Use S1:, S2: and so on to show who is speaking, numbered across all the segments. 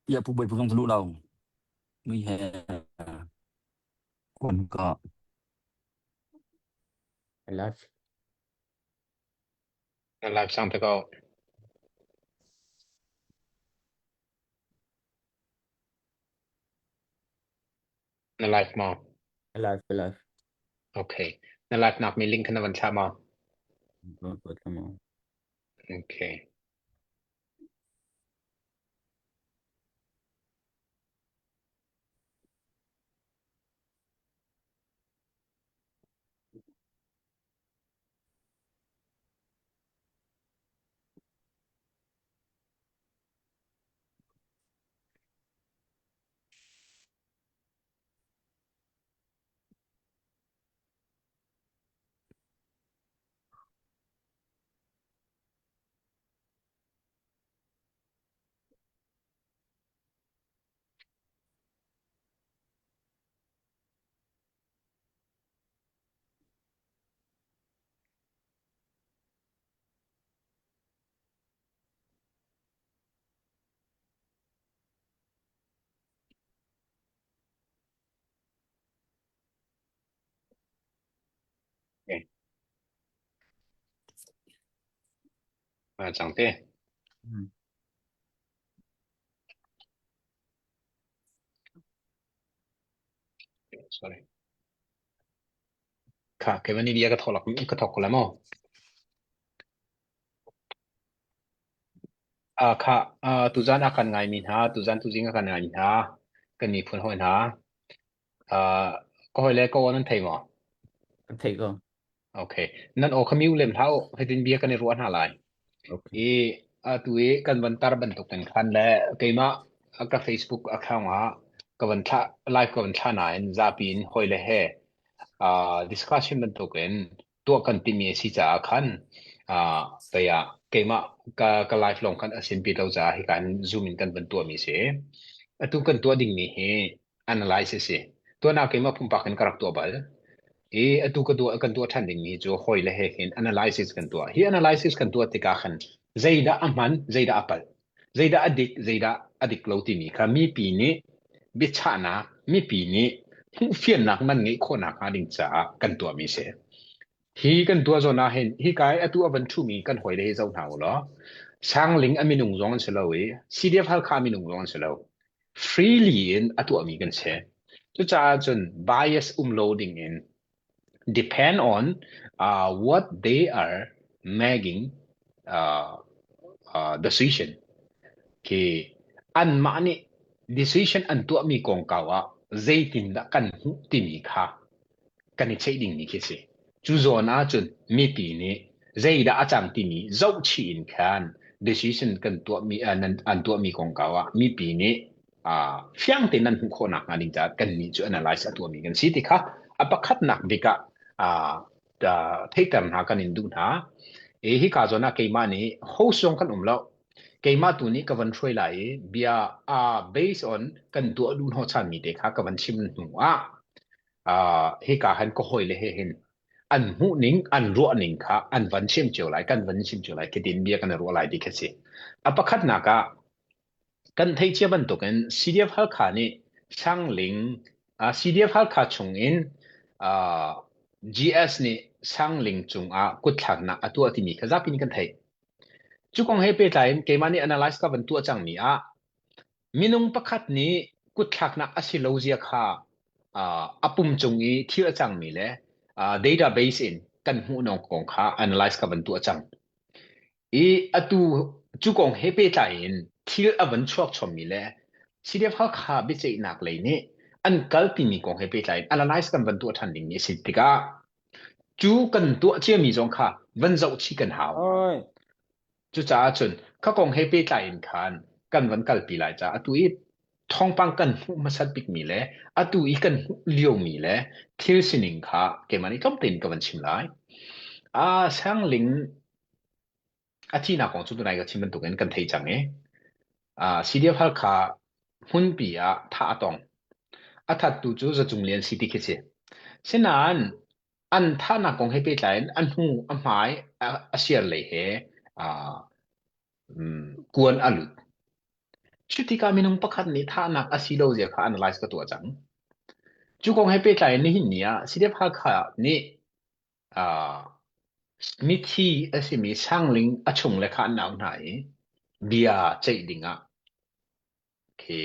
S1: Ya pu bai pung lu lo. Mi he kun ka.
S2: Live.
S3: Na live sang te ko. Na live maw?
S2: Live, live.
S3: Okay. Na live nak mi link na van thlah maw? Okay. Okay. Ah, cang te.
S2: Mm.
S3: Sorry. Kha, keimah nih bia ka thawk ka thawk ko lai maw? Ah, kha, ah, tuzan a kan ngaimi hna, tuzan tuzing a kan ngaimi hna, kan miphun hawi hna. Ah, ka hawile ka aw nan thei maw?
S2: Kan theih ko.
S3: Okay. Nan aw kha mute lem hlah u. Hitin bia kan i ruah hna lai.
S2: Okay.
S3: I atu i kan van tar bantuk in khan le keimah ka Facebook account ah ka van thlah live ka van thlah nain zapi in hawile he uh, discussion bantuk in tuah kan timi a si caah khan uh, pei ah keimah ka, ka live lawng khan a sin pi lo caah hika in zoom in kan van tuahmi si. Atu kan tuah dingmi hi analyze a si. Tuan ah keimah pumpak in ka rak tuah bal. I atu ka tuah kan tuah ṭhan dingmi cu hawi le he hin analysis kan tuah. Hi analysis kan tuah tikah khan zeidah a hman, zeidah a palh, zeidah a dik, zeidah a dik lo timi kha mipi nih biachahnak, mipi nih hmuhfiannak nan ngeih khawhnak hnga ding caah kan tuahmi si. Hi kan tuah zawn ah hin hika i atu a van ṭhumi kan hawile hi zoh hna u law Sangling a minung zong an si lo i CDF Halkha minung zong an si lo. Freely in a tuahmi kan si. Cucaah cun bias um lo ding in depend on uh, what they are making uh, uh, decision. Khi anmah nih decision an tuahmi kongkau ah zeitindah kan hmuh timi kha kan i cheih dingmi khi si. Cu zawn ahcun mipi nih zeidah a cang timi zohchih in khan decision kan tuahmi uh, nan an tuahmi kongkau ah mipi nih uh, fiang tein nan hmuh khawh nakhnga ding caah kannih cu analyze a tuahmi kan si ti kha a pakhatnak bik ah uh, theihter hna kan in duh hna. I hika zawn ah keimah nih host zong kan um lo. Keimah tu nih ka van hruai lai i bia uh, based on kan tuah duh hnawhchanmi te kha ka van chim hnu ah uh, hika han ka hawile he hin an hmuhning an ruahning kha an van chim cio lai kan van chim cio lai khitin bia kan ruah lai ti khi si a pakhatnak ah kan theih cia bantukin CDF Halkha nih Sangling uh, CDF Halkha chungin uh, GS nih Sangling cungah kutthlaknak a tuah timi kha zapi nih kan theih cu kong he pehtlai in keimah nih analyze ka van tuah cangmi ah Minung pakhat nih kutthlaknak a si lo zia kha uh, a pum cung i thil a cangmi le uh, database in kan hmuh kong kha analyze ka van tuah cang. I atu cu kong he pehtlai in thil a van chuak chommi le CDF Halkha biaceihnak lei nih an kalpimi kong he pehtlai in analyze kan van tuah ṭhan dingmi a si tikah cu kan tuah ciami zong kha van zoh chih kan hau.
S2: Oi.
S3: Cucaah cun kha kong he pehtlai in khan kan van kalpi lai caah atu i thawngpang kan hmuh hmasat bikmi le atu i kan hmuh liomi le thil sining kha keimah nih tlawm tein ka van chim lai. Ah, Sangling a thihnak kong cu tunai ka chim bantukin kan thei cang i ah, CDF Halkha hmunpi ah thah a tong. A thattu cu Zacung Lian si ti khi si. Sinain an thahnak kong he pehtlai in a hnu a hmai a siar lei he kuan a lut. Cutikah minung pakhat nih thahnak a si lo zia kha analyze ka tuah cang. Cu kong he pehtlai in nihin ni ah CDF Hakha nih uh, mithi a simi Sangling a chung le kha an au hna i bia ceih dingah khi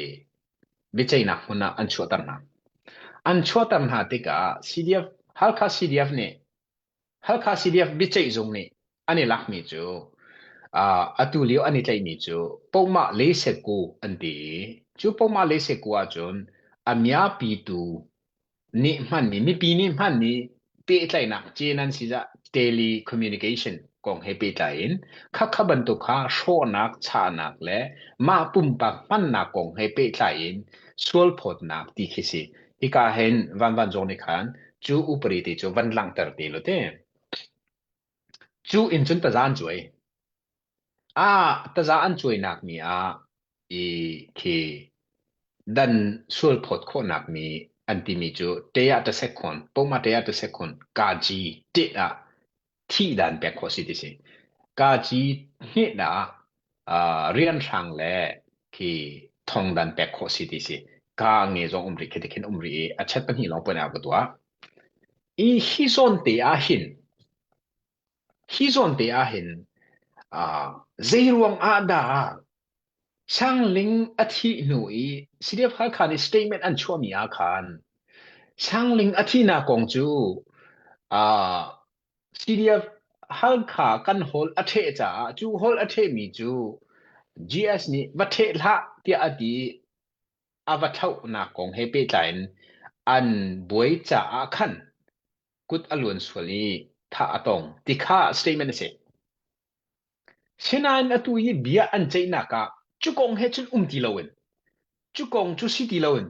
S3: biaceihnak hmun ah an chuahter hna. An chuahter hna tikah CDF Halkha CDF nih Halkha CDF biaceihzung nih an i lakmi cu uh, atu lio an i tlaihmi cu Pohmah Leiseku an ti i cu Pohmah Leiseku ahcun a miapitu nih hmanmi mipi nih hmanmi pehtlaihnak cenan sizah telecommunication kong he pehtlai in khakha bantuk kha hrawhnak chahnak le mah pumpak hmannak kong he pehtlai in sualphawtnak ti khi si. Hika hin Van Van Zawng nih khan cu upari te cu van langhter te lo te. Cu in cun taza an cuai. Ah taza an cuainak mi ah i khi dan sualphawt khawhnak mi an timi cu te ah tasek khon, poma te ah tasek khon, kaji te ah thihdan pek khawh si ti si. Kaci hnet ah uh, rianhrang le khi thongdan pek khawh si ti si. Ka nge zong um rih khi tikhin um rih i a chet pahnih lawng pon ka tuah. I hi zawn te ah hin hi zawn te ah hin uh, zei ruang ah dah Sangling a thih hnu i CDF Halkha nih statement an chuahmi ah khan Sangling a thihnak kong cu uh, CDF Halkha kan hawl a ṭheh caah cu hawl a ṭhehmi cu GS nih va ṭheh hlah tiah a ti i a va thlauhnak kong he pehtlai in an buai caah khan kut a luan sual i thah a tong ti kha statement a si. Sinain atu i bia an ceihnak ah cu kong he cun um ti loin cu kong cu si ti loin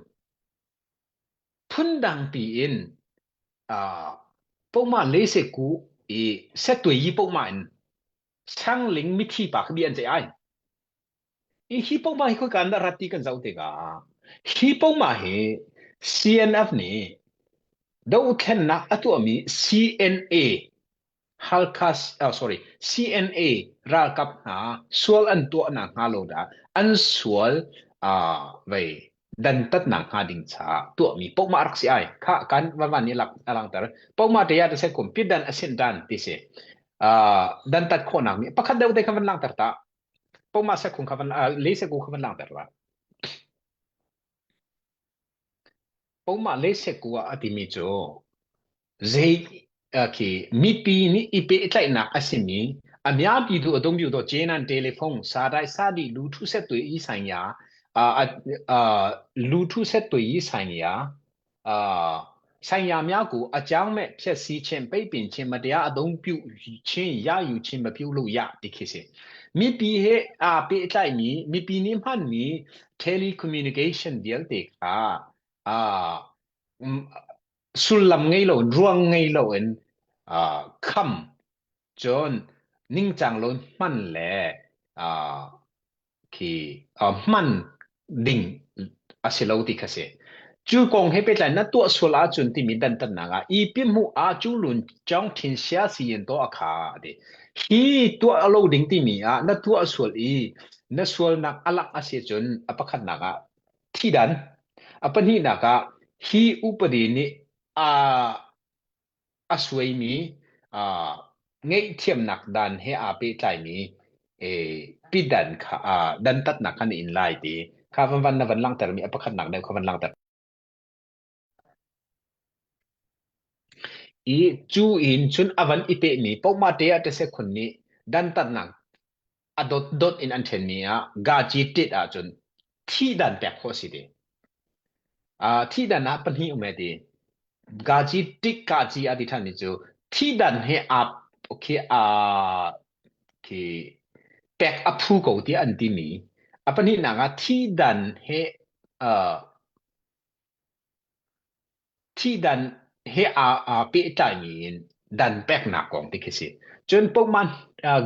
S3: phundang piin uh, pohmah leiseku i settuai yi pohmah in sangling mithi pa kha bia an ceih ai. I hi pohmah hi khoika an dah rat ti kan zoh tikah hi pohmah hi CNF nih dothlennak a tuahmi CNA Halkha oh, sorry CNA ralkap hna sual an tuahnak hnga lo dah an sual uh, vei dantatnak hnga ding caah tuahmi pohmah rak si ai kha kan van van nih lak a langter pohmah te ya te kum pidan asin dan ti si uh, dantat khawhnak mi pakhat deuh te kha van langter ta pohmah sekhung kha van uh, le seku kha van langter la Pohmah le seku ah a timi cu zei khi mipi nih i pehtlaihnak a simi a miapi du a dong do cenan telephone sadai sadi lu thu set tu i sang ya lu thu set tu i sang ya ဆိုင်ရာများကိုအကြောင်းမဲ့ဖျက်ဆီးခြင်းပိတ်ပင်ခြင်းမတရားအသုံးပြုခြင်းရယူခြင်းမပြုလုပ်ရတိခေစေမိပီhe အာပေအလိုက်မီမိပီနိမှန်မီ telecommunication vialte kha a sullam ngei lo ruang ngei lo in kham cun ningcang lo hman le khi hman ding a si lo ti kha si. Cu kong he pehtlai na tuah sual ahcun timi dantatnak ah i pi hmuh ah cu lun chong thin sia si in to a kha ti. Hi tuah lo ding timi ah na tuah sual i na sualnak a langh a si cun a pakhatnak ah thidan a pahnihnak ah hi upadi nih a a suaimi uh, ngaihthiamnak dan he aa pehtlaimi pidan kha uh, dantatnak kha na in lai ti kha van van na van langhtermi a pakhatnak deuh kha van langhter i cu in cun a van i pehmi pohma te ah te sekhun nih dantatnak a dot dot in an ṭhenmi ah gaci tit ahcun thihdan pek khawh a si ti. Uh, thihdan ah pahnih um e ti. Gaci tik kaci a ti ṭhanmi cu thihdan he aa khi aa khi pek a phu ko tiah an timi. A pahnihnak ah thihdan he uh, Thihdan he aa pehtlaimi in dan peknak kong ti khi si. Cun pohman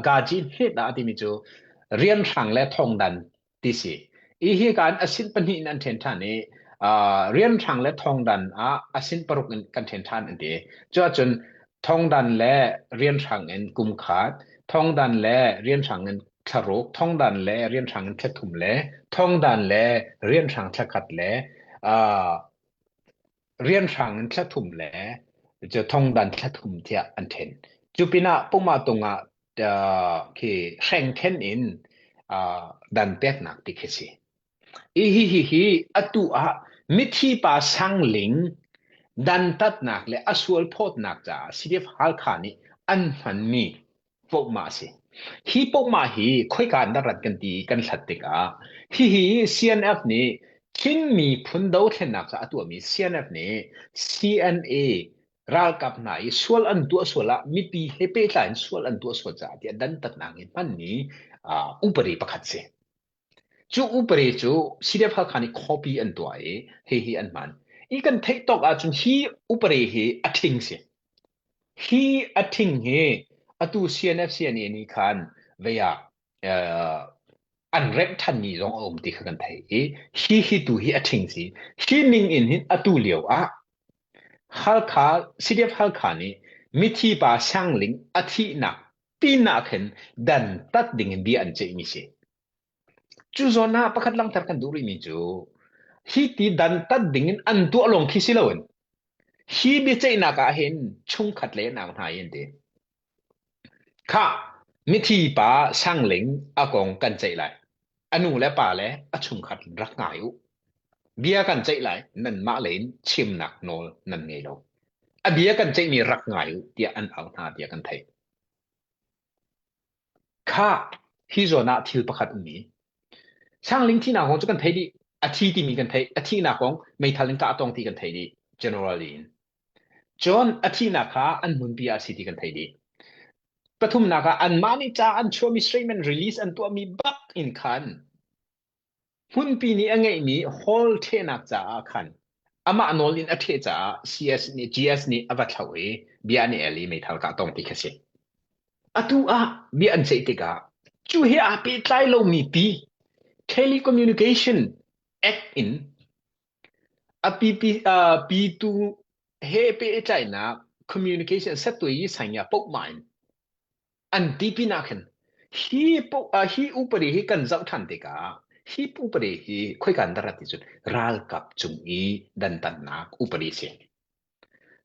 S3: gaji hnet ah a timi cu rianhrang le thongdan ti si. I hi kan a sin pahnih in an ṭhen ṭhan i rianhrang le thongdan ah a sin paruk in kan ṭhen ṭhan an ti. Cuahcun thongdan le rianhrang in kum khat, thongdan le rianhrang in. thlaruk, thongdan le rianhrang in thlathum le thongdan le rianhrang thlakhat le uh, rianhrang in thlathum le cu thongdan thlathum tiah an then. Cu pinah pumah tungah uh, khi hreng then in uh, dan peknak ti khi si. Hi hi hi atu ah mithi pa Sangling dantatnak le a sual phawtnak caah CDF Halkha nih an hmanmi pohmah a si. Hi pohmah hi khoika in dah rat kan ti kan hlat tikah hihi CNF nih Chin miphun dothlennak caah a tuahmi CNF nih CNA ralkap hna i sual an tuah sual ah mipi he pehtlai in sual an tuah sual caah tiah dantatnak in hmanmi uh, upadi pakhat si. Cu upadi cu CDF Halkha nih copy an tuah i hihi an hman. I kan theih tawk ahcun hi upadi hi a ṭhing si. Hi a ṭhing hi atu CNF CNA nih khan vei ah uh, an remh ṭhanmi zong a um ti kha kan theih i hi hi tu hi a ṭhing si. Hi ning in hin atu lio ah Halkha CDF Halkha nih mithi pa Sangling a thihnak pinah khin dantat ding in bia an ceihmi si. Cu zawn ah pakhat langhter kan duh rihmi cu hi ti dantat ding in an tuah lawng khi si loin hi biaceihnak ah hin chungkhat le nau hna hi an ti. Khah, mithi pa Sangling a kong kan ceih lai. A nu le pa le a chungkhat rak ngai u. Bia kan ceih lai, nanmah lei in chimnak nawl nan ngei lo. A bia kan ceihmi rak ngai u tiah an au hna tiah kan theih. Khah, hi zawn ah thil pakhat um i Sangling thihnak kong cu kan theih dih. A thi timi kan theih. A thihnak kong meithal in kah a tong ti kan theih dih. Generally in. Cun a thihnak kha an hmunpi ah a si ti kan theih dih. Pathumnak ah anmah nih ca an chuahmi statement release an tuahmi bak in khan Hmunpi nih a ngeihmi hall ṭhehnak caah khan amah nawl in a ṭheh caah CS nih GS nih a va thlauh i bia an i el i meithal kah tong ti kha si. Atu ah bia an ceih tikah cu he aa pehtlai lomi pi Telecommunication Act in a PP, uh, P2 he pehtlainak communication settuai sanya pohmah in An ti pinah khin hi uh, hi upadi hi kan zoh ṭhan tikah hi upadi hi khoika in dah rat ti cun ralkap cung i dantatnak upadi si.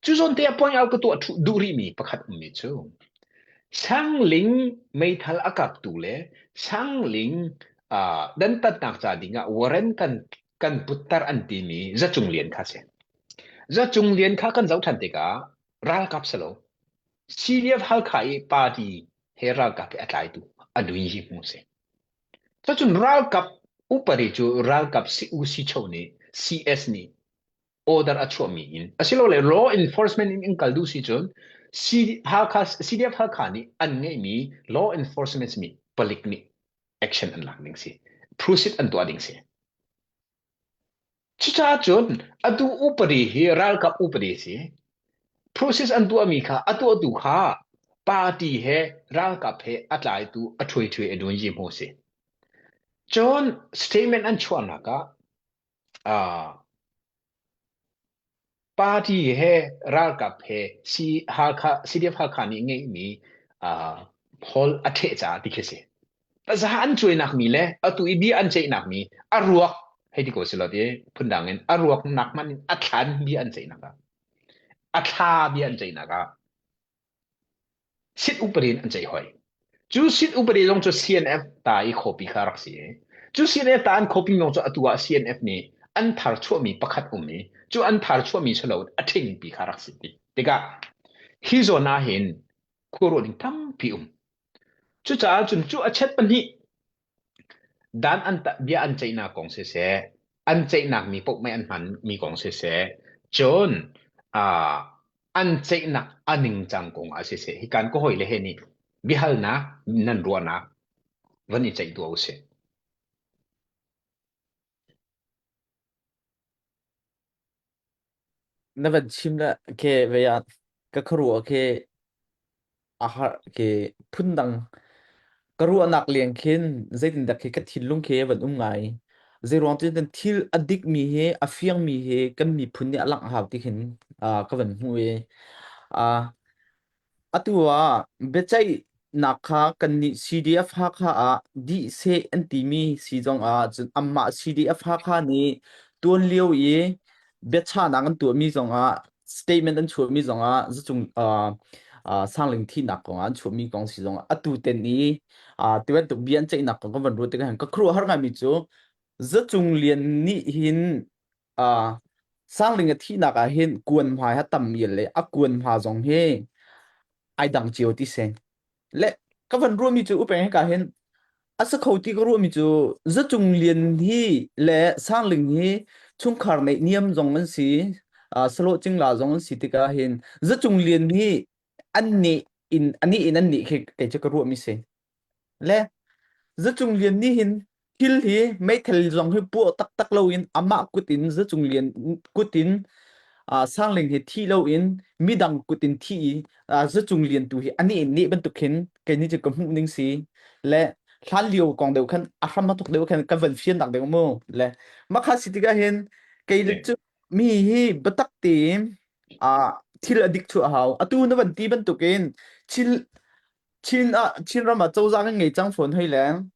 S3: Cu zawn te ah point out ka tuah duh rihmi pakhat ummi cu Sangling meithal a kaptu le Sangling uh, dantatnak ca dingah warrant kan kan putter an timi Zacung Lian kha si. Zacung Lian kha kan zoh ṭhan tikah ralkap si lo CDF Halkha i party he ralkap he a tlaitu a nui hi hmu si. Cucun ralkap upadi cu ralkap UC cho nih CS nih order a chuahmi in asilole law enforcement in in kal duh si cun C, Halkha, CDF Halkha nih an ngeihmi law enforcement mi palik nih action an lak ding si. Proceed an tuah ding si. Cucaah cun atu upadi hi ralkap upadi a si. Process an tuahmi kha a tuahtu kha party he ralkap he a tlaitu a ṭhuaiṭhuai a duanyi hmu a si. Cun statement an chuahnak ah uh, Party he ralkap he C Halkha CDF Halkha nih ngeihmi uh, hall a ṭheh caah ti khi si. Taza an cuainak mi le atu i bia an ceihnak mi a ruak hei ti ko si lo ti phundang in a ruak nak hmanh in a thlan bia an ceihnak ah a thla bia an ceihnak ah Sit upadi in an ceih hoi. Cu sit upadi zong cu CNF ta i copy kha rak si i cu CNF ta an copy zong cu atu ah CNF nih an thar chuahmi pakhat um i cu an thar chuahmi si lo a ṭhingpi kha rak si ti tikah hi zawn ah hin khuaruah ding tampi um. Cucaah cun cu a chet pahnih Dan an bia an ceihnak kong siseh, an ceihnak mi paoh mei an hman mi kong siseh, cun uh, an ceihnak a ningcang kong ah siseh, hi kan ka hawile he nih biahalnak nan ruahnak van i ceih tuah usih.
S2: Na van chim le ke vei ah ka khuaruah khi a har khi phundang ka ruahnak leng khin zeitindah khi ka thinlung khi van um ngai. Zeiruang cu kan thil a dikmi hi a fiangmi hi kan miphun nih a langh hau ti khin uh, ka van hmuh i uh, atu ah biaceih. nak kha kannih CDF Hakha ah dih seh an timi si zongah cun anmah CDF Hakha nih tuan lio i biachahnak an tuahmi zongah statement an chuahmi zongah zacung uh, uh, sangling thihnak kong ah an chuahmi kong si zongah atu ten i uh, tibantuk bia an ceihnak kong kan van ruat tikah hin ka khuaruah har ngaimi cu zacung lian nih hin uh, sangling a thihnak ah hin kuan hmai ha tam ial le a kuan hma zong hi ai dang cio ti si. Le ka van ruahmi cu upeng hika hin a sa kho ti ka ruahmi cu zacung lian hi le sangling hi chungkhar neih niam zong an si uh, salo cingla zong an si tikah hin zacung lian hi an nih in ani in an nih khi kei cu ka ruahmi si. Le Zacung Lian nih hin thil hi meithal zong hi puah taktak loin amah kut in Zacung Lian kut in uh, Sangling hi thi loin midang kut in thi i uh, Zacung Lian tu hi ani in nih bantuk khin kei nih cu ka hmuh ning si le hlan lio kong deuh khan a hram a tuk deuh khan ka van fian nak deuh mu le makha si tikah hin kei cu mi hi biatak tein uh, thil a dik chu a hau atu na van ti bantukin thil Chin ah Chinram ah cozah kan ngei cang fawn hoi leng.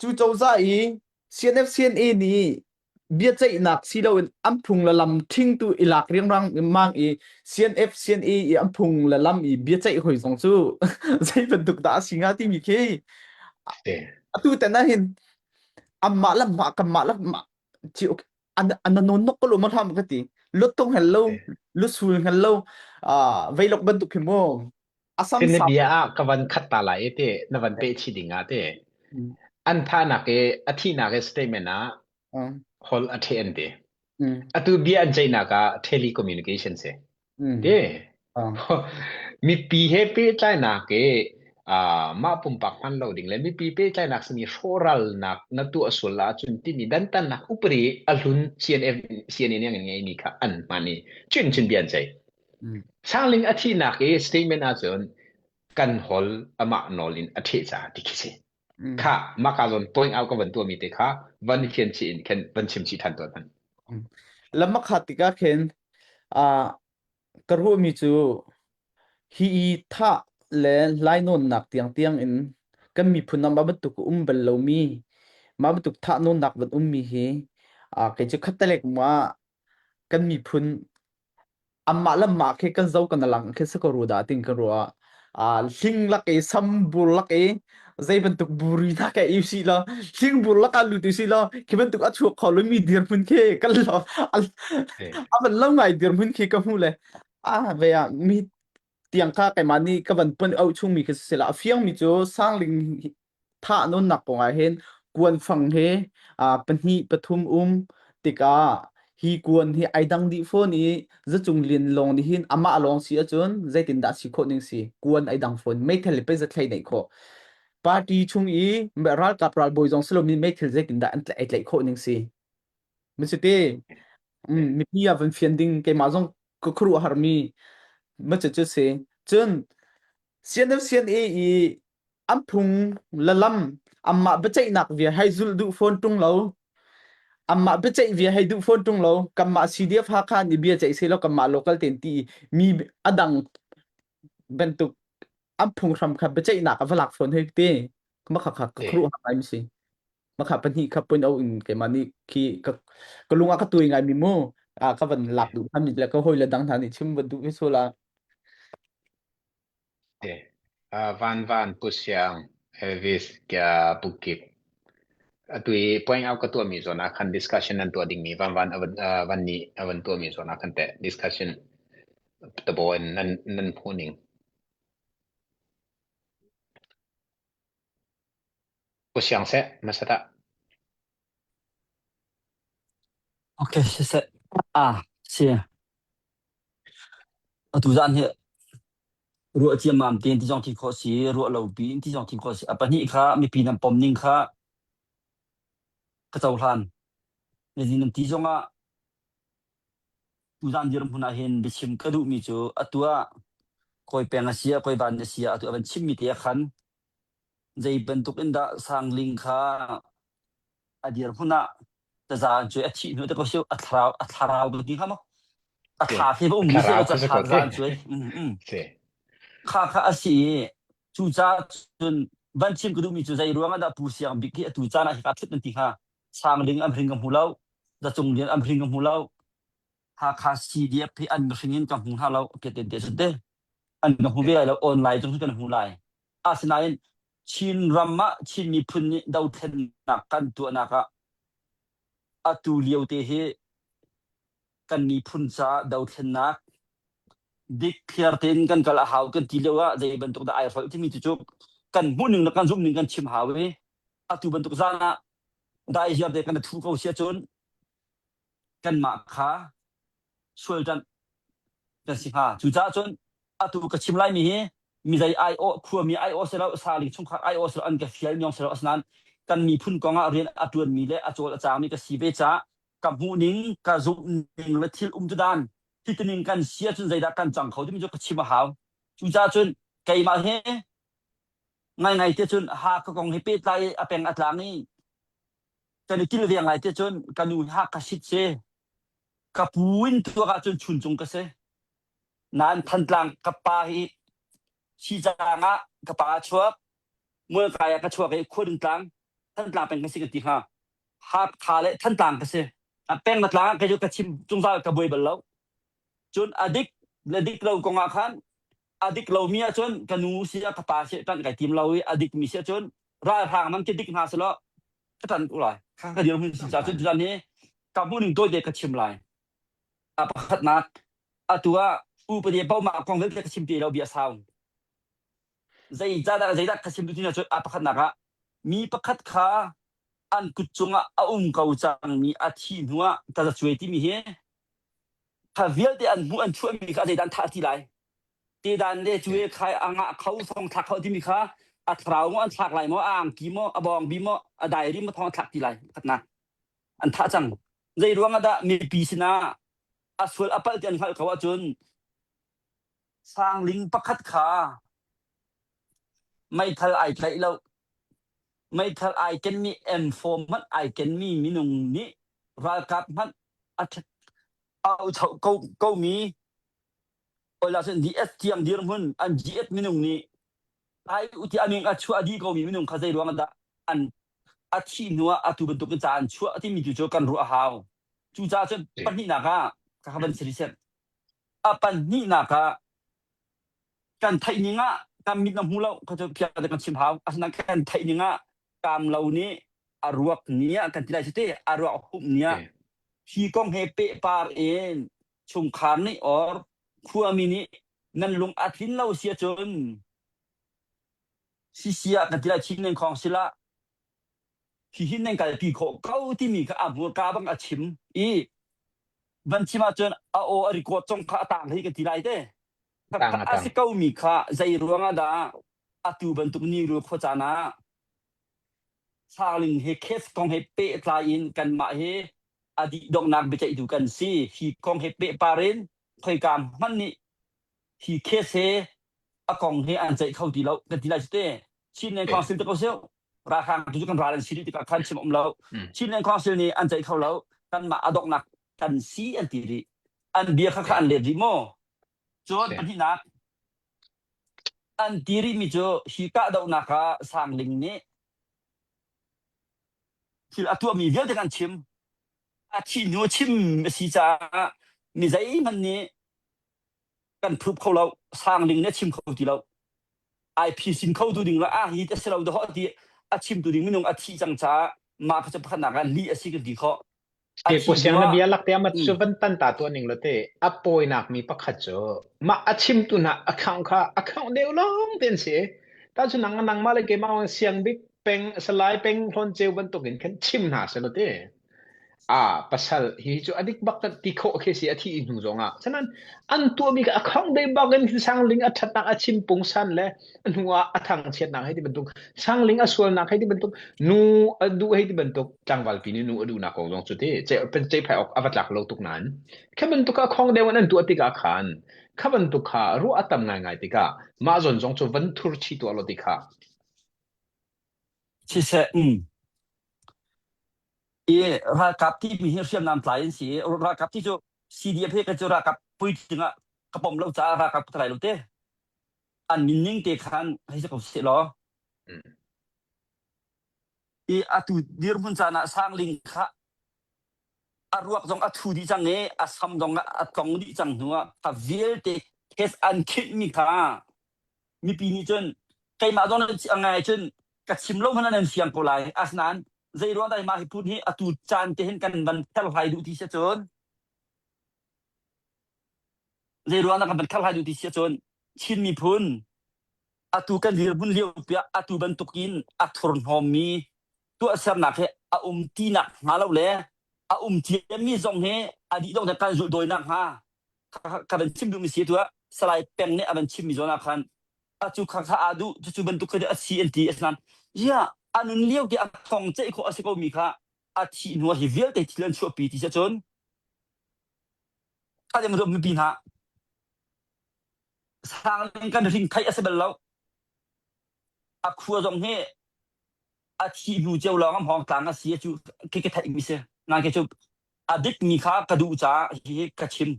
S2: Cu cozah i CNF CNA nih biaceihnak si loin an phung le lam ṭhingtu i lak riangrang mang i CNF CNA i an phung le lam i biaceih hoi zong cu zei bantuk dah a si hnga timi khi atu tan ah hin anmah le mah kanmah le mah ci an an non nok ko lo ma hlam ka ti luttong hel lo lusul hel lo veilok bantuk khi mu asam
S3: Sin na
S2: sa
S3: bia ah ka van khat ta lai i te na van peh chih ding ah te an thahnak i a thihnak i statement ah hol a ṭhe an ti. Atu bia an ceihnak ah telecommunication si. Te mipi he pehtlainak i ah mah pumpak hman lo ding le mipi pehtlainak simi hrawhralnak na tuah sual ahcun timi dantatnak upadi a hlun CNF CNN nih an ngeimi kha an hman i cun cun bia an ceih. Sangling a thihnak i statement ahcun kan hol amah nawl in a ṭheh caah ti khi si. Kha maka zawn point out ka van tuahmi te kha van fian chih in khan van chim chih ṭhan tuan hmanh.
S2: Lam a khat tikah khin ah ka ruahmi cu hi i thah le lainawnnak tiangtiang in kan miphun ah mah bantuk a um bal lomi mah bantuk thahnawnnak van ummi hi ah kei cu khattelek ma kan miphun Anmah le mah khi kan zo kan lang khi si ko ru dah tin kan ruah. Ah, hling lak i sambur lak i zei bantuk buri hna ke i si lo hling bur lak ah lut i si lo khi bantuk a chuak kho lomi dirhmun khi kan lo a van lo ngai dirhmun khi ka hmu le ah ve ah mi tiang kha keimah nih ka van pun auh chungmi khi si la a fiangmi cu sangling thah nawnnak kong ah hin kuanfang he pahnih pathum um tikah hi kuan hi ai dang dih fawn i zacung lian lawng nih hin amah lawng si ahcun zeitindah si khawh ning si kuan ai dang fawn meithal le pei zathlei neih khawh party chung i ralkap ralbawi zong si lomi meithal zeitindah an tlaih tlaih khawh ning si Misite mipi ah van fian ding keimah zong ka khuaruah harmi ma cu si cun CNF CNA i an phung le lam anmah biaceihnak via hei zulh duh fawn ṭung lo anmah biaceih via hei duh fawn ṭung lo kanmah CDF Hakha nih bia ceih seh law kanmah local ten ti mi a dang bantuk an phunghram kha biaceihnak a va lak fawn hei ti ma kha kha ka khuaruah har ngai mi si ma kha pahnih kha point out in keimah nih khi ka ka lung ah ka tuai ngai mi mu a ka van lak duh hna mi le ka hawi le dang hna nih chim van duh mi sula
S3: Van Van Pu Siang Elvis Pu Kip atu i point out ka tuahmi zawn ah khan discussion nan tuah dingmi Van Van Van nih a van tuahmi zawn ah khan teh discussion tabo in nan nan hmuh ning. Pu Siang seh hmasa tah.
S1: Okay, siseh. Ah, si. Atu zan hi ruah ciammam tein ti zong ti khawh si, ruah lo piin ti zong ti khawh si. A pahnih kha mipi nan pom ning kha ka cohlan. Nihin nan ti zongah tuzan dirhmun ah hin biachim ka duhmi cu atu ah kawi peng a si ah kawi van a si ah atu a van chimmi te ah khan zei bantuk in dah sangling kha a dirhmun ah taza an cuai a thih hnu te ko si a thlarau a thlarau ba ti hnga maw a
S3: Si.
S1: thla khi ba
S3: A
S1: um mi se
S3: thlarau
S1: lo
S3: kha
S1: ca
S3: si
S1: thla
S3: ko
S1: taza
S3: te.
S1: an cuai mm mm
S3: Si.
S1: kha kha a si i. Cucaah cun van chim ka duhmi cu zei ruang ah dah Pu Siang Bik hi atu caan ah hika ṭhut nan ti hnga? Sangling an hring ka hmu lo, Zacung Lian an hring ka hmu lo, Hakha CDF hi an hring in ka hmu hna lo, ke te te an ka hmu ve lai lo, online cung kan hmu lai. Asinain Chin ram ah Chin miphun nih dothlennak kan tuahnak ah atu lio te hi kan miphun caah dothlennak dik thliar tein kan kal a hau kan ti lio ah zei bantuk dah ai hrolh timi cu kan hmuh ning le kan zumh ning kan chim hau i atu bantuk zan ah dai hiar te kan thu ko sia cun kanmah kha sual ṭanh kan si hnga. Cucaah cun atu ka chim laimi hi mizei aiawh khuami aiawh si lo saling chungkhar aiawh si lo an ka fial miong si lo asinain kan miphun kong ah rian a ṭuanmi le a cawl a cangmi ka si ve caah ka hmuhning ka zumhning le thil um dan hitining kan si ahcun zeidah kan cang kho timi cu ka chim a hau. Cucaah cun keimah hi ngaingai te cun Hakha kong hi pehtlai a peng a tlang i kan i kilveng lai te cun ka nu hi Hakha sit si ka pu in tuak ahcun Chuncung ka si. Nain Thantlang ka pa hi Sicang ah ka pa a chuak, Mualkai ah ka chuak i Khuadintlang, Thantlang peng ka si ka ti hnga. Hakha le Thantlang ka si. A peng na tlang ah kei cu ka chim zungzal ka buai bal lo. Cun a dik le dik lo kong ah khan a dik lomi ahcun ka nu si ah ka pa si ah ṭanh kai tim lo i a dikmi si ahcun ralhrang man khi dik hna selaw ka ṭanh ko lai. Kha ka dirhmun si caah cun tutan hi ka hmuhning tawite ka chim lai. A pakhatnak atu ah upadi boma kong vialte ka chim ti lo bia sau. Zeicadah zeidah ka chim tu ti cun a pakhatnak ah mi pakhat kha an kut cungah a um ko cangmi a thi hnu ah tazacuai timi hi kha vialte an hmuh an chuahmi kha zeidah an thah ti lai tedan le cu khai a ngah kho thong thlak kho timi kha a thlarau maw an thlak lai maw a angki maw a bawngbi maw a diary maw thong an thlak ti lai pakhatnak an thah cang zei ruang ah dah mipi sinah a sual a palh ti an hngalh ko ahcun sangling pakhat kha meithal ai tlaih lo meithal ai kenmi M4 hmanh ai kenmi minung nih ralkap hmanh a au ko komi Oila cun DS tiang dirhmun an GS minung nih ai uti aming a chuah dih komi minung kha zei ruang dah an a thih hnu ah atu bantuk in ca an chuah timi tu cu kan ruah a hau. Cucaah cun pahnihnak ah ka van si rih A pahnihnak ah kan theih ning ah kan mit na hmu lo kha cu phiah kan chim hau. Asinain kan theih ning ah kaam lo nih a ruak ni ah kan ti lai cu te a ruak humh ni ah hi kong he pehpar in chungkhar nih or khuami nih nan lung a tlin lo si ahcun sisi ah kan ti lai Chin nan khong sila hihin nan kalpi khawh ko timi kha a hmurka bang a chim i van chim ahcun a aw a record cong kha a tang hi kan ti lai te a si ko mi kha zei ruang ah dah atu bantuk ni rul khuacaan ah Sangling he case kong he pehtlai in kanmah hi a dih donghnak biaceihtu kan si. Hi kong he pehpar in khoika hmanh nih hi case he a kong he an ceih kho ti lo kan ti lai cu te. Chinland Council te ko sih ralhrang tu cu kan ral an si rih tikah khan chim um lo. Chinland Council nih an ceih kho lo. Kanmah a donghnak kan si an ti rih. An bia kha kha an let rih maw? Cun pahnihnak An ti rihmi cu hi kahdohnak ah Sangling nih thil a tuahmi vialte kan chim. A thih hnu chim a si caah mi zeihmanh nih kan phup kho lo. Sangling nih a chim kho ti lo. Ai phisin kho tu ding le ah hi a si lo dawh ti a chimtu ding minung a thih cang caah mah kha cu pakhatnak ah lih a si kan ti khawh. A
S3: Te
S1: thih
S3: pusiang na
S1: hnuah
S3: bia lak te amat
S1: mm,
S3: cu van tan ta tuah ning lo te a pawinak mi pakhat cu mah a chimtu hna account kha account deuh lawng te an si ta cu nang nangmah le keimah siang bik peng salai peng hlawn ceu bantuk in khan chim hna se lo te a pasal hi cu adik bak kan ti khawh khi si a thi hnu zong ah sanan an tuah mi kha account dei bak in sangling a thatnak a chim pungsan le hnu ah a thang chiatnak hei ti bantuk sangling a sualnak hei ti bantuk nu a duh hei ti bantuk tlangval pi nih nu a duhnak kong zong cu ti ce phai awk a va tlak lo tuk nain kha bantuk ah khong deuh in an tuah tikah khan kha bantuk kha ruah a tam ngaingai tikah mah zawn zong cu van thur chi tuah lo ti kha
S1: siseh mm. I ralkap timi hi hriamnam tlai an si i ralkap ti cu CDF he ka cu ralkap puitling ah ka pom lo caah ralkap ka tlai lo te. An min ning te khan hei si ko seh law. I atu dirhmun caan ah Sangling kha a ruak zong a thu dih cang i a sam zong a tlong dih cang hnu ah kha vialte case an khinhmi kha mipi nih cun keimah zong nan a ngai cun ka chim lo hmanh ah nan fiang ko lai. Asinain zei ruang dah mah hi phun hi atu caan te hin kan van kherhlai duh ti si cun zei ruang dah kan van kherhlai duh ti si cun Chin miphun atu kan dirhmun lio piah atu bantukin a thurhnawmmi tuahsernak hi a um tinak hnga lo le a um ciami zong hi a dih dong kan zulh dawinak hnga ka van chim duhmi si tu ah Salai Peng nih a van chimmi zawn ah khan acu kha kha aa duh cucu bantuk kha a si an ti asinain ya a nun lio ti a thong ceih khawh a si ko mi kha a thih hnu ah hi vialte thil an chuahpi ti si cun kha dem mipi hna Sangling kan hring theih a si bal lo. A khua zong hi a thih hnu cio lawng am hawng tlang a si cu khi ka theih mi si. Nang khi cu a dik mi kha ka duh caah hi ka chim.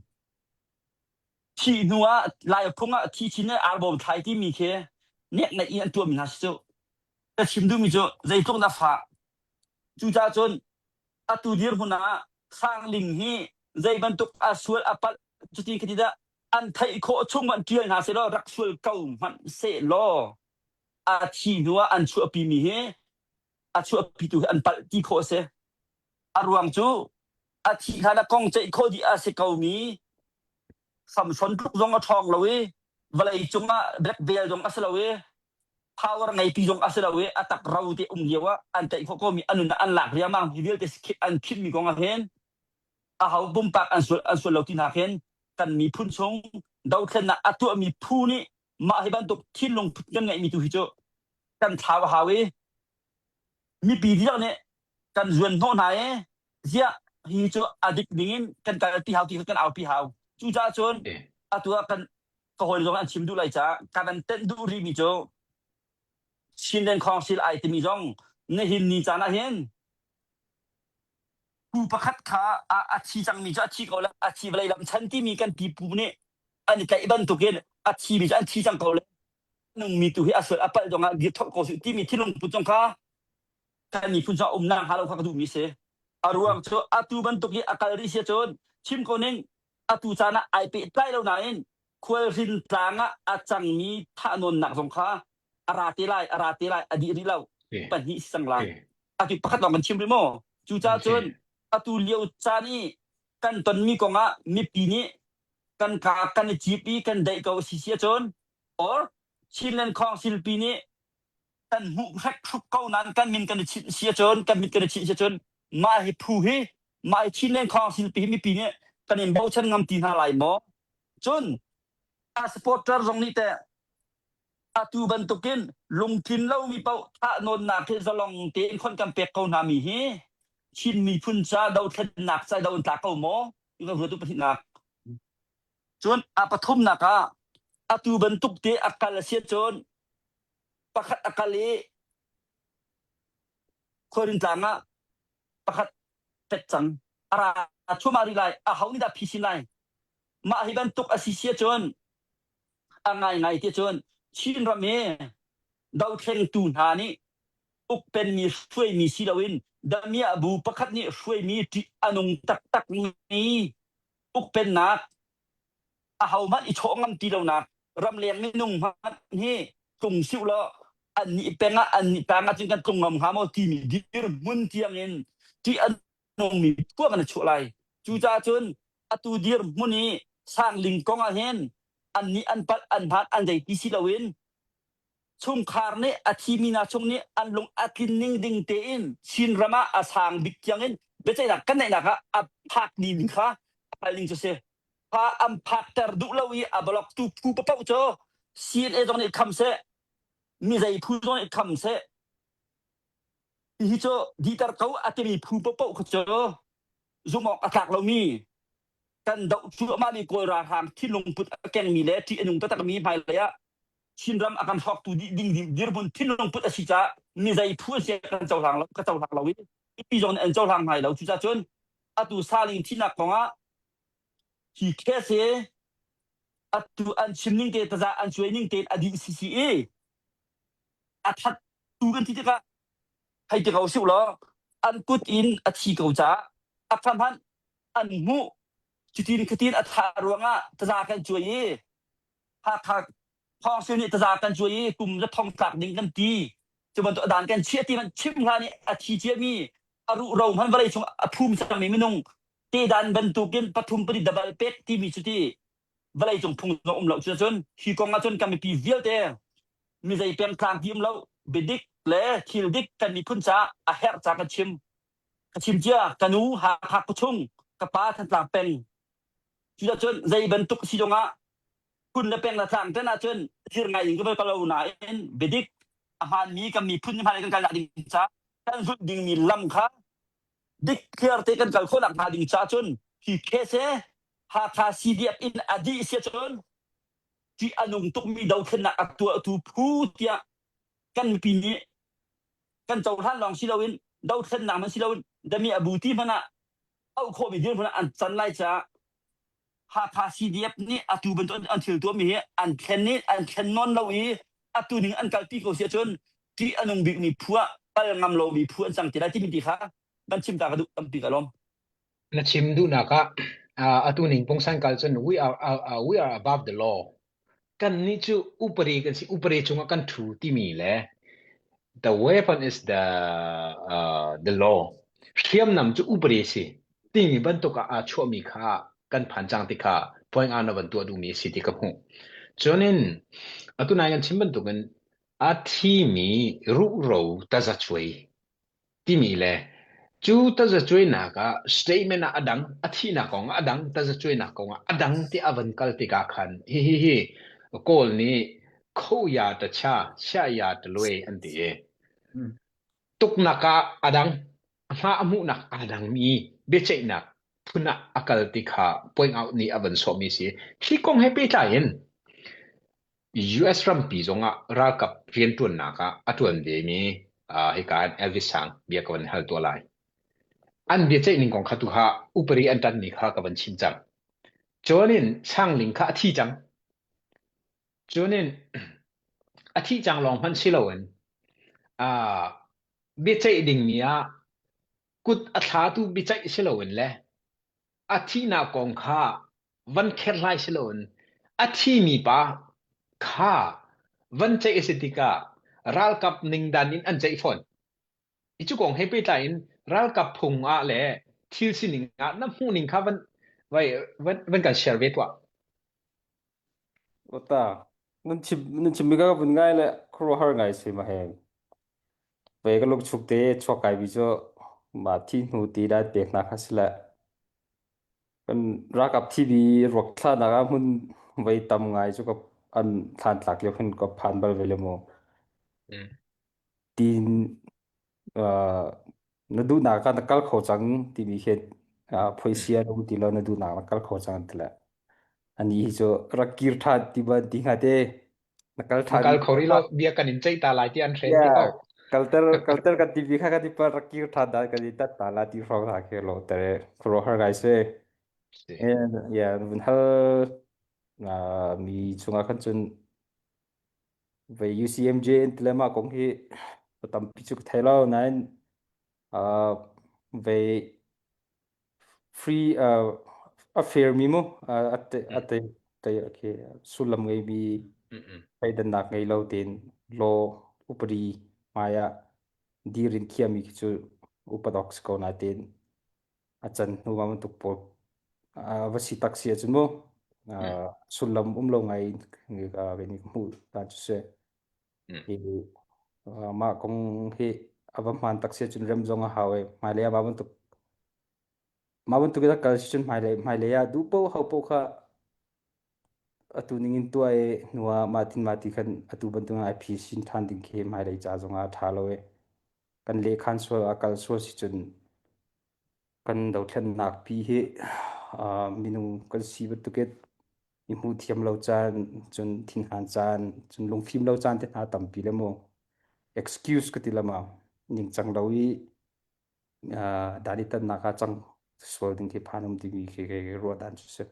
S1: Thih hnu ah Lai phung ah thi chin le arbawm thlai ti mi khi nek neih in an tuah mi hna si cu. Ka chim duh mi cu zeitluk na fah. Cucaah cun atu dirhmun ah Sangling hi zei bantuk a sual a palh cuti khati dah an theih khawh chung hmanh ṭial hna sehlaw rak sual ko hmanh sehlaw a thi hnu ah an chuahpimi hi a chuahpitu hi an palh ti khawh a si. A ruang cu a thih hlan ah kong ceih khawh dih a si komi Samson tluk zong a ṭhawng lo i vawlei cungah black belt zong a si lo i power ngeipi zong a si lo i a tak ro te um lio ah an tlaih khawh komi a nun ah an lak riangmang hi vialte an khimmi kong ah hin aho pumpak an sual an sual lo ti hna khin kan miphun chung dothlennak a tuahmi phu nih mah hi bantuk thinlung put kan ngeihmi tu hi cu kan thlau a hau i mipi dihlak nih kan zuan hnawh hna i ziah hi cu a dik ding in kan kalpi hau ti kha kan aupi hau. Cucaah cun atu ah kan ka hawi zong an chim duh lai caah ka van tenh duh rihmi cu Chinland Council ai timi zong nihin ni caan ah hin pu pakhat kha a, a thi cangmi cu a thi ko le a thi vawlei lam chan timi kan pipu nih an i tlaih bantukin a thimi cu an thi cang ko le nungmi tu hi a sual a palh zongah dir thok ko su timi thinlung put zong kha kan miphun cu a um nak hnga lo kha ka duhmi si. A ruang cu atu bantuk i a kal rih si cun chim ko ning atu caan ah ai pehtlai lo nain khualhrin tlang ah a cangmi thahnawnnak zong kha a ra te lai a ra te lai a dih rih lo pahnih si cang lai atu pakhat lawng kan chim rih maw cucaah cun atu lio caan i kan tonmi kong ah mipi nih kan ka kan i cip i kan daih ko si si ahcun or Chinland Council pi nih kan hmuh hrek ko nain kan min kan i chinh si ahcun kan mit kan i chinh si ahcun mah hi phu hi mah hi Chinland Council pi hi mipi nih kan in bochan ngam ti hna lai maw cun a supporter zong nih teh atu bantukin lungtlin lomi paoh thahnawnnak hi zalong tein khon kan pek ko hna mi hi Chin miphun ca dothlennak ca do in tla ko maw? Kan ruatu pahnihnak. Cun a pathumnak ah atu bantuk te a kal a si cun pakhat a kal i khuarin tlang ah pakhat pet cang a ra thuma rih lai a ho nih dah phisin lai mah hi bantuk a si si cun a ngaingai ti cun Chin ram hi dothlengtu hna nih ukpenmi hruaimi si loin damiah bu pakhat nih hruaimi ṭih a nung taktakmi ukpennak ahohmanh i chawh ngam ti lonak ramleng minung hmanh hi tlung siu law an nih peng ah an nih tang ah cun kan tlung ngam hnga maw timi dirhmun tiang in ṭih a nungmi tuah kan i chuah lai. Cucaah cun atu dirhmun i Sangling kong ah hin annih an palh an hmaan an zei ti si loin chungkhar nih a thimi hna chung nih an lung a tlin ning ding tein Chinram ah a sang bik tiang in biaceihnak kan neihnak ah a phak ni ning kha a kal ning cu si. Kha an phakter duh lo i a block tu phu paoh cu CNA zong nih kham seh, mi zei phu zong nih kham seh, Hihi cu dihter ko a timi phu paohpaoh kha cu zumh awk a tlak lomi kan doh cuahmahmi Kawl ralhrang thinlung put a kengmi le ṭih a nung taktakmi hmailei ah Chinram a kan hrawktu dih ding dirhmun thinlung put a si caah mi zei phu an si kan cohlang lo ka cohlang lo i mipi zong nih an cohlang hngai lo cucaah cun atu saling thihnak kong ah hi case hi. Atu an chim ning te taza an cuai ning te a dih sisi i a that tu kan ti tikah hei ti ko sih law an kut in a thi ko caah a kha hmanh an hmuh cutin khatin a thah ruangah taza kan cuai i Hakha Thawngsil nih taza kan cuai i kum za thong tlak ding kan ti cu bantuk a dan kan chiah ti hmanh chim hlan i a thi ciami a ruh ro hmanh vawlei chung a phum cangmi minung te dan bantukin pathum pali dabal pek timi cu ti vawlei cung phung zong um lo cu cun hi kong ah cun kan mipi vialte mi zei pengtlang ti um lo biadik le thil dik kan miphun caah a herh ca kan chim ka chim cia ka nu Hakha khuachung ka pa Thantlang peng cucun zei bantuk si zongah phun le peng le tlang ten ahcun thir ngai in ka bal lo nain biadik a hmaanmi kan miphun hmai kan kalnak ding ca kan zulh dingmi lam kha dik clear te kan kal khawhnak hnga ding ca cun hi case he Hakha CDF in a dih sia cun ṭih a nung tukmi dothlennak a tuahtu phu tiah kan mipi nih kan cohlan lawng si loin dothlennak man si loin dami a bu ti hmanh ah auh khawhmi dirhmun ah an can lai caah Hakha CDF nih atu bantuk an thil tuahmi hi an thlen i an thlen nawn lo i atu ning an kalpi ko si ahcun ṭih a nung bikmi phu ah kal ngam lomi phu an cang ti lai timi ti kha kan chim ta ka duh tampi ka lawm.
S3: Na chim duhnak ah atu ning pungsan kal cun we are uh, we are above the law. Kannih cu upadi kan si upadi cungah kan ṭhu timi le the weapon is the uh, the law. Hriamnam cu upadi si timi bantuk ah aa chuahmi kha kan phan cang ti kha point out na van tuah duhmi a si ti ka hmuh. Cun in atu nai kan chim bantukin a thimi ruhro tazacuai timi le cu tazacuainak ah statement ah a dang, a thihnak kong ah a dang, tazacuainak kong ah a dang ti a van kal tikah khan hihi hi Kawl nih kho ya ta cha, sia ya ta lue an ti i tuknak ah a dang, a hma a hmuhnak aa dangmi biaceihnak phun ah a kal ti kha point out nih a van sawhmi si. Hi kong he pehtlai in US rampi zongah ralkap rianṭuannak ah a ṭuan vemi hika in Elvis Sang bia ka van hal tuah lai. An biaceih ning kong kha tu kha upari an ṭanmi kha ka van chim cang. Cun in Sang Ling kha a thi cang. Cun in a thih cang lawng hmanh si loin biaceih dingmi ah kut a thlatu biaceih si loin le a thihnak kong kha van kherhlai si loin a thimi pa kha van ceih a si tikah ralkap ningdan in an ceih fawn. Hi cu kong he pehtlai in ralkap phung ah le thil sining ah na hmuhning kha van vai van, van kan share ve tuah.
S4: Ota, nan chim nan chimmi ka vun ngai le khuaruahhar ngai si ma he. Ve ka lung chuk te chuak kai bi cu ma thi hnu ti dai pek na kha sile Kan ralkap TV ruak thlahnak ah hmun voi tam ngai cu ka an thlan tlak lio khin ka phan bal ve le maw.
S3: Mm.
S4: Tin uh, na duhnak kha na kal kho cang timi khi uh, phoisia um ti lo na duhnak na kal kho cang ti le. Ani hi cu rak kir ṭhan ti ban ti hnga te na kal
S3: Na
S4: ṭhan
S3: kal kho rih lo bia kan in ceih ta lai ti an hren ti
S4: Yeah,
S3: ko.
S4: kalter kalter kan TV kha kan ti pa rak kir ṭhan dan kan i tat ta la ti hrawng hna khi lo tere khuaruahhar ngai si.
S3: Si.
S4: And yeah, vun hal uh, mi chungah khan cun ve UCMJ in tilema kong hi tampi cu ka thei lo nain uh, ve free uh, a fair mi mu uh, a te a te te okay sullam ngei mi
S3: Mm, mm,
S4: thleidannak ngei lo tein law upadi hmai ah dir in khiami khi cu upadok si ko nain a can hnu ma bantuk pawl va si tak si ahcun mu
S3: mm,
S4: sullam um lo ngai in kan hmuh ta cu si.
S3: mm.
S4: Hi mah kong hi a va hmaan tak si ahcun rem zong a hau i hmailei ah mah bantuk mah bantuk in a kal si cun hmailei hmailei ah duh paoh ho paoh kha Atu ningin tuah i hnuah mah tin mah ti khan atu bantuk in ai phisin ṭhan ding khi hmailei ca zongah a ṭha lo i kan lehkhan sual a kal sual si cun kan dothlennak pi hi uh, minung kan si bantukin i hmuh thiam lo caan cun thinhan caan cun lungfim lo caan te hna tampi le mu excuse ka ti lama ningcang lo i uh, dan i tannak ah cang sual ding khi phan um timi khi ruah dan cu si.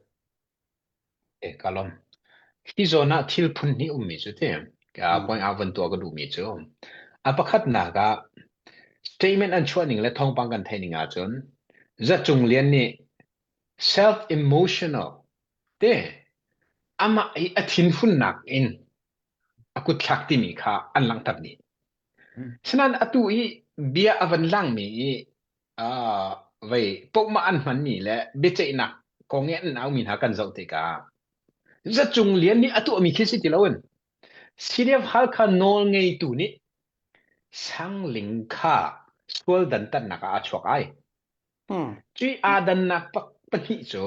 S3: Eh, ka lawm. Hi zawn ah thil phun hnih ummi cu ti point ah van tuah ka duhmi cu a pakhatnak ah statement an chuah ning le thawngpang kan theih ning ahcun Za Cung Lian nih self emotional te amah i a thinhunnak in a kutthlak timi kha an langhter dih. Sinain atu i bia a van langmi i uh, vei pohmah an hmanmi le biaceihnak kong i an aumi hna kan zoh tikah Za Cung Lian nih a tuahmi khi si ti loin CDF Halkha nawl ngeitu nih Sangling kha sual dantatnak ah a chuak ai.
S4: Hmm.
S3: Cui aa dannak pahnih cu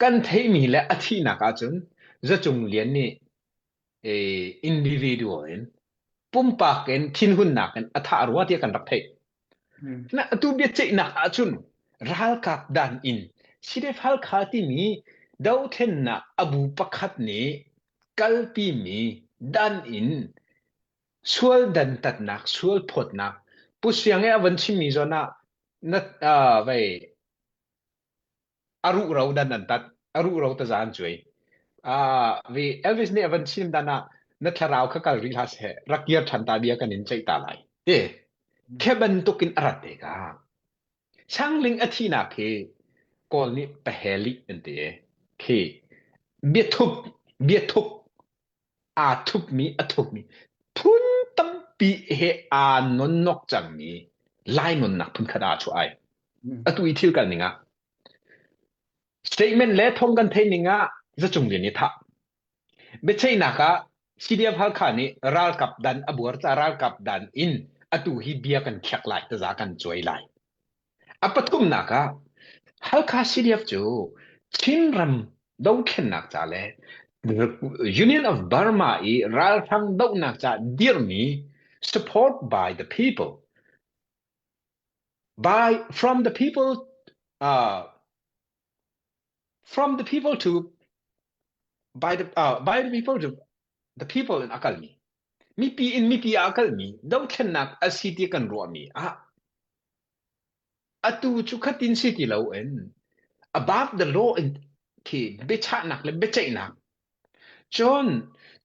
S3: kan theihmi le a thihnak ahcun Za Cung Lian nih individual in pumpak in thinhunnak in a thah rua tiah kan rak theih. Na atu biaceihnak ahcun ralkap dan in CDF Halkha timi dothlennak a bu pakhat nih kalpimi dan in sual dantatnak, sual phawtnak Pu Siang i a van chimmi zawn ah na vei a ruhro dan an tat a ruhro taza an cuai uh, vi Elvis nih a van chim dan ah na thlarau kha kal rih hlah seh rak kir ṭhan ta bia kan in ceih ta lai ti khe bantuk in a rat te ka Sangling a thinak hi Kawl nih paheli an ti khi biathup biathup aa thupmi a thupmi phun tampi he aa nonnok cangmi Lai nunnak phunkhat ah a chuah ai. Atu i thil kal ning ah statement le thong kan theih ning ah zacung lian i thah. Biaceihnak ah CDF Halkha nih ralkap dan a buar ca ralkap dan in atu hi bia kan khiak lai taza kan cuai lai. A pathumnak ah Halkha CDF cu Chinram dothlennak ca le Union of Burma i ralhrang dohnak ca dirhmi support by the people by from the people uh, from the people to by the uh, by the people to the people in a kalmi mipi in mipi ah a kalmi dothlennak a si ti kan ruahmi ah Atu cu khatin si ti loin above the law in khi biachahnak le biaceihnak cun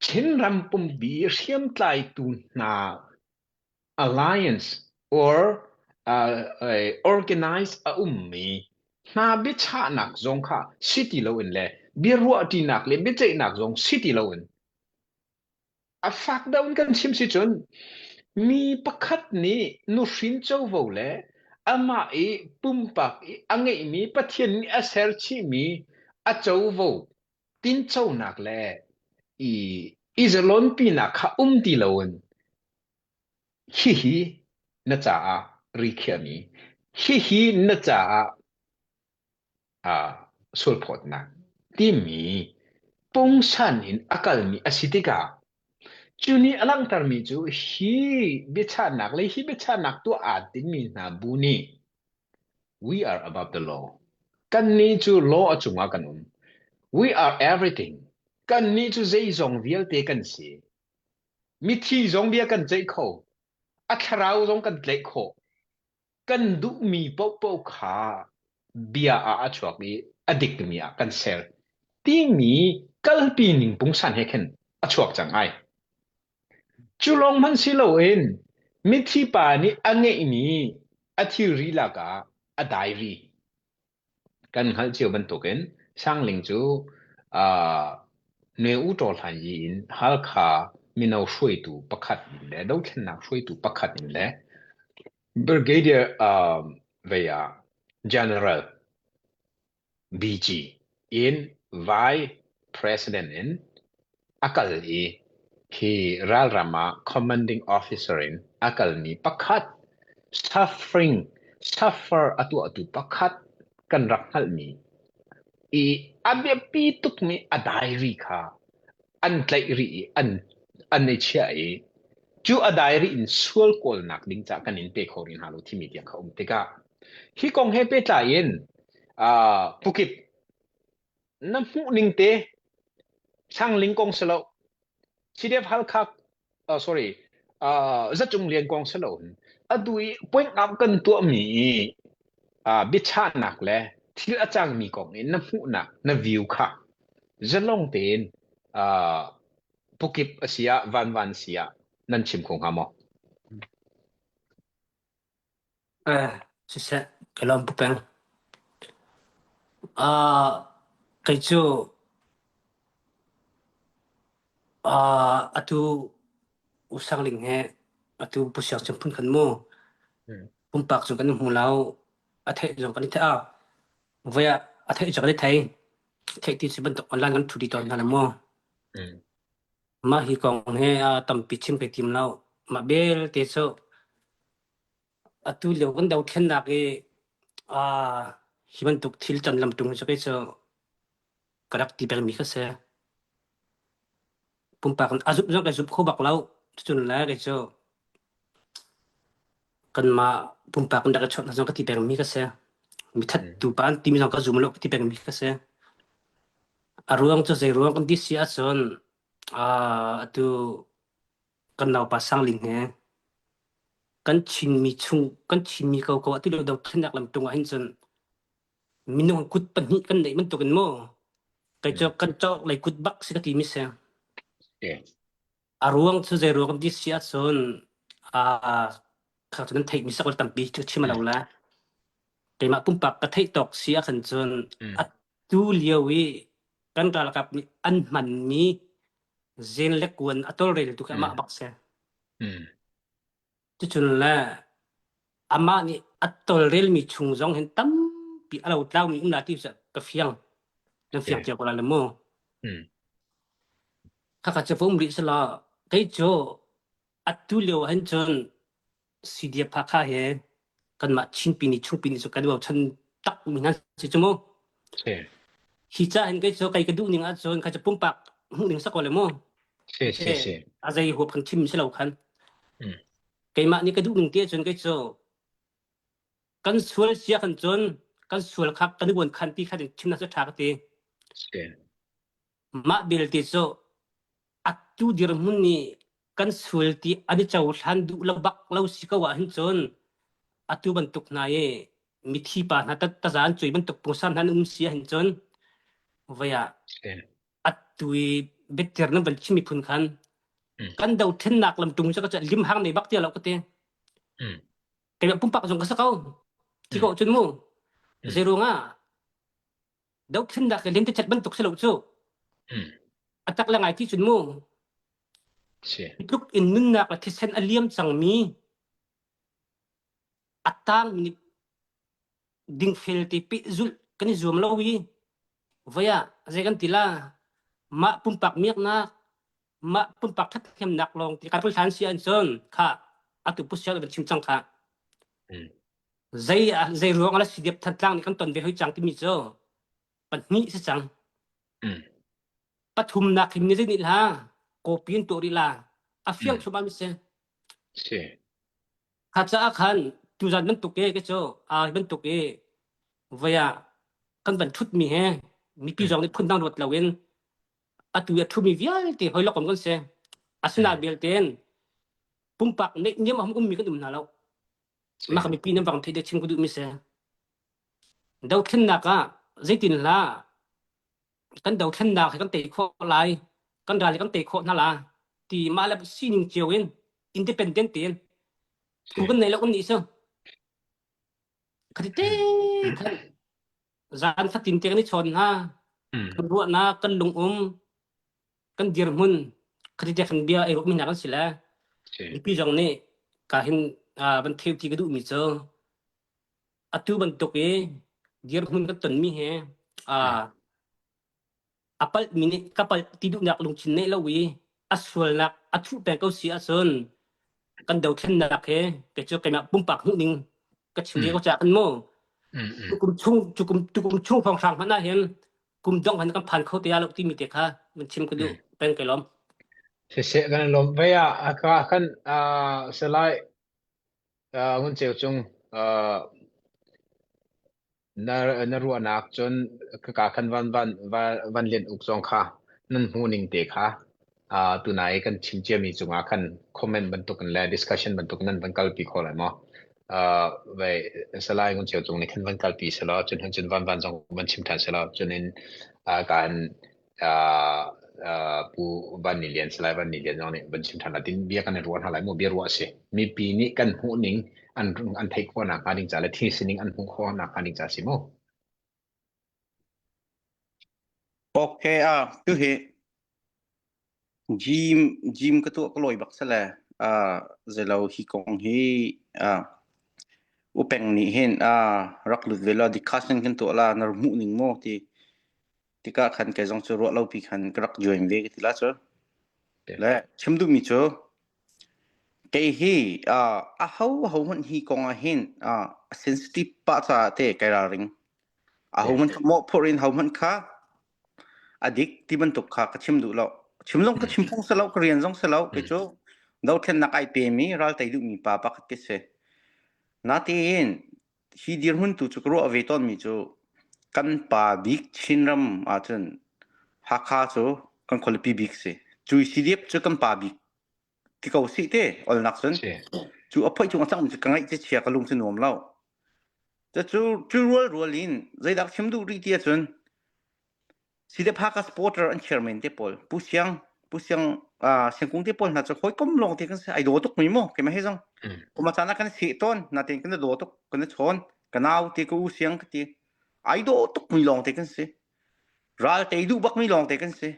S3: Chinram pumpi hriamtlaitu hna alliance or uh, uh, organize a ummi hna biachahnak zong kha si ti loin le biaruahṭinak le biaceihnak zong si ti loin A fak deuh in kan chim si cun mi pakhat nih nuhrin covo le amah i pumpak i a ngeihmi Pathian nih a ser chihmi a covo tinconak le i i zalonpinak kha um ti loin hihi na caah ri khiahmi hihi na caah uh, sulphawtnak timi pungsan in a kalmi a si tikah cu nih a langhtermi cu hi biachahnak le hi biachahnak tuah aa tinmi hna bu nih we are above the law kannih cu law a cungah kan um we are everything kannih cu zeizong vialte kan si mithi zong bia kan ceih kho a thlarau zong kan tlaih khawh kan duhmi paohpaoh kha bia ah a chuak i a dikmi ah kan ser timi kalpi ning pungsan he khin a chuak cang ai. Cu lawng hmanh si loin mithi pa nih a ngeihmi a thilri lakah a diary Kan hngalh cio bantukin Sangling cu uh, Nwe U Taw Hlan Yi in Halkha mino hruaitu pakhat in le dothlennak hruaitu pakhat in le Brigadier um, vei ah General BG in Vice President in a kal i khi ralram ah commanding officer in a kalmi pakhat suffering suffer a tuahtu pakhat kan rak hngalhmi i a biapi tukmi a diary kha an tlaih rih i an an i chiah i cu a diary in sual kawlnak ding ca kan in pe kho rih hna lo timi tiang kha um tikah hi kong he pehtlai in uh, pukip Na hmuh ning te Sangling kong si lo CDF Halkha uh, sorry uh, Zacung Lian kong si lo atu i point up kan tuahmi i uh, biachahnak le thil a cangmi kong in na hmuhnak na view kha zalong tein. Uh, pukip a si ah vanvan a si ah nan chim kho hnga maw?
S5: Eh, siseh, ka lawm pu peng. Ah, kei cu ah atu usangling he atu pu siang cung phun khan mu pumpak cu kan hmu lo a theih zong kan i theih a voi ah a theih cu kan i thei theih ti si bantuk online kan thu di tawn hna le mu
S3: Mm.
S5: mah hi kong he ah tampi chim kai tim lo mah belte cu atu lio kan dothlennak i ah hi bantuk thil can lam tung cu kei cu ka rak ti pengmi kha si. Pumpak in a zumh zong ka zumh kho bak lo. Cucun le kei cu kanmah pumpak in rak i chawnh zong ka ti pengmi ka si. Mithat tu pa an timi zong ka zum lo ka ti pengmi ka si. A ruang cu zei ruang kan ti si ahcun ah atu kan naupa Sangling he kan Chinmi chung kan Chinmi ko ko atu lio dothlennak lam tung ah hin cun minung kut pahnih kan neih bantuk in mu kei cu kan cawk lei kut bak si ka ti mi si.
S3: Okay.
S5: A ruang cu zei ruang kan ti si ahcun aa kha cu nan theih mi sakul tampi cu chim lo la. Keimah pumpak ka theih tawk si ahkhan cun atu lio i kan ralkap nih an hmanmi zen le kuan a tawlrel tu khi amah bak si. Cucun le amah nih a tawlrelmi chung zong hin tampi a lotlaumi um la ti cu ka fiang. Nan fiang cio ko lai le mu. Khakha cu va um rih selaw kei cu atu lio ah hin cun CDF Hakha he kanmah Chinpi nih chungpi nih cu kan bochan tak mi hna si cu mu. Hi ca hin kei cu kei ka duh ning ahcun kha cu pumpak hmuh ning sa ko le mu.
S3: Si si si.
S5: A zei huap kan chim si lo khan. Keimah nih ka duh ning te ahcun kei cu kan sual sia kan cun kan sual kha kan i buan khan ti kha chim na cu ṭha ka ti.
S3: Si.
S5: Mah belte cu atu dirhmun nih kan sual ti an i cohlan duh lo bak lo si ko ahhin cun atu bantuk hna i mithi pa hna taza an cuai bantuk pungsan hna an um si ahhin cun voi ah atu i biatir nan van chim miphun khan kan dothlennak lamtung cu ka limhang nei bak ti lo ka ti. Keimah pumpak zong ka sa ko. Ti ko cun mu. Zei ruangah dothlennak le lentecelh bantuk si lo cu. A tak le ngai ti cun mu. Tluk in nunnak le thisen a liam cangmi a tang nih dingfel te pehzulh kan i zuam lo i voi ah zei kan ti la mah pumpak miaknak mah pumpak ṭhathnemnak lawng ti kan hlan si an cun kha atu pusial van chim cang kha zei zei ruang ala si diap thantlang nih kan ton ve hoi cang timi cu pahnih si cang pathumnak hin ni zei nih la kopi in tuah rih la a fiang thluahmah mi si
S3: Si.
S5: Kha caah khan tuzan bantuk e ke cu aa bantuk i voi ah kan van ṭhutmi he mipi zong nih phundang ruat loin atu i a ṭhumi vialte hoi lokom kan si. Asinain belte pumpak neihniam a hum ummi kan um hna lo. Mah ka mipi nan vang theih deh chim ka duhmi si. Dothlennak ah zeitin hlah kan dothlennak hi kan tei khawh lai kan ral hi kan tei khawh hna la ti mah le sining cio in independent tein phu kan nei lo kan nih cu khati te khan zan fatin te kan i chawn hna kan ruahnak kan lungum kan dirhmun khati te kan bia ei mi hna kan si le mipi zong nih ka hin van theu ti ka duh mi cu Atu bantuk i dirhmun kan tonmi hi a palhmi nih ka palh ti duhnak lungthin neih lo i a sualnak a thuh peng ko si ahcun kan dothlennak hi kei cu keimah pumpak hmuhning ka chim ve ko caah kan mu tukum chung tukum tukum chung hrawnghrang hmanh ah hin kum dongh han kan phan kho te lo timi te kha man chim ka duh peng kai lawm.
S3: Siseh kan lawm ve ah ka kan salai Ngun Ceu Cung, na na ruahnak cun khaka khan van van van Lian Uk zong kha nan hmuhning te kha tunai kan chim ciami cungah khan comment bantukin le discussion bantukin nan van kalpi kho lai maw? Vai Salai Ngun Ceu Cung nih khan van kalpi selaw cun hun cun van van zong van chim ṭhan selaw cun in kan. Pu Van Ni Lian Salai Van Ni Lian zong nih van chim ṭhan la tin bia kan i ruah hna lai mu bia ruah a si. Mipi nih kan hmuh ning an an theih khawh nakhnga ding ca le thil sining an hmuh khawh nakhnga ding ca a si mu.
S6: Okay ah tu hi gym gym ka tuah ka lawi bak sale ah zelo hi kong hi ah upeng nih hin ah rak lut ve la discussion kan tuah la nar hmuh ning mo ti tikah khan kei zong cu ruah lo pi khan ka rak join ve ka ti la cu le chim duhmi cu kei hi ah a ho ho hmanh hi kong ah hin ah a sensitive pah caah te kai ralring a ho hmanh kha mawh phurh in ho hmanh kha a dik ti bantuk kha ka chim duh lo chim zong ka chim phung si lo ka rian zong si lo kei cu dothlennak ai pemi ral tei duhmi pa pakhat ka si natein hi dirhmun tu cu ka ruah ve tawnmi cu kan pa bik Chinram ahcun Hakha cu kan khualipi bik si. Cui CDF cu kan pa bik ti ko sih te olnak cun cu a phoih cung a cangmi cu ka ngaih ci chia ka lung cu nuam lo. Cu cu rual rual in zeidah chim duh rih ti ahcun CDF-Hakha supporter an chairman te pawl Pu Siang Pu Siang uh, Siangkung te pawl hna cu hawikom lawng te kan si ai daw tuk mi mu keimah he zong kuma caan ah kan seh tawn natein kan daw tuk kan chawn ka nau te ka u Siang ka ti ai daw tuk mi lawng te kan si ral tei duh bak mi lawng te kan si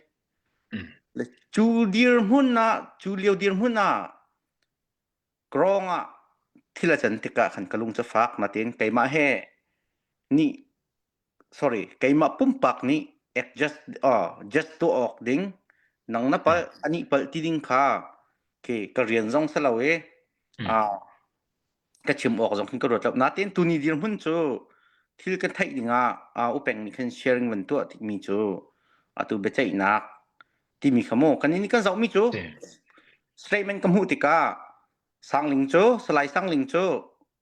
S6: le cu dirhmun ah cu lio dirhmun ah Krong ah thil a can tikah khan ka lung cu fak natein keimah he nih sorry keimah pumpak nih adjust uh, just tuah awk ding nang na palh anih palh ti ding kha ke ka rian zong si lo i uh, ka chim awk zong khin ka ruat lo natein tuni dirhmun cu thil kan theih dingah uh, upeng nih khan sharing van tuah mi cu atu biaceihnak timi kha mu kan in kan zohmi cu statement ka hmuh tikah Sangling cu Salai Sangling cu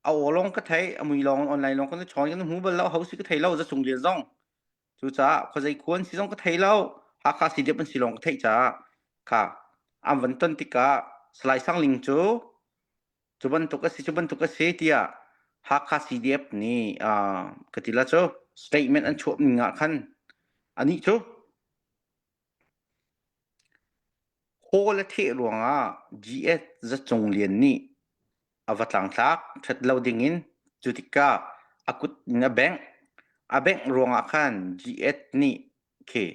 S6: a aw lawng ka thei a mui lawng online lawng kan chawn kan hmu bal lo ho si ka thei lo za cung lian zong cucaah khuazei khuan si zong ka thei lo Hakha si dep an si lawng ka theih caah kha an van ton tikah Salai Sangling cu cu bantuk a si cu bantuk a si tiah Hakha CDF nih uh, ka ti la cu statement an chuah ning ah khan anih cu Hawl a theh ruangah GS Za Cung Lian nih a va tlangtlak ṭhat lo dingin cu tikah a kut in a bengh. A bengh ruangah khan GS nih khi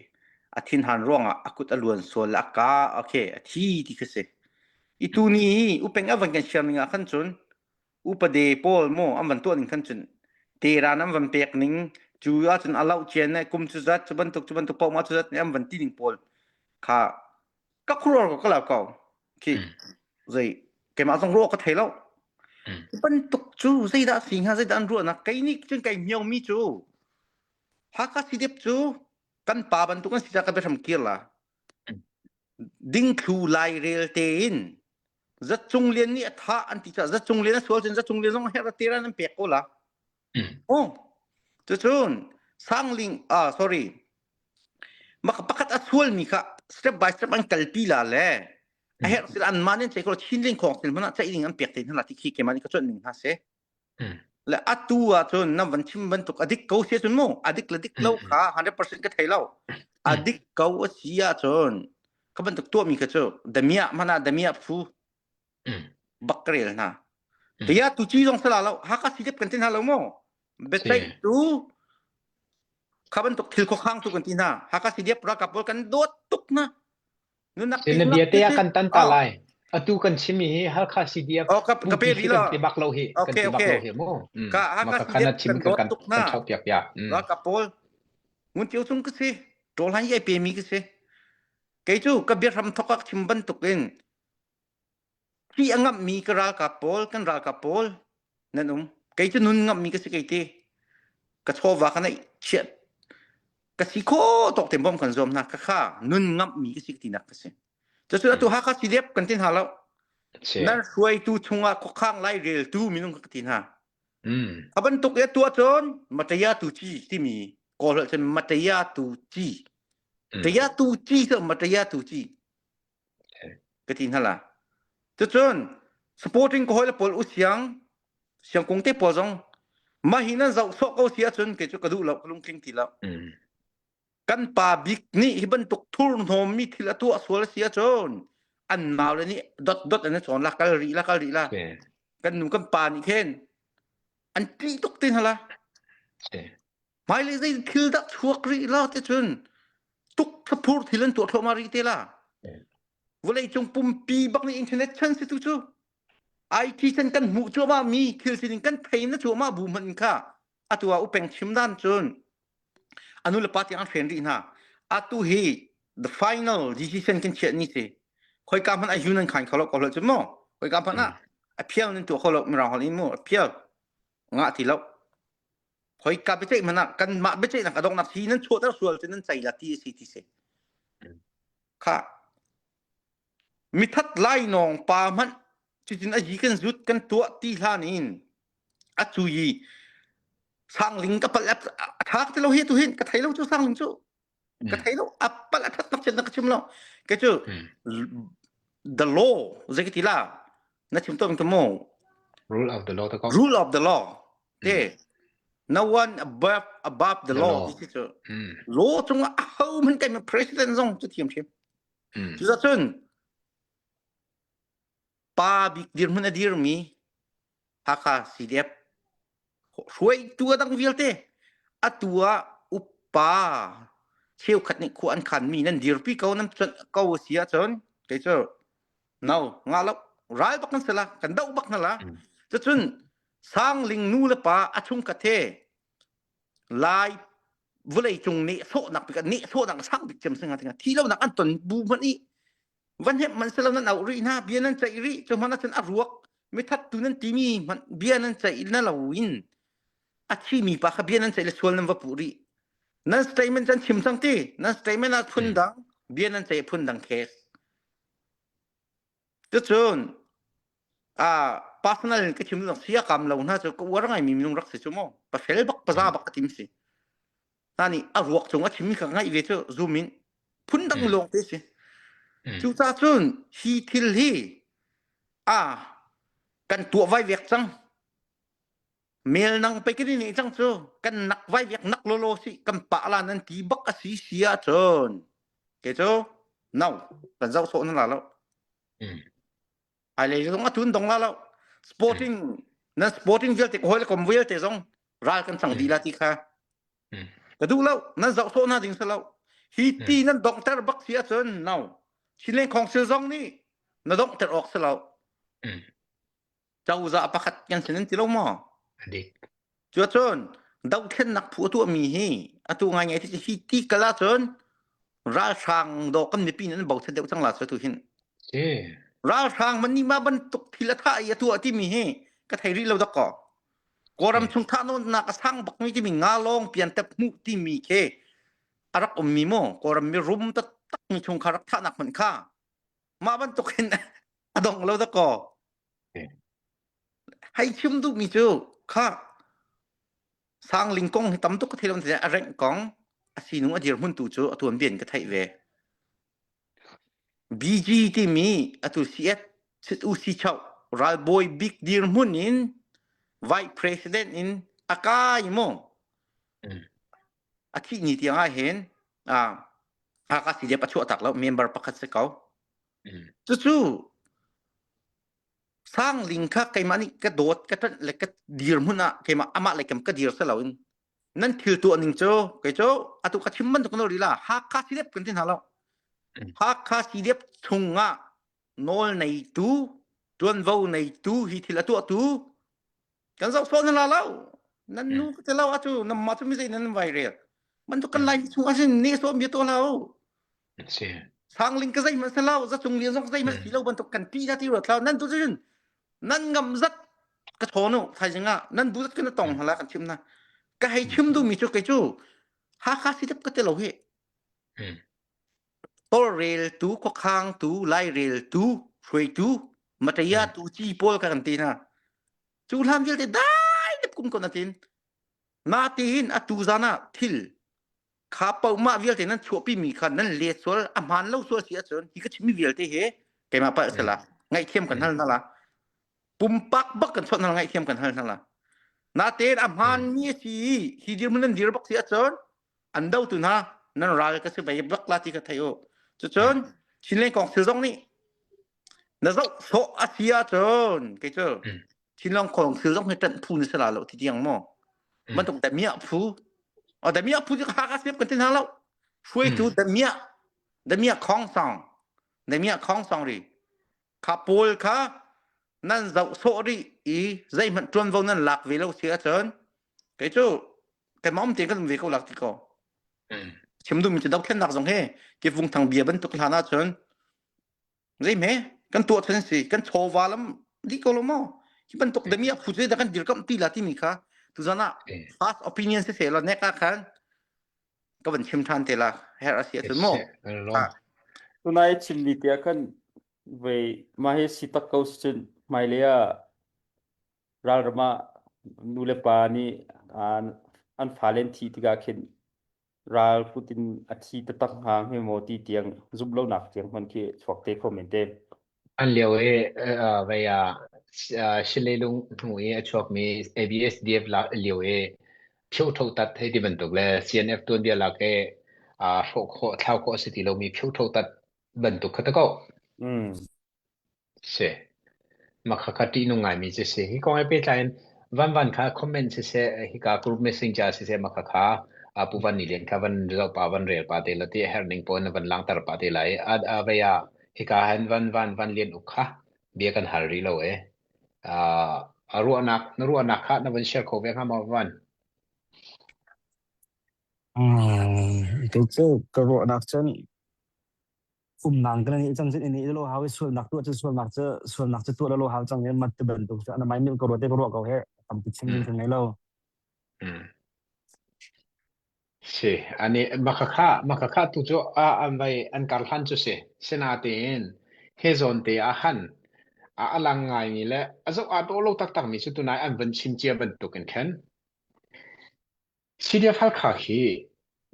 S6: a thinhan ruangah a kut a luan sual le a kaa okay a thi ti khi si. I tuni hi upeng a van kan share ning ah khan cun upade pawl maw an van tuah ning khan cun teran an van pek ning cu ahcun a loh cian ne kum cu zat cu bantuk cu bantuk paoh ma cu zat nih an van ti ning pawl kha ka khuruar ko ka lau ko khi zei keimah zong ruah ka thei lo bantuk cu zeidah si hnga zeidah an ruahnak kei nih cun kai hmiau mi cu Hakha CDF cu kan pa bantuk an si ca ka biahram kir la dingthlu lairel tein Zacung Lian nih a thah an ti caah Zacung Lian a sual cun Zacung Lian zong herh teran an pek ko la. Oh, cucun Sangling ah sorry maka pakhat a sualmi kha step by step an kalpi la le a herh sil an man in chei ko Chinling khong sil hmanh ah ceih ding an pek te hna la ti khi keimah nih ka cuanh ning hna si. Le atu ahcun na van chim bantuk a dik ko si ahcun mu a dik le dik lo kha 100% ka thei lo a dik ko a si ahcun ka bantuk tuahmi kha cu damiah mana damiah phu bak ka rel hna tiah tu ci zong sala lo haka si dep kan ti hna lo mu biaceih tu kha bantuk thil khuakhang tu kan ti hna haka si dep ralkap pawl kan dawt tuk hna
S3: Nunak na bia te ah kan tan ta lai. Atu kan chim hi Halkha CDF
S6: oh, ka, ka pe
S3: pi kan ti bak lo hi kan ti bak lo hi mu.
S6: Ka Hakha CDF
S3: kan
S6: kan dawt tuk na.
S3: Kan chau piak ya.
S6: Ralkap pawl ngun tiu chung ka si. Ṭawl han yai pe mi ka si. Kei cu ka biahram thok ak chim bantuk in Hi a ngamhmi ka ralkap pawl, kan ralkap pawl nan um. Kei cu nun ngamhmi ka si kei ti. Ka chawva ka neih chiat. Ka si kho tawk te bom kan zuam hna. Ka kha nun ngamhmi ka si tinak ka si. Cucu atu Hakha CDF kan tin hna lo. Nan hruaitu chungah khuakhang lai reltu minung ka ti hna. A bantuk i tuah cun Mataya tu ci timi Kawl holh cun Mataya tu ci. Mataya tu ci cu Mataya tu ci. ka ti hna la. Cucun supporting ka hawile pawl u siang siangkung te pawl zong mah hi nan zoh sawh ko si ahcun kei cu ka duh lo ka lungtling ti lo. Kan pa bik nih hi bantuk thurhnawmmi thil a tuah sual a si ahcun an naule nih dot dot an i cawn la kal rih la kal rih la. Kan nu kan pa nih khin an ṭih tuk te hna la. Hmailei zei thil dah chuak rih la ti cun tuk thlaphur thil an tuah thluahmah rih te la. Vawlei cung pumpi bak nih internet chan si tu cu IT chan kan hmuh cuahmah mi thil sining kan thei na cuahmah bu hmanh kha atu ah upeng chim dan cun anu le pa tiang an hren rih hna. Atu hi the final decision kan chiah ni si. Khoika hmanh a yun an khan kho lo ko lo cu mu. Khoika hmanh ah a phial nan tuah kho lo mirang holh in mu a phial ngah ti lo. Khoika biaceih hmanh ah kanmah biaceihnak a donghnak hi nan chuahter sual cu nan cei la ti a si ti si. Kha mithat lainawng pa hmanh cutin a yi kan zut kan tuah ti hlan in a cu i sangling ka palh a tha ka ti lo hi tu hin ka thei lo cu sangling cu ka thei lo a palh a that nak chin na ka chim lo ke cu the law zei ka ti la na chim to ka mo
S3: rule of the law ta ko
S6: rule of the law te no one above above the, the law, law. ti cu law cung ah ho man kai president zong cu thiam thiam cu cun pa bik dirhmun a dirmi Hakha CDF hruaitu a dang vialte atu ah upa cheukhat nih khua an khanmi nan dirpi ko nan cuanh ko a si ahcun kei cu no nga lo ral bak kan si la kan doh bak hna la cucun sangling nu le pa a chungkhat he lai vawlei cung nehsawhnak bik nehsawhnak sang bik cem singa tinga thi lonak an ton bu hmanh i van hemh man selo nan auh rih hna bia nan ceih rih cu hmanh ahcun a ruak mithattu nan timi hmanh bia nan ceih na lo in a thimi pa kha bia nan ceih le sual nan va puh rih nan statement can chim cang ti nan statement ah phun dang bia nan ceih phun dang case cucun a personal in ka chim dang sia kam lo hna cu ka uar ngai mi minung rak si cu mu pa fel bak paza bak ka tim si hna nih a ruak cung a chimmi kha ngaih ve cu zoom in phundang lawng te si cucaah cun hi thil hi a kan tuah vai vek cang mel nang pe kan ni cang cu kan nak vai vek nak lolo si kan pa la nan ti bak a si si ah cun ke cu no kan zoh sawh na la lo Hmailei zong a tun dong la lo. Sporting na sporting vialte ka hawi le kom vialte zong ral kan cang dih la ti kha. Ka duh lo. Nan zoh sawh na ding si lo. Hi ti nan donghter bak si ahcun no. Chinland Council zong nih na donghter awk si lo. Cozah pakhat kan si nan ti lo maw?
S3: Dik.
S6: Cuacun dohthlennak phu a tuahmi hi atu ngaingai ti hi ti kal ahcun ralhrang dawh kan mipi nih an bochan deuh cang la cu tu hin.
S3: Si.
S6: Ralhrang man nih mah bantuk thil a thah i a tuah timi hi ka thei rih lo dak kaw. Kawlram chung thah nawnnak a sang bak mi timi nga lawng pian tep hmuh timi khi a rak ummi mu Kawlram mi rum taktak mi chungkhar rak thahnak hmanh kha mah bantuk hin a dong lo dak kaw. Hei chim duhmi cu kha Sangling kong hi tam tuk ka thei lo a rengh kong a sinung a dirhmun tu cu a tuanbia in ka theih ve. BG timi atu CS Sit U Si Chau ralbawi bik dirhmun in vice president in a kai mu. A thih ni tiang ah hin Hakha CDF a chuah tak lo member pakhat si ko. Cucu Sangling kha keimah nih ka dawt ka ṭanh le ka dirhmun ah keimah amah lei kam ka dir si loin nan thil tuah ning cu kei cu atu ka chim bantuk no rila Hakha CDF kan ti hna lo Hakha CDF chungah nawl neitu tuanvo neitu hi thil a tuahtu kan zoh sawh na la lo nan nu ka ti lo atu nan mah cu mi zei nan vai rel bantuk kan lai chung asin ne sawm bia to lo
S3: Si.
S6: Sangling ka zeihmanh si lo, zacung lian zong zeihmanh si lo bantuk kan pi na ti ruat lo. Nan tu cun nan ngam zat ka chawn u thaizing ah nan bu zat kan tong hala kan chim na. Ka hei chim duhmi cu kei cu Hakha si dep ka ti lo hi. Tawlreltu, khuakhangtu, laireltu, hruaitu, mataya tu ci pawl ka kan ti na. Cu hlan vialte dai dep kum ko na tin. Natiin atu zan ah thil kha paohmah vialte nan chuahpimi kha nan let sual a hmaan lo sual si ahcun hi ka chimmi vialte hi keimah palh sala ngaihthiam kan hal hna la pumpak bak kan chawnh hna ngaihthiam kan hal hna la natein a hmaanmi a si i hi dirhmun nan dir bak si ahcun an dotu hna. Nan ral ka si bai bak la ti ka thei u. Cucun Chinland Council zong nih na zoh sawh a si ahcun kei cu Chinland Council zong hi ṭanh phu na si la lo ti tiang maw? Bantuk damiah phu. O damiah phu cu Hakha siap kan ti hna lo. Hruaitu damiah damiah khong song damiah khong song ri kha pawl kha nan zoh sawh rih i zeihmanh ṭuanvo nan lak ve lo si ahcun kei cu keimah um tein kan um ve ko lak ti ko. Chim duhmi cu dothlennak zong hi kivung thang bia bantuk hlan ahcun zeihme kan tuah chan si kan chawva lam dih ko lo maw hi bantuk dami a phu cu dah kan dirkamh ti la timi kha tuzan ah fast opinion si seh law nek ah khan ka van chim ṭhan te la her a si ahcun maw
S4: Tunai chimmi tiah khan vei mah hi si tak ko si cun hmailei ah ralram ah nu le pa nih an fale an thih tikah khin ral kut in a thi taktak hnga hme maw ti tiang zumh lonak tiang hmanh khi chuak te kho men te.
S3: An lio i vei ah Shilelung hnu i a chuakmi ABSDF lio i Phyohtho tat hei ti bantuk le CNF tuanbia lak i hrawh khawh thlau khawh a si ti lomi phyohtho tat bantuk kha ta ko. Si. Mah khakha ṭihnung ngaimi cu si. Hi kong he pehtlai in Van Van kha comment siseh, hika group messenger siseh mah khakha Pu Van Ni Lian kha van zoh pa van rel pa te la ti a herh ning pawl na van langhter pa te lai. A, a vei ah hika hin Van Van Van Lian Uk kha bia kan hal rih lo e. A ruahnak na ruahnak kha na van share kho ve hnga maw Van?
S1: Kei cu ka ruahnak cun umnang kan ni cang cun ini lo hau i sualnak tuah cu sualnak cu sualnak cu tuah lo hau cang i mat ti bantuk cu ana mai mil ko ruate ka ruah ko he tampi chim ding ka ngei lo.
S3: Si ani makakha makakha tu cu a an vai an kar hlan cu si sinatein he zawn te ah han a alang ngai mi le a zoh a dawh lo taktak mi cu tunai an van chim cia bantuk in khan CDF Halkha khi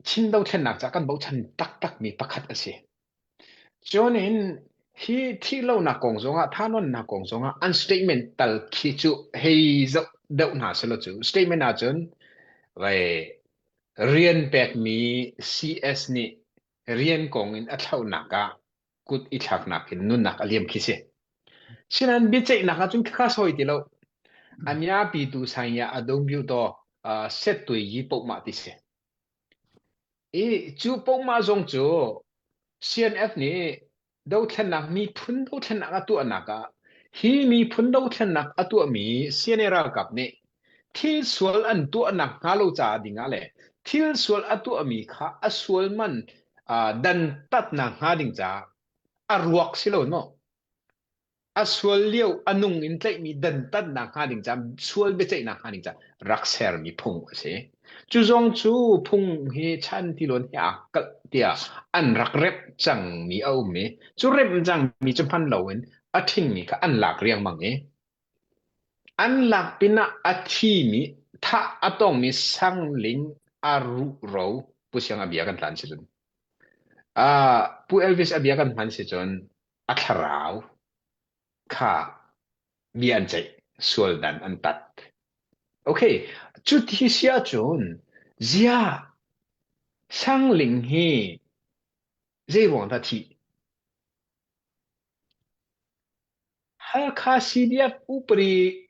S3: Chin dothlennak caah kan bochan taktakmi pakhat a si. Cun in hi thihlonak kong zongah thahnawnnak kong zongah an statement tal khi cu hei zoh deuh hna selaw cu statement ahcun vai rian pekmi CS nih rian kong in a thlauhnak ah kut i thlaknak in nunnak a liam khi si. Sinain biaceihnak ahcun khakha sawi ti lo. A miapi tu sang ya a dong biu to set tui yi pohmah ti si. I cu pohmah zong cu CNF nih dothlennak miphun dothlennak a tuahnak ah hi miphun dothlennak a tuahmi CNA ralkap nih thil sual an tuahnak hnga lo caah ding ah le thil sual a tuahmi kha a sual man dantatnak hnga ding caah a ruak si lo maw a sual lio a nung in tlaihmi dantatnak hnga ding caah sual biaceihnak hnga ding caah rak sermi phung a si. Cu zong cu phung hi chan tiluan he aa kalh tiah an rak remh cangmi a um i cu remh cangmi cu hman loin a ṭhingmi kha an lak riangmang i an lak pinah a thimi thah a tongmi sangling a ruhro Pu Siang a bia kan tlan si cun Pu Elvis a bia kan hman si cun a thlarau kha bia an ceih sual dan an tat. Okay, cu ti si ahcun ziah Sangling hi zei ruang dah thih? Halkha CDF upadi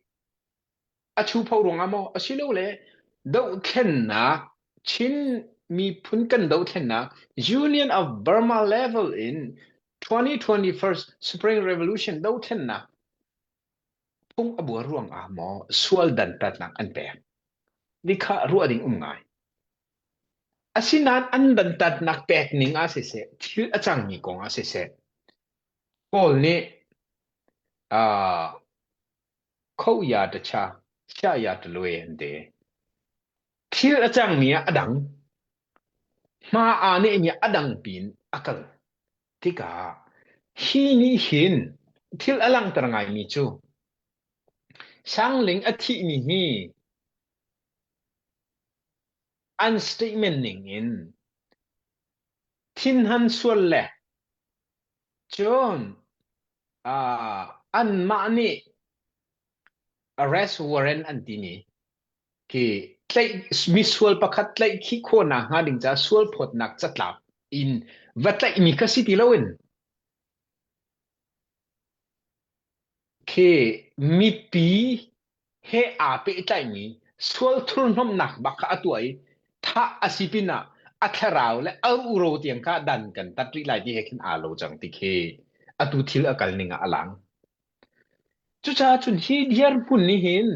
S3: a chupho ruangah maw asilole dohthlennak Chin miphun kan dohthlennak Union of Burma level in 2021st Spring Revolution dohthlennak phung a buar ruangah maw sual dantatnak an pek nikha ruah ding um ngai asinain an dantatnak pek ning ah siseh thil a cangmi kong ah siseh Kawl nih uh, Kho ya tacha, sia ya talue an ti. Thil a cangmi ah a dang. Hma aa nehmi ah a dang pin a kal. Tikah hi nih hin thil a langhter ngaimi cu Sangling a thihmi hi an statement ning in thinhan sual le cun anmah nih arrest warrant an timi. Khi tlaih misual pakhat tlaihkhih khawhnak hnga ding caah sual phawtnak catlap in va tlaihmi kha si ti loin khi mipi he aa pehtlaimi sual thurhnomnak bak kha a tuah i thah a si pinah a thlarau le a uro tiang kha dan kan tat rih lai ti he khin aa lo cang ti khi atu thil a kal ning ah a lang. Cucaah cun hi dirhmun nih hin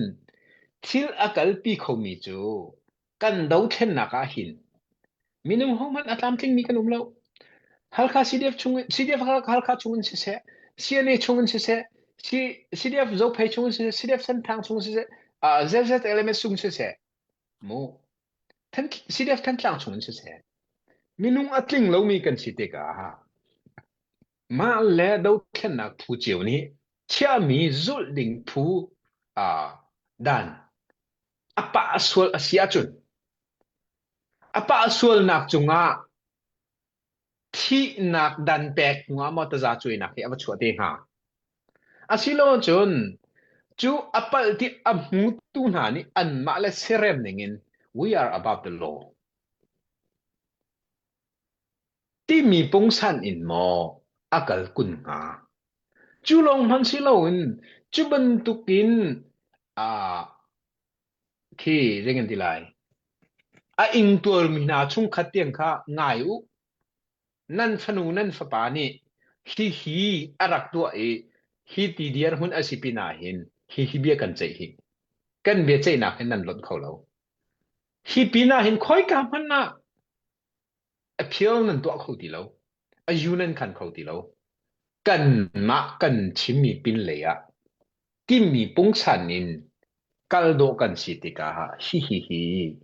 S3: thil a kalpi khomi cu kan dothlennak ah hin minung hohmanh a tlamtlingmi kan um lo. Halkha CDF chung CDF Halkha chung in siseh, CNA chung in siseh, CDF Zophei chung in siseh, CDF Senthang chung in siseh, ZZLMS chung siseh, mu CDF Thantlang chung in siseh, minung a tling lomi kan si tikah Mah le dothlennak phu cio nih chiahmi zulh ding phu dan a pah sual a si ahcun a pah sualnak cungah thihnak dan pek hnuah maw taza cuainak hi a va chuah te hnga. Asilo cun cu a palh ti a hmutu hna nih anmah le siarem ningin we are above the law. Timi pungsan in maw a kal kun hnga? Cu lawng hmanh si loin cu bantukin aa khi zei kan ti lai a ingtuarmi hna chungkhat tiang kha ngai u. Nan fanu nan fapa nih hihi a rak tuah i hi ti dirhmun a si pinah hin hihi bia kan ceih hi. Kan bia ceihnak hin nan lonh kho lo. Hi pinah hin khoika hmanh ah appeal nan tuah kho ti lo. A yu nan khan kho ti lo. Kanmah kan chimmi pinlei ah timi pungsan in kal dawh kan si tikah hihihi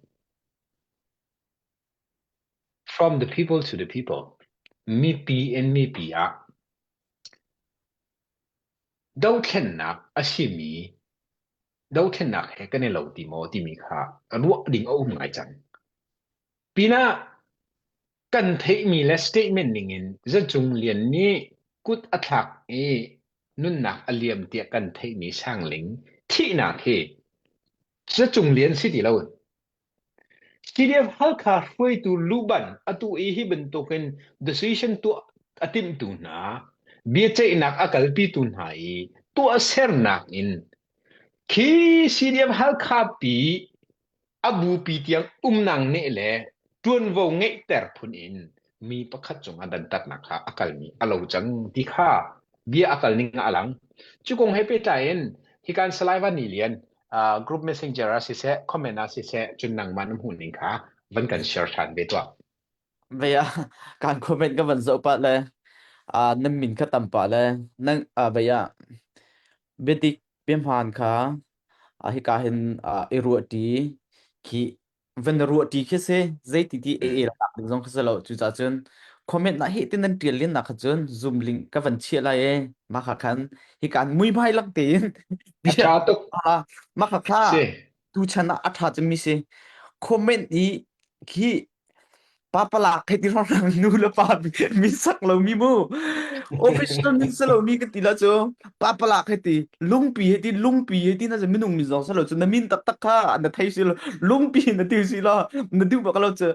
S3: from the people to the people mipi in mipi ah dothlennak a simi dothlennak he kan i lo ti maw timi kha ruah ding a um ngai cang. Pinah kan theihmi le statement ningin Zacung Lian nih kut a thlak i nunnak a liam tiah kan theihmi Sangling thihnak hi Zacung Lian si ti lo. CDF Halkha hruaitu luban atu i hi bantukin decision tuah a timhtu hna, biaceihnak a kalpitu hna i tuahsernak in khi CDF Halkha pi A bupi tiang umnak neh le ṭuanvo ngeihter phun in mi pakhat cungah dantatnak kha a kalmi a lo cang ti kha bia a kal ning ah a lang. Cu kong he pehtlai in hikan Salai Van Ni Lian uh, group messenger ah siseh, comment ah siseh, cun nangmah na hmuh ning kha van kan share ṭhan ve tuah.
S2: Vei ah kan comment ka van zoh pah le uh, nan min kha tam pah le nan uh, vei ah biadik biahmaan kha uh, hika hin uh, i ruahṭi khi van ruahṭi khi si zeiti ti e lak ding zong khi si lo cucaah cun comment na hi tin nan ṭial len nak kha cun zoom link ka van chiah lai e mah kha khan hika muihmai lak tein
S3: A ṭha tuk.
S2: mah kha kha
S3: Si.
S2: tuchan ah a ṭha cemmi si comment i khi Papalak hei ti hrawnghrang nu le pa min sak lomi mu. Official min sa lomi ka ti la cu. Papalak hei ti lungpi hei ti lungpi hei ti na minung min zong sa lo cu na min taktak kha na thei si lo lungpi na ti si lo na duh bak lo cu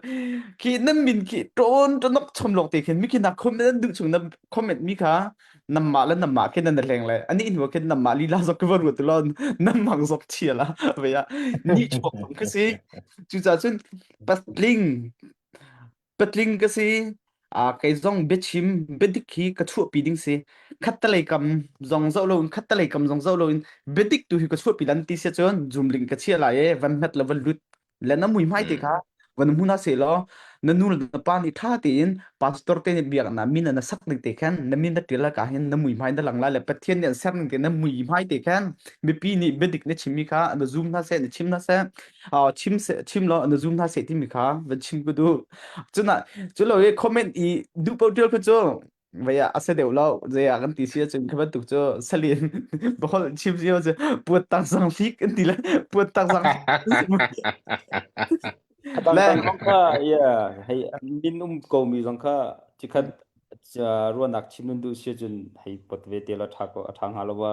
S2: khi nan min khi ṭawn ṭanok chom lawng te khin mi khi na comment nan duh chung na comment mi kha namah le namah khin nan hleng le ani hnu khin namah lila zok ka va ruat lo nan mang zok chia la ve a ni chuak zong ka si cucaah cun patling patling ka si a kei zong biachim biadik hi ka chuahpi ding si khattelei kam zong zoh loin khattelei kam zong zoh loin biadik tu hi ka chuahpi lan ti sia cun zoom link ka chia lai e van hmet le van lut le na muihmai te kha van hmu hna seh law na nu le na pa nih ṭha tein pastor te nih biak na min na sak ning te khan na min na ṭial ka hin na muihmai na lang lai le Pathian nih an ser ning te na muihmai te khan mipi nih biadik na chimmi kha na zum hna seh na chim hna seh chim seh chim law na zum hna seh timi kha van chim ku duh cuna cu lo i comment i duh paoh ṭial kha cu Vei ah a si deuh lo. Zei ah kan ti si ahcun khi bantuk cu salin bawlh chim si cu puat tang sang hlik an ti le puat tang sang
S4: A dang
S2: le
S4: dang zong kha yeah hei min um ko mi zong kha cikhat ruahnak chim nan duh si ahcun hei pot ve te la tha ko a tha hnga lo wa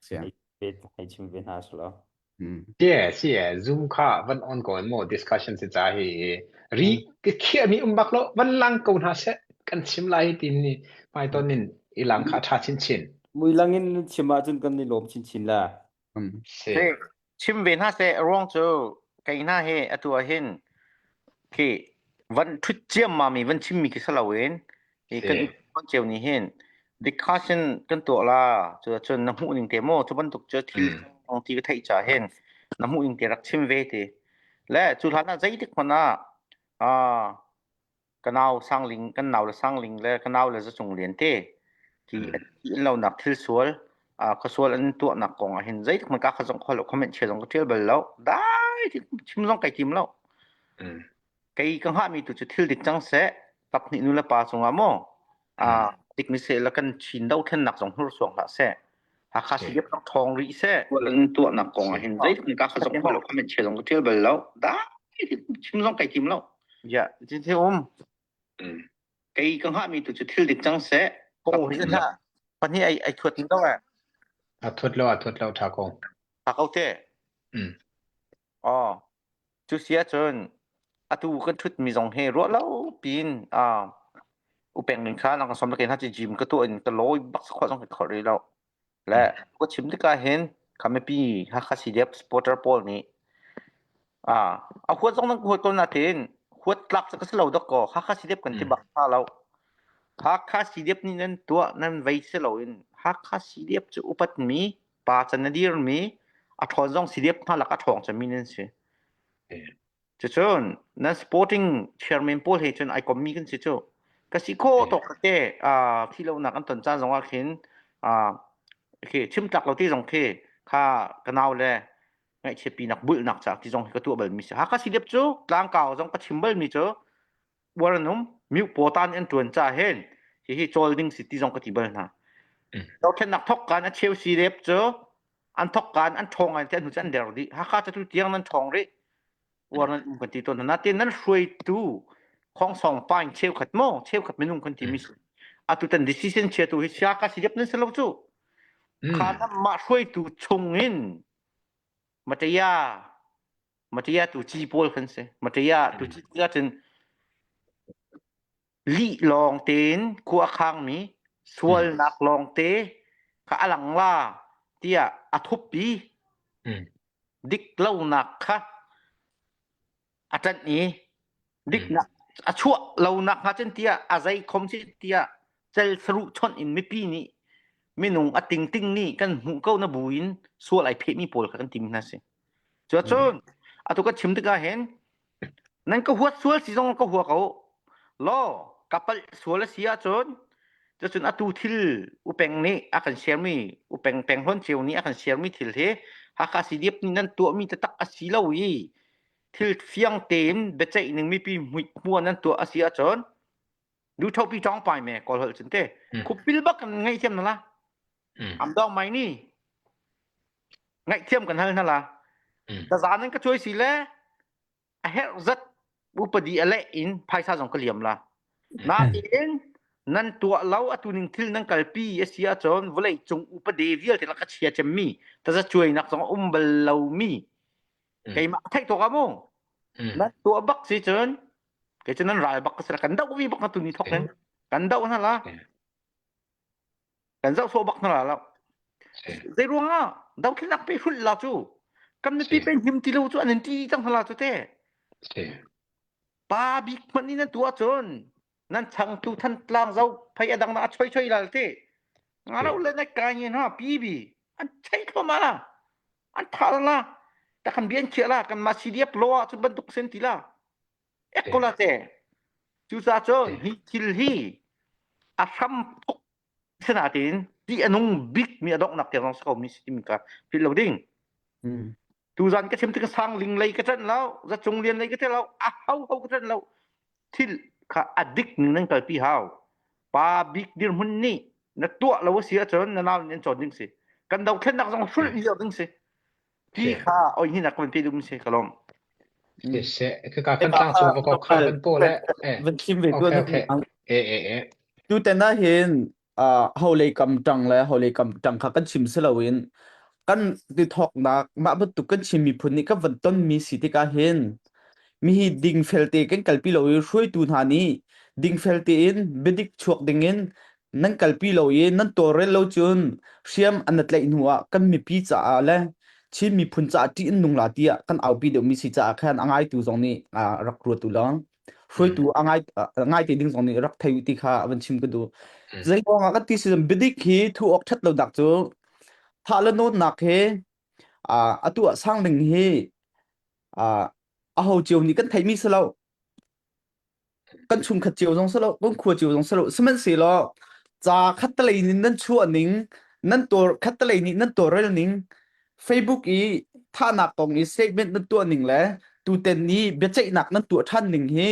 S2: Siang.
S4: hei ve hei chim ve hna selaw. Mm.
S3: Sie sie Zoom kha van on ko in mu discussion si ca hi ri ka khiah mi um bak lo van lang ko hna seh kan chim lai ti ni hmai ton in i lang kha tha chin chin.
S4: Mui lang in chim ahcun kan i lawm chinchin la. Mm.
S3: Si.
S6: Chim ve hna seh ruang cu kei hna hi atu ah hin khi van ṭhut ciammam i van chimmi khi si loin hi kan i cio nih hin discussion kan tuah la cu cun na hmuh ning te maw cu bantuk cu thil kong ti ka theih ca hin na hmuh ning te rak chim ve ti le cu hlan ah zeitik hmanh ah ah ka nau Sangling kan nau le Sangling le ka nau le Zacung Lian te hi an lonak thil sual ka sual an tuahnak kong ah hin zeitik hmanh ka kha zong khol lo comment chia zong ka tial bal lo dai chim zong kai tim lo kei ka hngah mi tu cu thil dik cang seh taphnih nu le pa cungah maw a dik ni seh la kan chin do thlennak zong hnur suang hlah seh Hakha CDF rak ṭhawng rih seh an tuahnak kong ah hin zeitik ka kha zong khol lo comment chia zong ka ṭial bal lo dai chim zong kai tim lo ya ti um kei ka hngah mi tu cu thil dik cang seh ko hi hlah pahnih ai ai thuat lo eh
S3: a thuat lo a thuat lo tha ko
S6: tha ko te Oh, cu si ahcun atu kan ṭhutmi zong hi ruah lo piin ah upeng ning kha nang ka som ke hna ci gym ka tuah in ka lawi bak khawh zong ka khawh rih lo. Le ka chim tikah hin kha mipi Hakha CDF supporter pawl nih ah a huat zong nan ka huat ko natin huat tlak cu ka si lo dok ko Hakha CDF kan ti bak hna lo. Hakha CDF nih nan tuah nan vei si loin Hakha CDF cu upatmi pa can a dirmi a ṭhawn zong CDF hna lak a ṭhawng cemmi nan si. Cucun nan sporting chairman pawl he cun ai kommi kan si cu. Ka si kho tawk te thi lonak an ton caan zong ah khin khi chim tlak lo ti zong khi kha ka nau le ngaihchiatpi nak bulhnak ca ti zong hi ka tuah bal mi si. Hakha CDF cu tlangkau zong ka chim bal mi cu uar an um miu paw tan an ṭuan ca hin hihi cawl ding si ti zong ka ti bal hna. Dothlennak thok kan a cheu si rep cu an thok kan an ṭhawng ngai te an hnu cu an der dih. Hakha cu tu tiang nan ṭhawng rih. Uar nan um kan ti tawn hna. Natin nan hruaitu khongsong pain cheukhat maw cheukhat minung kan ti mi si. Atu tan decision chiatu hi sia ka si rep nan si lo cu. Kha nan mah hruaitu chung in Mataya Mataya tu ci pawl kan si. Mataya tu ci ti ahcun lih lawng tein khua a khangmi sualnak lawng te kha a lang la tiah a thuppi dik lonak kha a ṭanh i diknak a chuah lonak hnga cun tiah a zei khom si tiah cel saruh chonh in mipi nih minung a tingting nih kan hmuh ko na bu in sual ai phehmi pawl kha kan tim hna si. Cuacun atu ka chim tikah hin nan ka huat sual si zong ka hua ko law ka palh sual a si ahcun cucun atu thil upeng nih a kan share mi upeng peng hlawn cio nih a kan share mi thil hi Hakha CDF nih nan tuahmi taktak a si lo i thil fiang tein biaceih ning mipi hmuh nan tuah a si ahcun du thopi tong pai me kawl holh cun te khupil bak kan ngaihthiam na la am dong mai ni ngaihthiam kan hal hna la ta zan nan ka chuai si le a herh zat upadi a leh in phaisa zong ka liam la nain nan tuah lo atu ning thil nan kalpi a si ahcun vawlei cung upadi vialte lak a chia cemmi taza cuainak zong a um bal lomi keimah theih tawk ah mu nan tuah bak si cun kei cu nan ral bak ka si kan doh vi bak na tu ni thok in kan doh hna la kan zoh sawh bak hna la lo zei ruang ah dothlennak pe hrulh la cu kan mipi pe him ti lo cu an in ti cang hna la cu te pa bik hmanh in nan tuah cun nan changtu thantlang zo phei adang na a choi choi lal te nga lo le na kai nge ha pi bi an chei thluahmah la an tha la ta kan bian chia la kan ma CDF law ah cun bantuk sen ti la ek ko la te cu ca cun hi thil hi a hram thok sinatin ti anung bik mi a donghnak tiang zong si ko mi si timi ka philh lo ding tuzan ka chim tik sang ling lei ka ṭanh lo za cung lian lei ka ṭanh lo a ho ho ka ṭanh lo thil kha a dik ning nan kalpi hau pa bik dirhmun nih na tuah lo a si ahcun na nau nih an cawn ding si kan dothlennak zong hrulh lio ding si ti kha oi hin a kan pe dum si ka lawm
S3: Se ka ka kan tlang chung ko kha ban po le eh
S2: van chim ve
S3: okay okay eh eh eh
S2: tu ten ah hin ho lei kam tang le ho lei kam tang kha kan chim si loin. Kan ti thawknak mah bantuk kan Chin miphun nih kan van tonmi si tikah hin mihi dingfel te kan kalpi lo i hruaitu hna nih dingfel tein biadik chuak dingin nan kalpi lo i nan tawlrel lo cun hriam an na tlaih hnu ah kan mipi caah le Chin miphun caah ṭih an nung la tiah kan aupi deuhmi si caah khan a ngaitu zong nih rak ruat u law hruaitu a ngai ngai te ding zong nih rak thei u ti kha van chim ka duh. Zei ruangah kan ti si biadik hi thu awk ṭhat lo nak cu thah le nawnnak he atu ah sang ding hi aho cio nih kan theihmi si lo. Kan chungkhat cio zong si lo, kan khua cio zong si lo. Sihmanhsehlaw ca khattelei nih nan chuah ning, nan tawr khattelei nih nan tawlrel ning, Facebook i thahnak kong i statement nan tuah ning le tuten ni biaceihnak nan tuah ṭhan ning hi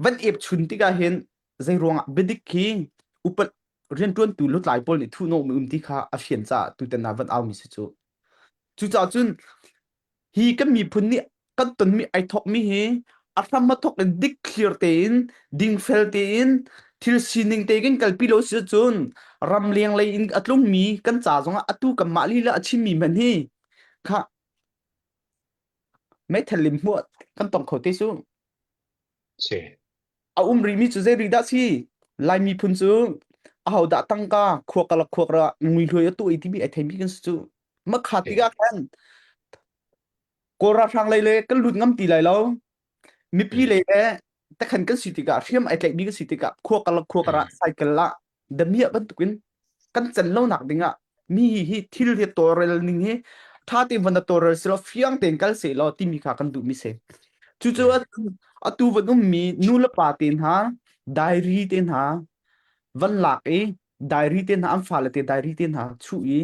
S2: van ep chun tikah hin zei ruangah biadik hi upat rianṭuantu lutlai pawl nih thuhnawhmi um ti kha a fian caah tuten ah van aumi si cu. Cucaah cun hi kan miphun nih kan tonmi ai thawkmi hi a hram a thawk in dikthlir tein dingfel tein thil sining te kan kalpi lo si cun ramleng lei in a tlungmi kan ca zongah atu kanmah lila a chimmi hmanh hi kha meithal lim hmuah kan tong kho te su
S3: Si.
S2: A um rihmi cu zei rih dah si Lai miphun cu ahodah tangka khuak kalak khuak ra mui hluai a tuah i timi ai theimi kan si cu makha tikah khan Kawl ralhrang lei le kan lut ngam ti lai lo. Mipi lei le takhan kan si tikah hriam ai tlaihmi kan si tikah khua karlak khua karah cycle ah damiah bantukin kan can lo nak dingah mi hi thil hi tawlrel ning hi tha tein van na tawlrel si law fiang tein kal seh law timi kha kan duhmi si. Cucu atu van ummi nu le pa te hna diary te hna van lak i diary te hna an fale te diary te hna chuh i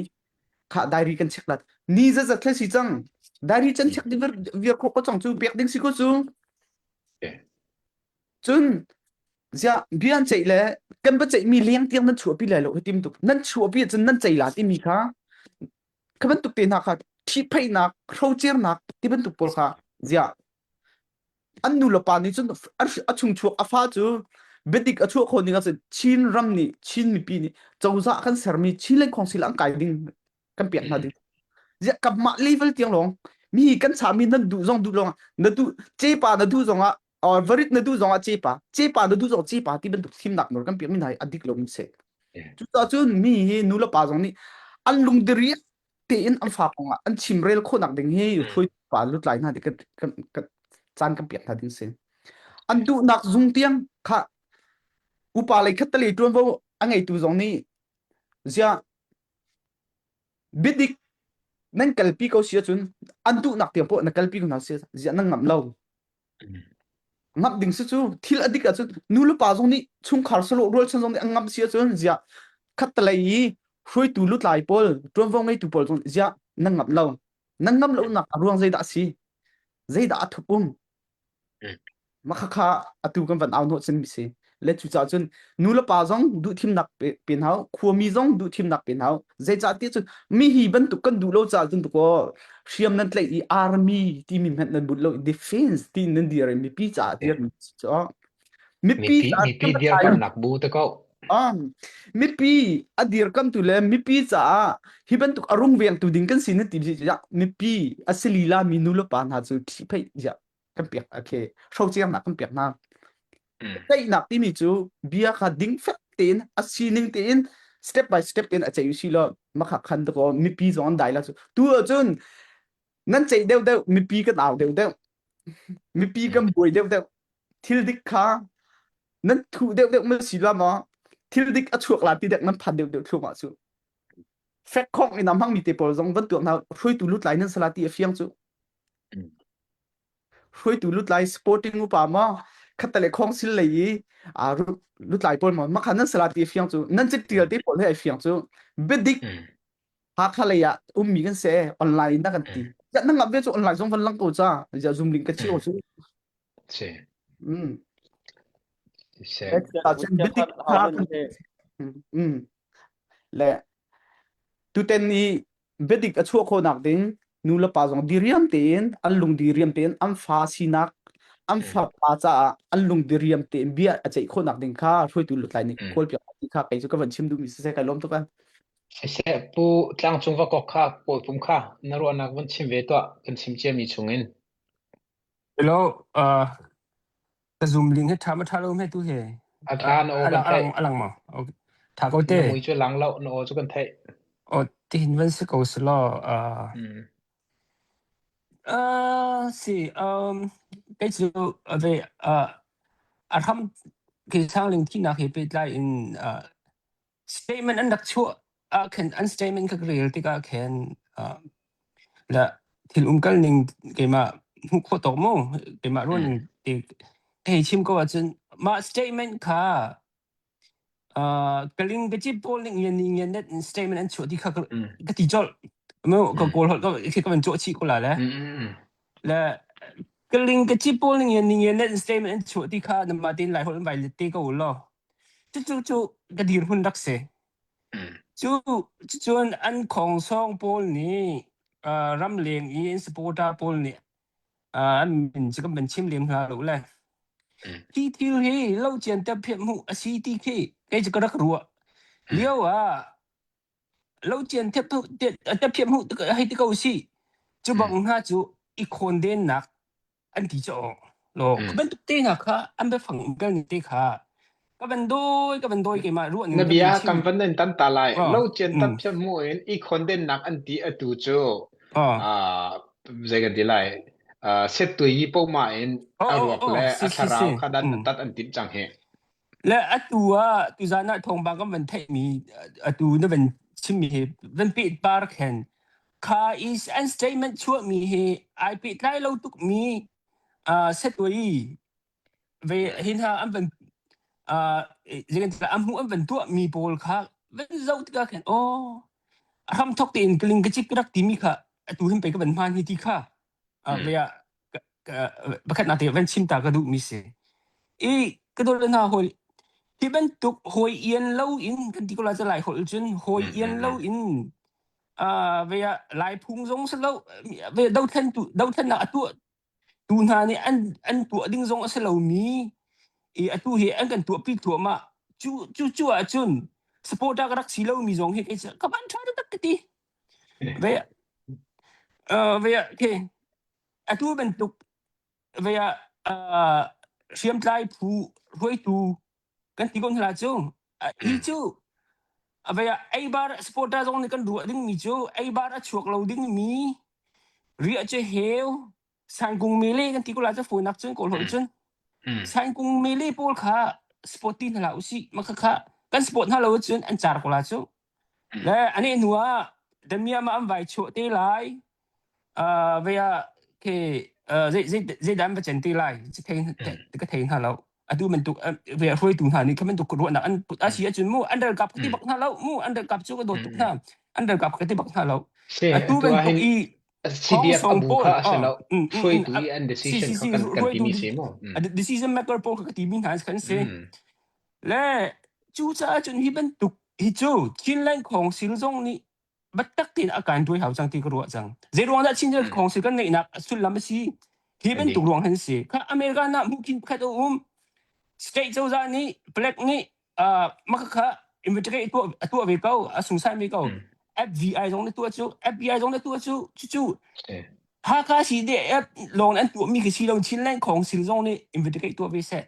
S2: kha diary kan check lat ni zazat thle si cang diary can check ding vir kho ko cang cu pek ding si ko cu cun zia bian ceih le kan ba ceih mi leng tiang nan chuah pi lai lo hi tim tuk nan chuah pi cun nan ceih la ti mi kha kha bantuk te hna kha ṭhihphaihnak hrocernak ti bantuk pawl kha zia an nu le pa nih cun a chungchuak a fa cu biadik a chuah khawh ning ahcun Chin ram nih Chin mipi nih cozah kan sermi Chin le Khawngsil an kai ding kan pek hna ding ziah kanmah level tiang lawng mi kan chami nan duh zong duh lawng na duh cepa na duh zong ah or varit na duh zong ah cepa cepa na duh zong cepa ti bantuk thimnak nawl kan pek mi hna hi a dik lo mi si cucaah cun mi hi nu le pa zong nih an lungdiri tein an fa kongah an chimrel khawhnak ding hi hruaitu pa lutlai hna kan kan kan caan kan pek hna ding si an duhnak zung tiang kha upa lei khat tali tuanvo a ngeitu zong nih zia biadik nan kalpi ko si ahcun an duhnak tiang poh na kalpi ko hna si zia nan ngamh lo Ngamh ding si cu thil a dik ahcun nu le pa zong nih chungkhar sahlawh rualchan zong nih an ngamh si ahcun ziah khattelei i hruaitu lutlai pawl ṭuanvo ngeitu pawl zong ziah nan ngamh lo nan ngamh lonak a ruang zeidah a si zeidah a thup um mah khakha atu kan van au hnawh chinmi si le cucaah cun nu le pa zong duhthimnak pe hau khuami zong duhthimnak pe hau zeicah ti cun mi hi bantuk kan duh lo caah cun tukaw hriam nan tlaih i army timi hmanh nan but lo defense ti nan dir i mipi caah dir mi cu mipi
S3: mipi dirkamnak bu te ko
S2: um mipi a dirkamtu le mipi caah hi bantuk a rungvengtu ding kan si na ti mipi a si lila mi nu le pa hna cu ṭhihphaih ziah kan piak okay hrocernak kan piak hna ceihnak timi cu bia kha ding fek tein a sining tein step by step in a ceih si lo makha khan to ko mipi zong an dai la cu tu ahcun nan ceih deuh deuh mipi kan au deuh deuh mipi kan buai deuh deuh thil dik kha nan thuh deuh deuh ma si la maw thil dik a chuak la ti dek nan phan deuh deuh thluahmah cu fek khong in a hmangmi te pawl zong van tuak hna hruaitu lutlai nan sala ti a fiang cu Hruaitu lutlai sporting upa maw khattale khawngsil lei i aa lutlai pawl maw makha nan sala ti fiang cu nan catial te pawl he ai fiang cu biadik Hakha lei ah ummi kan si online na kan ti ya nang ngap ve cu online zong van lang ko ca ya zoom link ka chi ko cu
S3: Si.
S2: mm
S3: Si.
S2: cun biadik kha mm le tuten i biadik a chuah khawhnak ding nu le pa zong diriam tein an lung diriam tein an fa sinak an fapa caah an lung diriam tein bia a ceih khawhnak ding kha hruaitu lutlai nih kawl piak ti kha kei cu ka van chim duhmi siseh kai lawm tuk an.
S3: Siseh, Pu Tlangcung va kok kha Kawlpum kha na ruahnak vun chim ve tuah kan chim ciami chungin.
S7: Hello, uh, ka Zoom link hi ṭha ma ṭha lo hme tu he?
S3: A ṭha na aw
S7: A
S3: kan
S7: lang a
S3: theih.
S7: lang a lang ma? Okay. Ṭha ko te.
S3: Na mui cu lang lo, na aw cu kan theih.
S7: O tihin van si ko selaw uh,
S3: Mm.
S7: uh, si um kei cu ave uh, a hram ke sangling thinak he pehtlai in uh, Statement an rak chuah ah khin an statement kha ka rel tikah khin uh, la thil umkal ning keimah hmuh khawh tawk mu keimah ruah ning ti ka hei chim ko ahcun mah statement kha uh, kaling kacip pawl nih ngian ni ngian net in statement an chuah ti kha ka,
S3: Mm.
S7: ka ti colh mu ka
S3: Mm.
S7: kawl holh ka khi ka van cawh chih ko la le
S3: Mm. Mm.
S7: le kaling kacip pawl nih ngian ni ngian net in statement an chuah ti kha namah tein lai holh in vai let te ko law Cucu cu ka dirhmun rak si.
S3: Mm.
S7: Cu cucun an khongsawng pawl nih uh, ramleng i an supporter pawl nih uh, an min cu kan van chim lem hna lo le.
S3: Mm.
S7: Hi thil hi lo cian te phiah hmuh a si ti khi kei cu ka rak ruah.
S3: Mm.
S7: Lio ah lo cian te te phiah hmuh hei ti ko si. Cu bang hna cu i khawndennak an ti caw lo ka bantuk te hna kha an biafang um kal ni te kha ka van dawi ka van dawi keimah ruah ning
S3: Na
S7: ka
S3: bia
S7: van chim
S3: kan van in tan ta lai.
S7: oh
S3: Lo cian
S7: mm
S3: tap thiam mu in i khonden nak an ti atu cu
S7: oh
S3: ah zei kan ti lai. Ah set tu yi po ma in
S7: oh
S3: a
S7: oh
S3: ruak
S7: oh
S3: le
S7: si
S3: a
S7: si si
S3: thlarau kha dan
S7: mm
S3: tat an timh cang hi.
S7: le atu ah tuzan ah thawngpang kan van theih mi atu na van chim mi hi van peh par khen kha is an statement chuah mi hi ai pehtlai lo tuk mi uh, setway ve hin ha an van uh, zeitin an hmuh an van tuah mi pawl kha van zoh tikah khin oh hram thok tein kling ka chik rak timi kha atu hin pe ka van hman hi ti kha uh, ve ah pakhat nak te van chim ta ka duh mi si i ka dol na hoi hi bantuk hoi ian lo in kan ti ko la lai hol cun hoi ian lo in uh, ve ah lai phung zong si lo ve dothlen tu dothlen nak atu tu hna nih an an tuah ding zong a si lomi i atu hi an kan tuahpi thluahmah cu cu cu ahcun supporter ka rak si lomi zong hi kei ka van ṭha taktak ka ti ve uh, ve okay atu bantuk ve uh, hriamtlai phu hruaitu kan ti ko hna cu hi cu avei eibar supporter zong nih kan ruah dingmi cu eibar a chuak lo dingmi riah cu heu sangkung mele kan ti ko la cu funak cun kawl holh cun sangkung mele pawl kha sport ti hna la usih maka kha kan sport hna lo cun an car ko la cu le ane hnu ah damia ma an vai chuah te lai Uh, ve ah ke uh, zei zei zei dan va cen te lai ci thei ka thei hna lo atu bantuk ve hruaitu hna nih kha bantuk ruahnak an put a si ahcun mu an ralkap ka ti bak hna lo mu an ralkap cu ka dawt tuk hna an ralkap ka ti bak hna lo
S3: Se
S7: atu
S3: atu ah
S7: bantuk
S3: hin
S7: i
S3: CDF
S7: khongsong
S3: abu
S7: pawl
S3: kha a si
S7: oh
S3: lo
S7: mm, mm, mm,
S3: hruaitu i an
S7: si
S3: decision
S7: si
S3: kha
S7: si
S3: kan kan
S7: hruaitu
S3: timi si mu. Mm.
S7: decision maker pawl kha ka timi hna kan si
S3: Mm.
S7: le cu caah cun hi bantuk hi cu Chinland Council zong nih biatak tein a kan tuai hau cang ti ka ruah cang. Zei ruang dah Chin Council kan ngeihnak sullam a si? Hi bantuk ruang hin si. Kha America na mukin pakhat a um. State cozah nih black nih uh, maka kha investigate tuah tuah ve ko, a sungsai ve ko. FBI zong na tuah cu, FBI zong na tuah cu, cu cu Hakha CDF lawng an tuah mi khi si lo Chinland Council zong nih investigate tuah ve seh.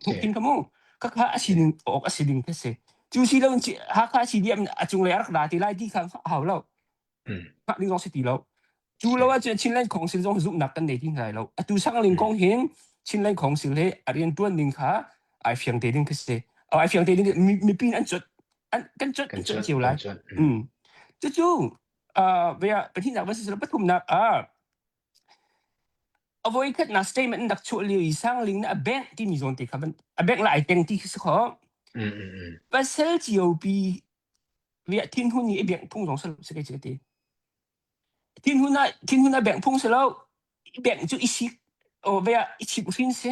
S7: Hmuhkin ka mu. Ka kha a sining awk a si ding ka si. Cu si lo Hakha CDM a cunglei a rak ra ti lai ti kha hau lo. Hngah ding zong si ti lo. Cu lo ahcun Chinland Council zong zumhnak kan nei ti hna lai lo. Atu Sangling kong hin Chinland Council he a rian tuan ding kha ai fiang te ding ka si. Ai fiang te ding mipi an cut an kan cut
S3: Kan
S7: kan cut
S3: cut
S7: cio
S3: kan
S7: lai.
S3: cut.
S7: Mm. Cucu uh, vea pahnihnak va si pathumnak ah A voikhatnak statement an rak chuah lio i Sangling nih a bengh timi zawn te kha van a bengh la ai teng ti khi si khawh.
S3: Mm, mm, mm.
S7: Pasal ciopi viah thinhun i a bengh phung zong si lo si kei ti. Thinhun ah thinhun a bengh phung si lo. I bengh cu i sik o vea i chimh hrin si.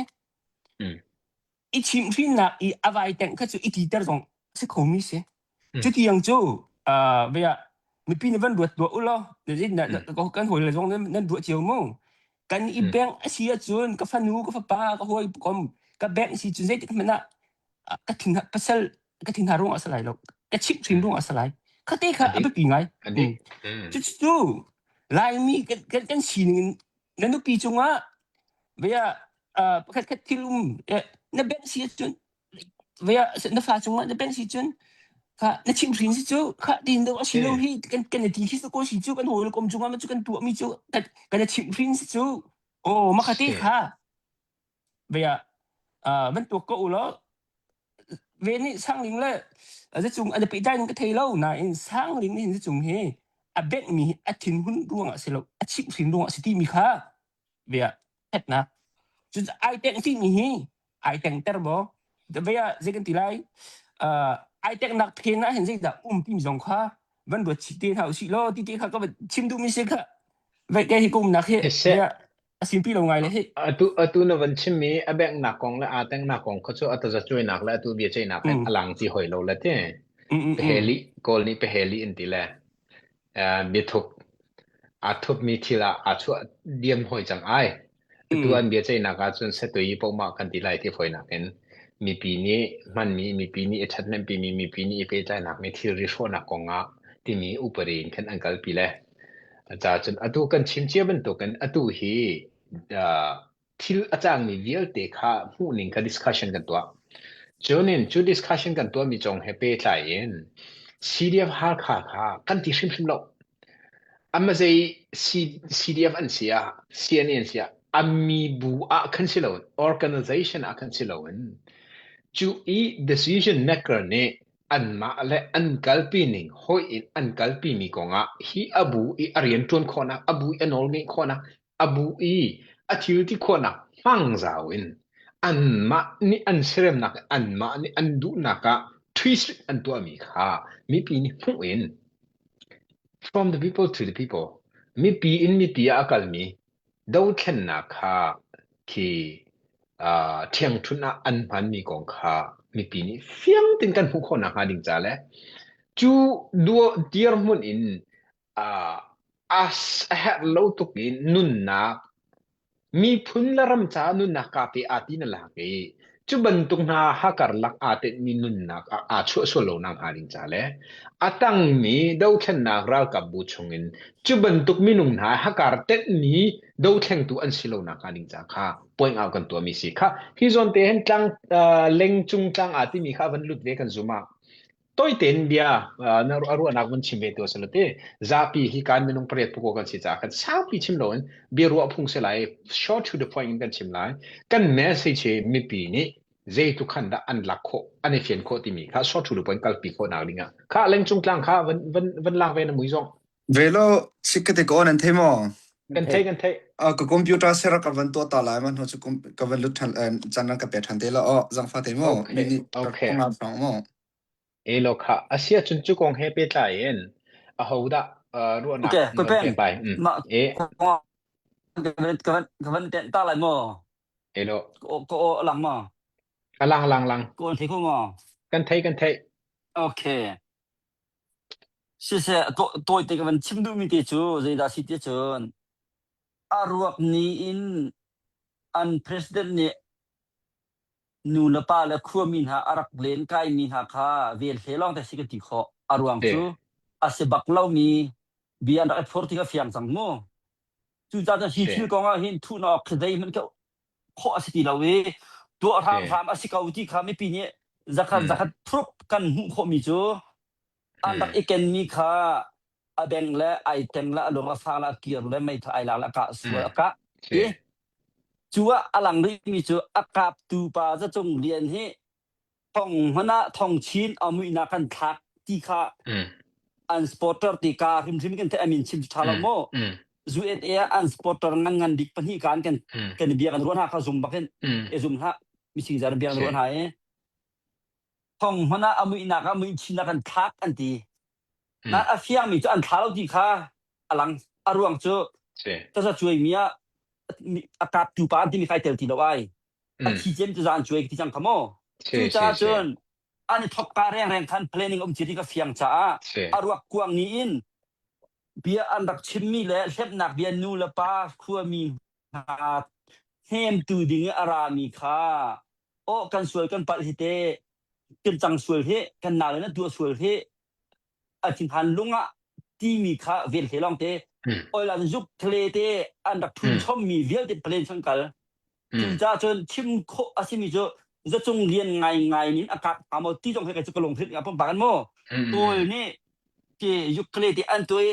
S3: Mm.
S7: I chimh hrinnak i a vai tengh kha cu i titer zong si khomi si.
S3: Mm.
S7: Cutiang cu uh, vea mipi nih van ruat tuah u law
S3: Mm.
S7: kan hawi le zong nan, nan ruah cio mu. Kan i
S3: Mm.
S7: bengh a si ahcun ka fanu, ka fapa, ka hawi kom ka bengh si cun zeitik hmanh ah ka thin pasal ka thin ha ruang a si lai lo. Ka chimh hrim ruang a si lai. Khate kha a
S3: Adik.
S7: biapi ngai.
S3: Adik.
S7: Mm.
S3: Mm.
S7: Cucu Laimi kan, kan, kan sining in na nupi cungah via uh, pakhat khat thil um eh, na bengh si ahcun via na fa cungah na bengh si cun kha na chimhhrin si cu kha tin do a si lo
S3: Si.
S7: hi kan kan ti khi ko si cu kan hawi kom cungah ma cu kan tuah mi cu kan kan chimhhrin si cu oh makate
S3: Si.
S7: kha via uh, van tuak ko u law ve nih sangling le zacung an pehtlai ning ka thei lo nain sangling nih zacung hi a benghmi hi a thinhun ruangah si lo a chimhhrin ruangah si timi kha via hetnak cun ai teng timi hi ai tengter maw via zei kan ti lai uh, ai tengnak phen ah hin zeidah um timi zong kha van ruat chih te hna usih law ti te kha ka van chim duhmi si kha ve ke hi ka umnak hi
S3: Siseh.
S7: via a simpi lo ngai le hi
S3: Atu atu na van chimmi a benghnak kong le aa tengnak kong kha cu a tazacuainak le atu biaceihnak hin
S7: mm
S3: a lang ti hoi lo le ti.
S7: mm mm mm
S3: Peheli Kawl nih peheli an ti le uh, biathup aa thupmi thil ah aa chuah diam hoi cang ai. Atu
S7: mm
S3: an biaceihnak ahcun setui pohmah kan ti lai ti fawinak in mipi nih hmanmi mipi nih i ṭhathnemhpimi mipi nih i pehtlainak mi thilri hrawhnak kong ah timi upadi in khan an kalpi le. Cacun atu kan chim cia bantukin atu hi uh, thil a cangmi vialte kha hmuhning kha discussion kan tuah. Cunin cu discussion kan tuahmi cong he pehtlai in CDF Halkha kha kan ti hrimhrim lo. Ama zei CDF an si ah, CNA an si ah, ammi bu ah khan si loin, organization ah khan si loin, cu i decision maker nih anmah le an kalpi ning hawih in an kalpi mi kongah hi a bu i a rian ṭuan khawhnak, a bu i a nawl ngeih khawhnak, a bu i a thil ti khawhnak hmang zau in anmah nih an siaremnak anmah nih an duhnak ah twist an tuahmi kha mipi nih hmuh in from the people to the people mipi in mipi ah a kalmi dothlennak kha khi uh, ṭhiangṭhunh ah an hmanmi kong kha mipi nih fiang tein kan hmuh khawh nakhnga ding ca le cu dirhmun in uh, a herh lo tuk in nunnak miphun le ram caah nunnak kaa pe aa ti na lak i cu bantuk hna hakarlak aa tenhmi nunnak ah aa chuah sual lo nak hnga ding ca le a tangmi dothlennak ralkap bu chungin cu bantuk minung hna hakar tenhmi dothlengtu an si lo nak hnga ding ca kha point out kan tuahmi si kha hi zawn te hin tlang uh, lengcung tlang aa timi kha van lut ve kan zum ah Toi tein bia na ruahnak vun chim ve tu a si lo ti. Zapi hi kan minung pariat puko kan si caah kan saupi chim loin bia ruah phung si lai short to the point in kan chim lai. Kan message hi mipi nih zeitluk khan dah an lak khawh an i fian khawh timi kha short to the point kalpi khawh nak ding ah kha lengcung tlang kha van van van lak ve na mui zong
S8: Velo chikkate ko nan thei maw?
S3: kan thei kan thei
S8: Uh, ka computer sera ka van tuah ta lai ma hnu chu ka van lut than chan ran ka pe than te la o zangfa te mo
S3: okay
S8: mi ni ka
S3: okay
S8: kong lam song mo
S3: Elo kha asia chun chu kong he pe tlai in a ho dah uh, ruahnak
S1: Okay,
S3: na
S1: ko
S3: van
S1: peng
S3: pek lai mm
S1: mah
S3: e
S1: ka van ka van ka van ten ta lai mo
S3: elo
S1: ko ko lang ma
S3: alang lang lang
S1: ko thei ko ma
S3: kan thei kan thei
S1: okay Siseh, tawite ka van chim duhmi te cu zeidah si ti cun a ruak ni in an president nih nu le pa le khuami hna a rak len kaimi hna kha vel hle lawng te si ka ti khawh. A ruang
S3: Si.
S1: cu a si bak lomi bia an rak i phor ti kha fiang cang mu. Cucaah cun hi
S3: Si.
S1: thil kong ah hin thuhnak khi zeihmanh khi khawh a si ti lo i tuah
S3: Si.
S1: hramhram a si ko ti kha mipi nih zakhat
S3: Mm.
S1: zakhat proof kan hmuh khawhmi cu an rak
S3: Mm.
S1: i kenmi kha a beng le ai teng le a lung a fang le a kir le meitha ai lak le a kah sual
S3: Mm.
S1: a kah
S3: Si.
S1: i cu ah a lang rihmi cu a kaptu pa zacung lian hi thong hmanh ah thong chin a muihnak kan thlak ti kha
S3: Mm.
S1: an supporter ti ka hrimhrim kan theih amin chim tha lo
S3: Mm.
S1: maw
S3: Mm.
S1: USA ah an supporter ngan ngan bik pahnih kan kan
S3: Mm.
S1: kan bia kan ruah hna kha zum bakin
S3: Mm.
S1: e zum hlah mising zar bia kan
S3: Si.
S1: ruah hna i thong hmanh ah a muihnak ah muih chin ah kan thlak an ti
S3: Mm.
S1: na a fiang mi cu an thla lo ti kha a lang a ruang cu
S3: Si.
S1: taza cuai mi ah a kap tu pa an ti mi kai tel ti lo ai a
S3: Mm.
S1: thi cem tu za an cuai ti cang kha mo
S3: Si.
S1: cu
S3: Si.
S1: caah
S3: Si.
S1: cun an i thok ka reng reng khan planning um ti ka fiang caah
S3: Si.
S1: a ruak kuang ni in bia an rak chimmi le hlepnak bia nu le pa khuami hna hnemtu ding i a rami kha oh kan sual kan palh hi te kan cang sual hi kan nau le na tuah sual hi. a thinhan lungah timi kha vel hle lawng te oil an zuk tle te an rak thun chom mi vialte plane chung kal cucaah cun chim khawh a simi cu zacung lian ngai ngai nin a kap hnga maw ti zong he cu ka lungthil nga pumpak an maw kawl nih ke yukle te an tuai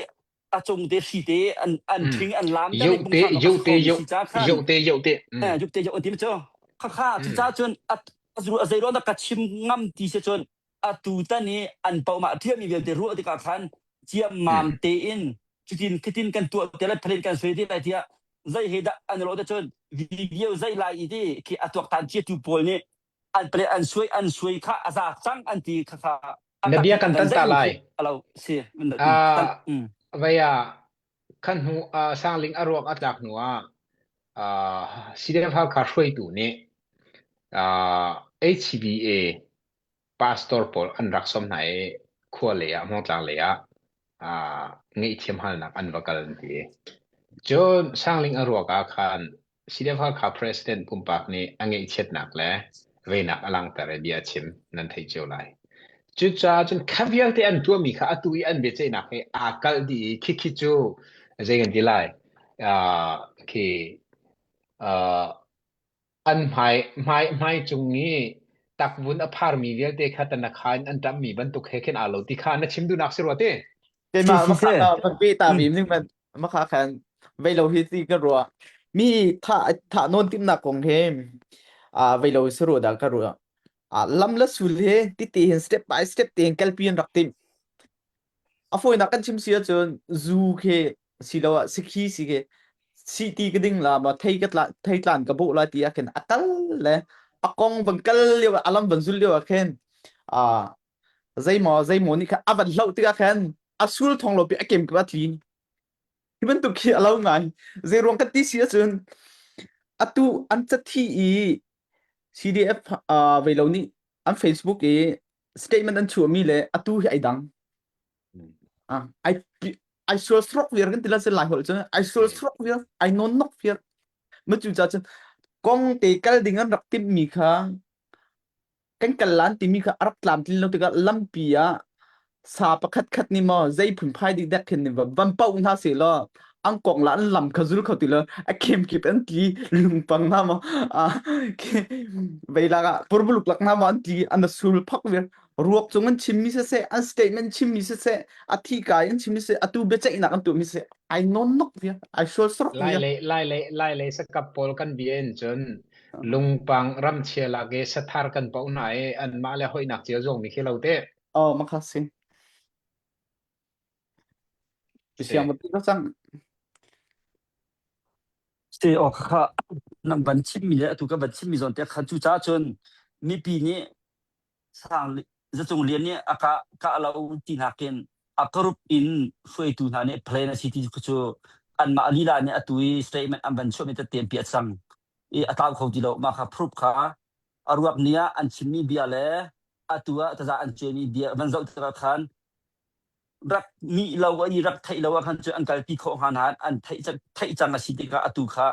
S1: a cung te hri te an an ṭhing an lam ter i
S3: Yote
S1: pungsan a
S3: yote
S1: khomi
S3: yo
S1: si ca khan
S3: yote yote
S1: yukte yo an ti cu kha kha cucaah cun a zei ruang dah ka chim ngam ti si cun atu tan i an paoh ṭhiami vialte ruah tikah khan ciammam tein cutin khitin kan tuah te lai phalin kan sui te lai tiah zei he dah an rawh te cun video zei lai i ti khi a tuaktan ciatu pawl nih an pale an suai an suai kha a za cang an ti kha kha a
S3: Na
S1: tak
S3: bia
S1: in
S3: kan
S1: an
S3: tan
S1: zei
S3: ta lai.
S1: khi alo si
S3: Ah, vaya khan hnu ah sangling a ruak a tlak hnu ah ah CDF Halkha hruaitu nih ah HBA pastor pawl an rak sawm hna i khua lei ah Hmawngtlang lei ah ah ngaihthiam halnak an va kal an ti. Cun Sangling a ruak ah khan CDF Halkha President pumpak nih a ngaihchiatnak le veinak a langhter i bia a chim nan theih cio lai. Cucaah cun kha vialte an tuahmi kha atu i an biaceihnak he aa kalh dih i khikhi cu zei kan ti lai uh, khi uh, An hmai, hmai, hmai cung i takvun a pharmi vialte kha tanakha in an ṭamhmi bantuk he khin aa lo ti kha na chim duhnak si rua te.
S1: Si
S2: Keimah
S1: si
S2: makha
S1: si.
S2: ka van pe ta
S1: Mm.
S2: mi ning man makha khan vei lo hi ti ka ruah. Mi tha tha non timnak kong he a vei lo si ru da ka ruah. A lam la sul he ti ti hin step by step te hin kalpi an rak tim. A fawinak kan chim si ahcun zu khi siloah sikhi si khi si ti ka ding la ma thei ka tla thei tlan ka bawh lai ti ah khin a kal le a kong van kal lio a lam van zul lio ah khin a zeimaw zeimaw nih kha a van hloh tikah khan a sul thong lo pi a kem ka tli hi bantuk khi a lo ngai zei ruang kan ti si ahcun atu an cathi i CDF uh, vei lo nih an Facebook i statement an chuahmi le atu hi ai dang ah ai ai sual srok viar kan ti la se lai holh cun ai sual srok viar ai non nok viar ma cu ca cun kong te kal ding an rak timh mi kha kan kal lan timi kha a rak tlamtlin lo tikah lampi ah sa pakhat khat nih maw zei phunphai dik dek khin nih van poh hna seh law an kong la an lam kha zul kho ti lo a kem kip an tli lungpang hna maw veilak ah purbuluk lak hna maw an tli an sul phak vir ruak cung an chimmi siseh an statement chimmi siseh a thi kai an chimmi siseh atu biaceihnak an tuahmi siseh ai non nok viar ai sual sorok
S3: Lai
S2: viar
S3: le lai le lai le sakap pawl kan bia in cun lungpang ramchia lak i sathar kan poh hna i anmah le hoihnak cio zong mi khi lo te.
S2: Oh makha si.
S3: Si.
S2: Siang ba ti cang.
S1: Si aw kha nan van chimmi le atu ka van chimmi zawn te kha cu ca cun mipi nih sang zacung lian nih a kah kah lo ti nakin a group in hruaitu hna nih plan a si ti cu anmah lila nih atu i statement an van chuahmi tete pi a cang i a tlau kho ti lo mah kha proof kha a ruak ni ah an chimmi bia le atu ah taza an cuaimi bia van zoh tikah khan rak nih lo i rak theih lo ah khan cu an kalpi khawh hnga nain an theih theih cang a si tikah atu kha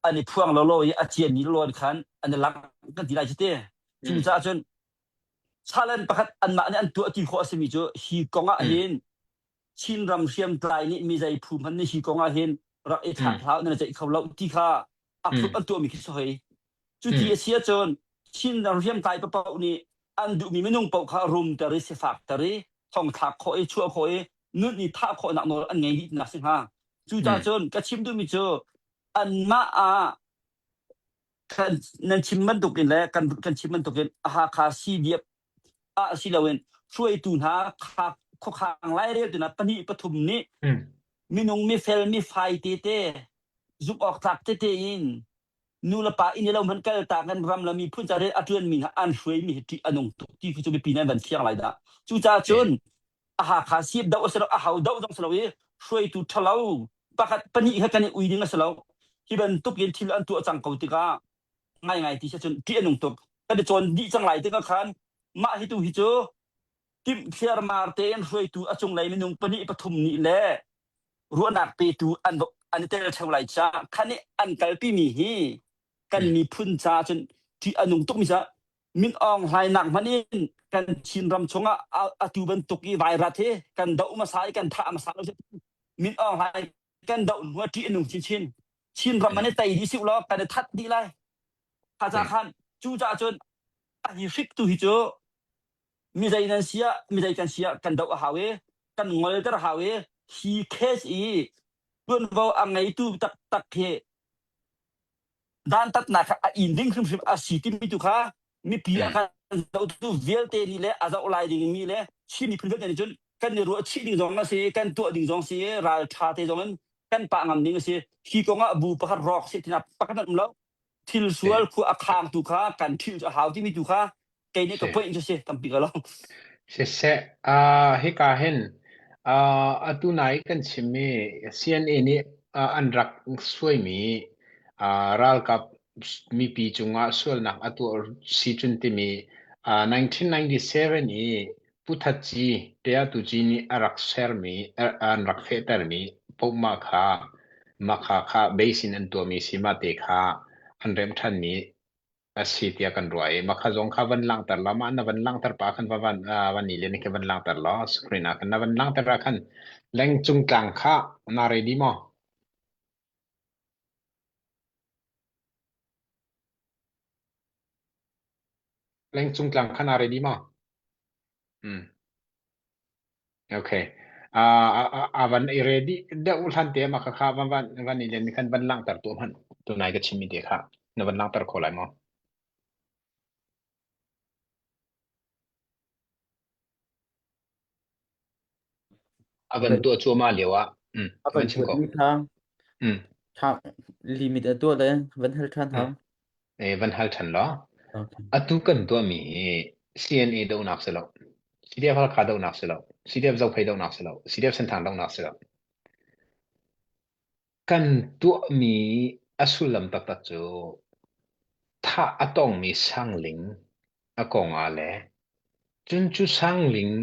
S1: an i phuang lawlaw i a ciami lawn khan an i langh kan ti lai cu te. Cucaah cun challenge pakhat anmah nih an tuah ti khawh a simi cu hi kong ah hin Chinram hriamtlai nih mi zei phu hmanh nih hi kong ah hin rak i thlak hlah nan ceih kho lo ti kha a phup an tuahmi khi si hoi. Cuti a si ahcun Chinram hriamtlai paoh nih an duhmi minung paoh kha rumter i sifakter i thongthlak khawh i chuah khawh i nun i thah khawhnak nawl an ngei dih tinak si hnga. Cucaah cun ka chim duhmi cu anmah ah kan nan chim bantukin le kan kan chim bantukin Hakha CDF ah si loin hruaitu hna kha khuakhang laireltu hna pahnih pathum nih minung mifel mifai tete zumh awk tlak tete in nu le pa inn i lo hmanh kal tak in ram le miphun ca rian a ṭuanmi hna an hruaimi hi ṭih a nung tuk ti cu mipi nan van fiang lai dah. Cucaah cun a Hakha sip doh a si lo a ho doh zong si lo i hruaitu ṭhalo pakhat pahnih kha kan i ui ding a si lo. Hi bantuk in thil an tuah cang ko tikah ngaingai ti si cun ṭih a nung tuk. Kan i cawn dih cang lai tikah khan mah hi tu hi cu timh thliarmar tein hruaitu a cunglei minung pahnih pathum nih le ruahnak petu an an i tel ṭheo lai caah khan i an kalpimi hi kan miphun caah cun ṭih a nung tukmi ca. Min Aung Hlaing nak hmanh in kan Chin ram chungah atu bantuk i vairat hi kan doh hmasa i kan thah hmasa lo Min Aung Hlaing kan doh hnu ah ṭih a nung chinchin. Chin ram an i tei dih siu law kan i that dih lai. Kha ca khan cu caah cun hi hrik tu hi cu mi zei nan si ah mi zei kan si ah kan doh a hau i kan ngolter a hau i hi case i tuanvo a ngeitu taktak hi dantatnak kha a in ding hrimhrim a si timi tu kha mipi a kan zohtu vialte nih le a zoh lai ding mi le Chin miphun vialte nih cun kan i ruah chih ding zong a si kan tuah ding zong si ral tha te zong in kan pah ngam ding a si hi kong ah bu pakhat rawk si tina pakhat an um lo thil sual khu a khang tu kha kan thil cu a hau timi tu kha kei nih ka point cu si tampi ka lo
S3: Siseh, uh, hika hin uh, atu nai kan chimmi CNA nih uh, an rak suaimi uh, ralkap mipi cungah sualnak a tuah si cun timi uh, 1997 i Pu That Ci Tea Tu Ci nih a rak sermi an rak fehtermi pohmah kha makha kha base in an tuahmi si mah te kha an remh ṭhanmi a si tiah kan ruah i makha zong kha van langhter la mah na van langhter pa khan va van van i len khi van langhter law screen ah khan na van langhter ah khan lengcung tlang kha na ready maw lengcung tlang kha na ready maw hmm okay uh, a van i ready deuh hlan te ma kha kha van van van i len khan van langhter tu hman tu nai ka chimmi te kha na van langhter kho lai maw A van tuah cuahmah lio ah mm,
S2: A
S3: van
S2: van
S3: chim ko.
S2: tuahmi kha
S3: Mm,
S2: tha limit a tuah le van hal ṭhan
S3: mm.
S2: hau.
S3: Eh, van hal ṭhan law.
S2: Okay.
S3: Atu kan tuahmi hi CNA dohnak si lo. CDF Halkha dohnak si lo. CDF Zophei dohnak si lo. CDF Senthang dohnak si lo. Kan tuahmi a sullam taktak cu thah a tongmi sangling a kong ah le cun cu sangling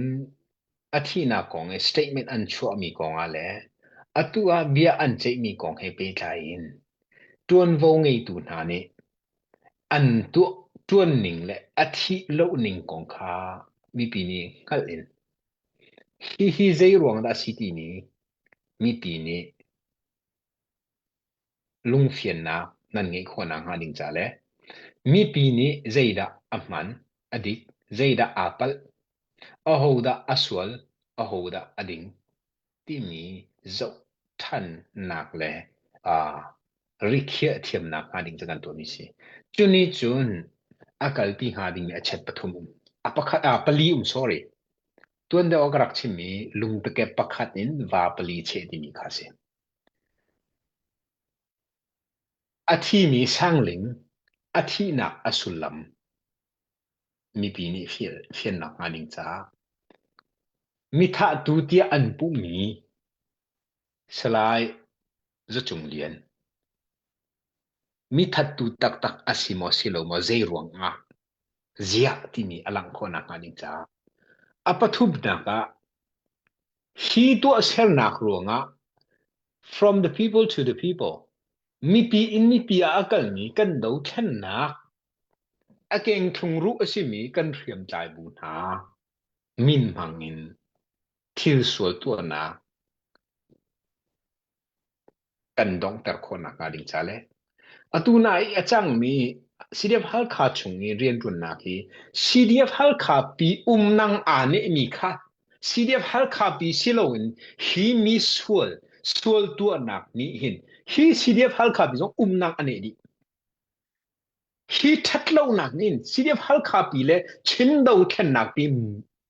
S3: a thihnak kong i statement an chuahmi kong ah le atu ah bia an ceihmi kong he pehtlai in ṭuanvo ngeitu hna nih an tuah ṭuanning le a thih loning kong kha mipi nih hngalh in hihi zei ruang dah a si timi mipi nih lungfiannak nan ngeih khawh nakhnga ding ca le mipi nih zeidah a hman, a dik, zeidah aa palh, ahodah a sual, ahodah a ding timi zoh ṭhannak le uh, rikhiah thiamnak hnga ding cu kan tuahmi si. Cu nih cun a kalpi hnga dingmi a chet pathum um. A pakhat, ah, pali um, sorry. Tuan deuh ah ka rak chimmi lungtakep pakhat in va pali cheh timi kha a si. A thimi sangling a thihnak a sullam mipi nih fiannak hnga ding caah mithahtu tiah an puhmi Salai Za Cung Lian mithattu taktak a si maw si lo maw zei ruang ah ziah timi a langh khawh nakhnga ding caah a pathumnak ah hi tuahsernak ruangah from the people to the people mipi in mipi ah a kalmi kan dothlennak a kengthlung ruh a simi kan hriamtlai bu hna min hmang in thil sual tuahnak kan donghter khawh nakhnga ding ca le atu na i a cangmi CDF Halkha chung i rianṭuannak hi CDF Halkha pi umnang aa nehmi kha CDF Halkha pi si loin hi mi sual sual tuahnak nih hin hi CDF Halkha pi zong umnak a neh dih. Hi ṭhatlonak nih CDF Halkha pi le Chin dothlennak pi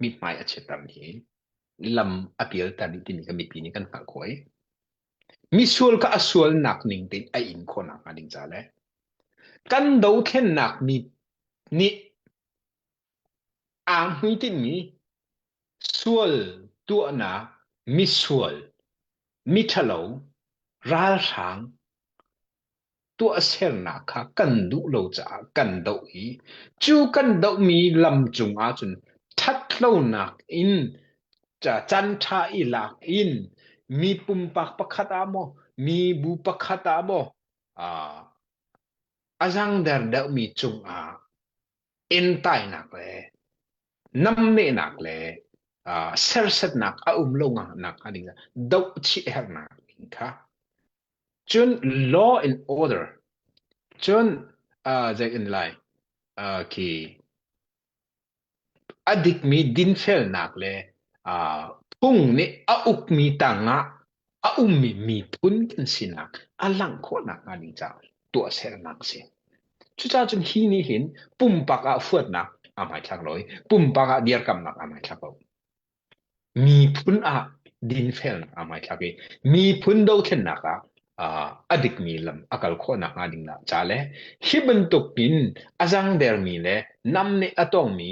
S3: mithmai a chiatter hi lam a pialter dih timi kha mipi nih kan hngalh khawh i misual kha a sualnak ning tein a in khawh nakhnga ding ca le kan dothlennak mi nih aa hmuitinhmi sual tuahnak misual miṭhalo ralhrang tuahsernak kha kan duh lo caah kan doh i cu kan dohmi lam cung ahcun ṭhatlonak in caan ṭha i lak in mi pumpak pakhat ah maw mi bu pakhat ah maw a zangder deuhmi cungah. Entainak le namnehnak le uh, sersetnak a um lo nak hnga ding doh chih hernak ding kha cun law and order cun uh, zei in lai uh, khi A dikmi dinfelnak le phung nih a ukmi tangah a ummi miphun kan sinak a langh khawh nakhnga ding caah tuahsernak a si. Cucaah cun hi nih hin pumpak ah huatnak aa hmaithlak lo i pumpak ah dirkamnak aa hmaithlak lo. Miphun ah dinfelnak aa hmaithlak i miphun dothlennak ah a dikmi lam a kal khawh nakhnga ding ca le hi bantuk in a zangdermi le namneh a tongmi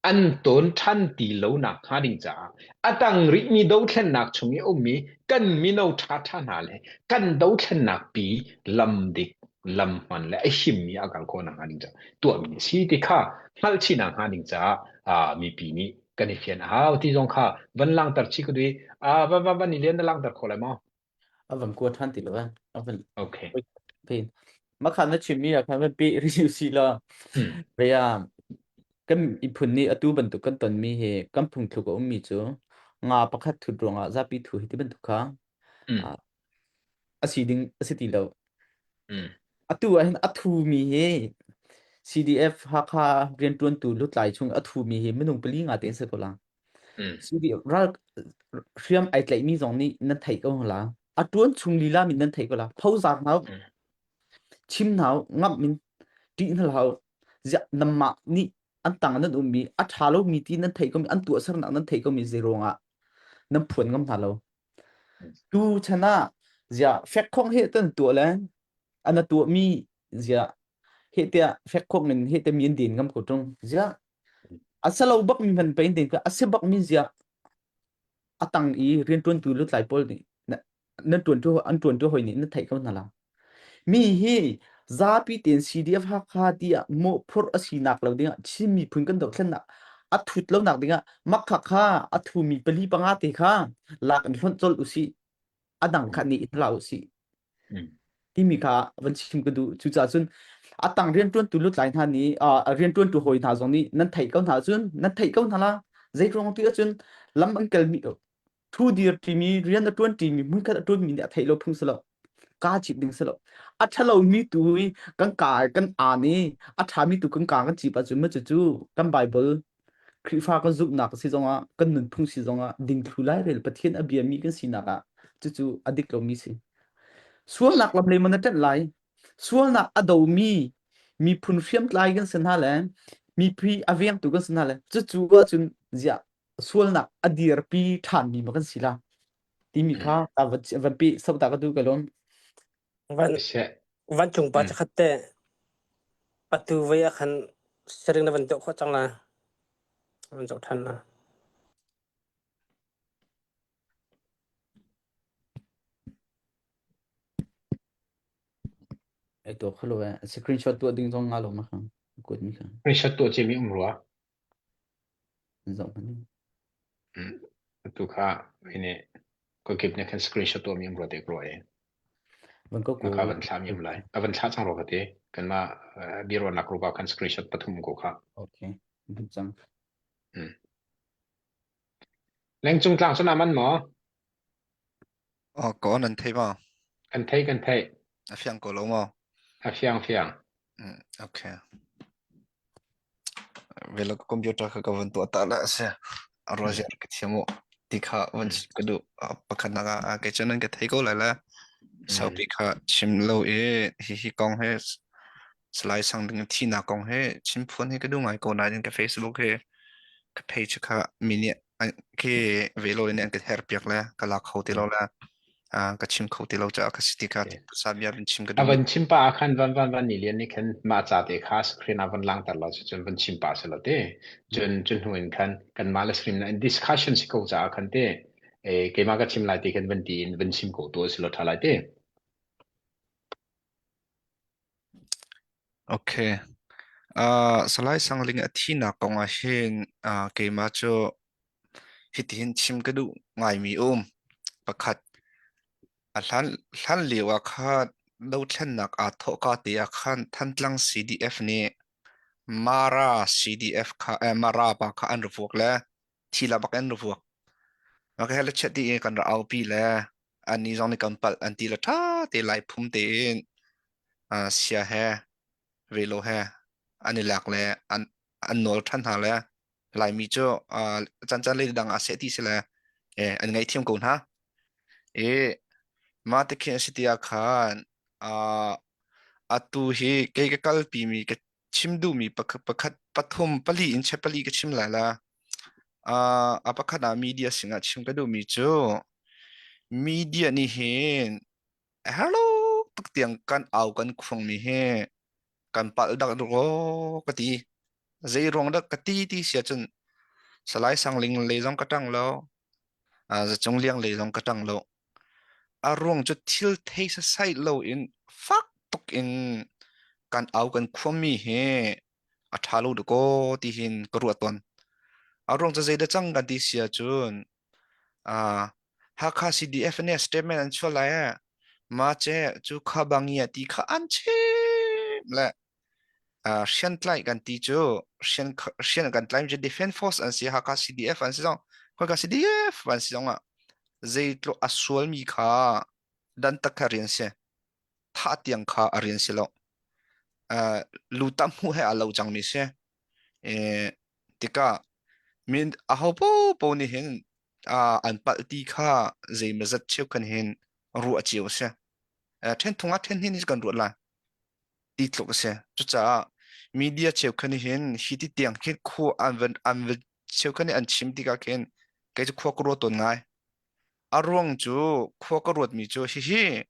S3: an tawn ṭhan ti lo nakhnga ding caah a tang rihmi dothlennak chung i a ummi kan mino ṭhaṭha hna le kan dothlennak pi lam dik lam hman le a himmi a kal khawh nakhnga ding caah tuahmi a si ti kha hngalhchih nakhnga ding caah mipi nih kan i fian a hau ti zong kha van langter chih ka duh i van van van i lian na langter kho lai maw?
S2: A van kua ṭhan ti lo eh. A van
S3: Okay.
S2: Pin. Makhan na chimmi ah khan van pe review si la.
S3: Hmm.
S2: Rea kan miphun nih atu bantuk kan tonmi hi kan phungthluk a ummi cu nga pakhat thut ruangah zapi thu hi ti bantuk kha
S3: Mm.
S2: ah, a si ding a si ti lo.
S3: Mm.
S2: Atu ah hin a thumi hi CDF Hakha rianṭuantu lutlai chung a thumi hi minung pali nga te an si ko la.
S3: Mm.
S2: CDF ral hriam ai tlaihmi zong nih nan theih ko la. A ṭuan chung lila min nan theih ko la. Phozar hna
S3: Mm.
S2: chim hna ngamh min ṭih hna hlah ziah nanmah nih an tang nan ummi a ṭha lomi ti nan theih komi an tuahsernak nan theih komi zei ruangah nan phuan ngam hna lo. Tu chan ah ziah fekkhong he tan tuah le ana tuahmi ziah he tiah fekkhong in he te mi an din ngam ko ṭung ziah a salo bak mi hman pain din a si bak mi ziah a tang i rianṭuantu lutlai pawl nih nan ṭuantu an ṭuantu hoi nih nan theih ko hna la mi hi zapi tein CDF Hakha tiah mawhphurh a sinak lo dingah Chin miphun kan dohthlennak a thut lonak dingah makha kha a thumi pali panga te kha lak in hlonh colh usih a dang kha nih hlah usih timi kha van chim ka duh cucaah cun a tang rianṭuantu lutlai hna nih rianṭuantu hawi hna zong nih nan theih ko hna cun nan theih ko hna la zei ruang tu ahcun lam an kalmi thu dir ṭimi rian a ṭuan ṭimi hmunkhat a ṭuanmi nih a theih lo phung si lo kaa cip ding si lo a ṭhalomi tu i kan kaa kan aan i a ṭhami tu kan kaa kan cip ahcun maw cucu kan Bible Khrihfa kan zumhnak si zongah kan nunphung si zongah dingthlu lairel Pathian a biami kan sinak ah cucu a dik lomi si. Sualnak lam lei man na ṭanh lai. Sualnak a domi miphun hriamtlai kan si hna le mipi a vengtu kan si hna le cucu ahcun ziah sualnak a dirpi ṭhanmi ma kan si la timi kha ta van van pi sauta ka du ka lawm.
S5: Van vancung pa chakhat te atu vai ah khan siring na van tuah khawh cang la. Van zoh ṭhan la.
S2: Ai to khalo eh screenshot tuah ding zong nga lo ma kha kut mi kha.
S3: Screenshot tuah cimi um rua.
S2: Zoh hmanh.
S3: Atu kha hini kokip nih khan screenshot tuah mi um rua te ko e.
S2: Van ko ko.
S3: Ka van thla mi um lai. A van thla cang ro ka te. Kan ma biro nak rupa khan screenshot pathum ko kha.
S2: Okay. Dum cang.
S3: Lengcung tlang cun aman maw?
S8: Oh, ko nan thei ma?
S3: Kan thei kan thei.
S8: A fiang ko lo maw?
S3: A fiang fiang.
S8: Mm, okay. Velo ka computer kha ka van tuah ta la a si. A ruaziar ka thiam u ti kha van chim ka duh. Pakhatnak ah kei cu nan ka thei ko lai le saupi kha chim lo i hihi kong hi Salai Sang Ding thinak kong hi chim phuan hi ka duh ngai ko nain ka Facebook hi ka page kha mi nih khi velo in an ka her piak le ka lak kho ti lo le ka chim kho ti lo caah ka si ti kha sabia van chim ka
S3: duh. A van chim pa ah khan van van van ni lian nih khan mah ca te kha screen ah van langter lo cun van chim pa se lo te cun cun hnu in khan kan mah le screen in discussion si ko caah khan te e keimah ka chim lai ti khan van ti in van chim ko tu si lo tha lai te.
S8: Okay. Uh, Salai Sangling a thinak kong ah hin uh, keimah cu hitihin chim ka duh ngaimi um. Pakhat, a hlan, hlan lio ah khan dothlennak aa thawhka te ah khan Thantlang CDF nih Mara CDF kha eh, Mara pa kha an ra vuak le thi la bak an ra vuak. Maka he le chet ti in kan ra aupi le anni zong nih kan palh an ti le ṭha te lai phum tein uh, sia he velo he an i lak le an an nawl ṭhan hna le Laimi cu uh, cancan le dang ah seh ti si le eh, an ngaihthiam ko hna. E mah te khin a si ti ah khan uh, atu hi kei ka kalpi mi ka chim duhmi pakhat pakhat pathum pali in che pali ka chim lai la. Uh, a pakhat ah media sinah chim ka duhmi cu media nih hin hello tuk tiang kan au kan khuangmi hi kan palh dak ro ka ti. Zei ruang dah ka ti ti sia cun Salai Sangling lei zong ka ṭang lo, uh, Zacung Liang lei zong ka ṭang lo. A ruang cu thil thei sasai lo in fak tuk in kan au kan khuami hi a ṭha lo dakaw ti hin ka ruah tawn. A ruang cu zei dah cang kan ti sia cun uh, Hakha CDF nih statement an chuah lai eh. Ma ce cu kha bangia ti kha an chim le uh, hriamtlai kan ti cu hrian hrian kan tlai cu defense force an si Hakha CDF an si zong khoika CDF an si zong ah zeitluk a sualmi kha dan tak kha rian si thah tiang kha a rian si lo uh, lu tam hmu he a lo cangmi si e, tikah min aho po po nih hin uh, an palh ti kha zeimazat cheu kan hin ruah cio si uh, then thung ah then hin kan ruat lai ti tluk a si. Cucaah media cheukhat nih hin hi ti tiang khin khua an van an van cheukhat nih an chim tikah khin kei cu khua ka ruat tawn ngai. A ruang cu khua ka ruatmi cu hihi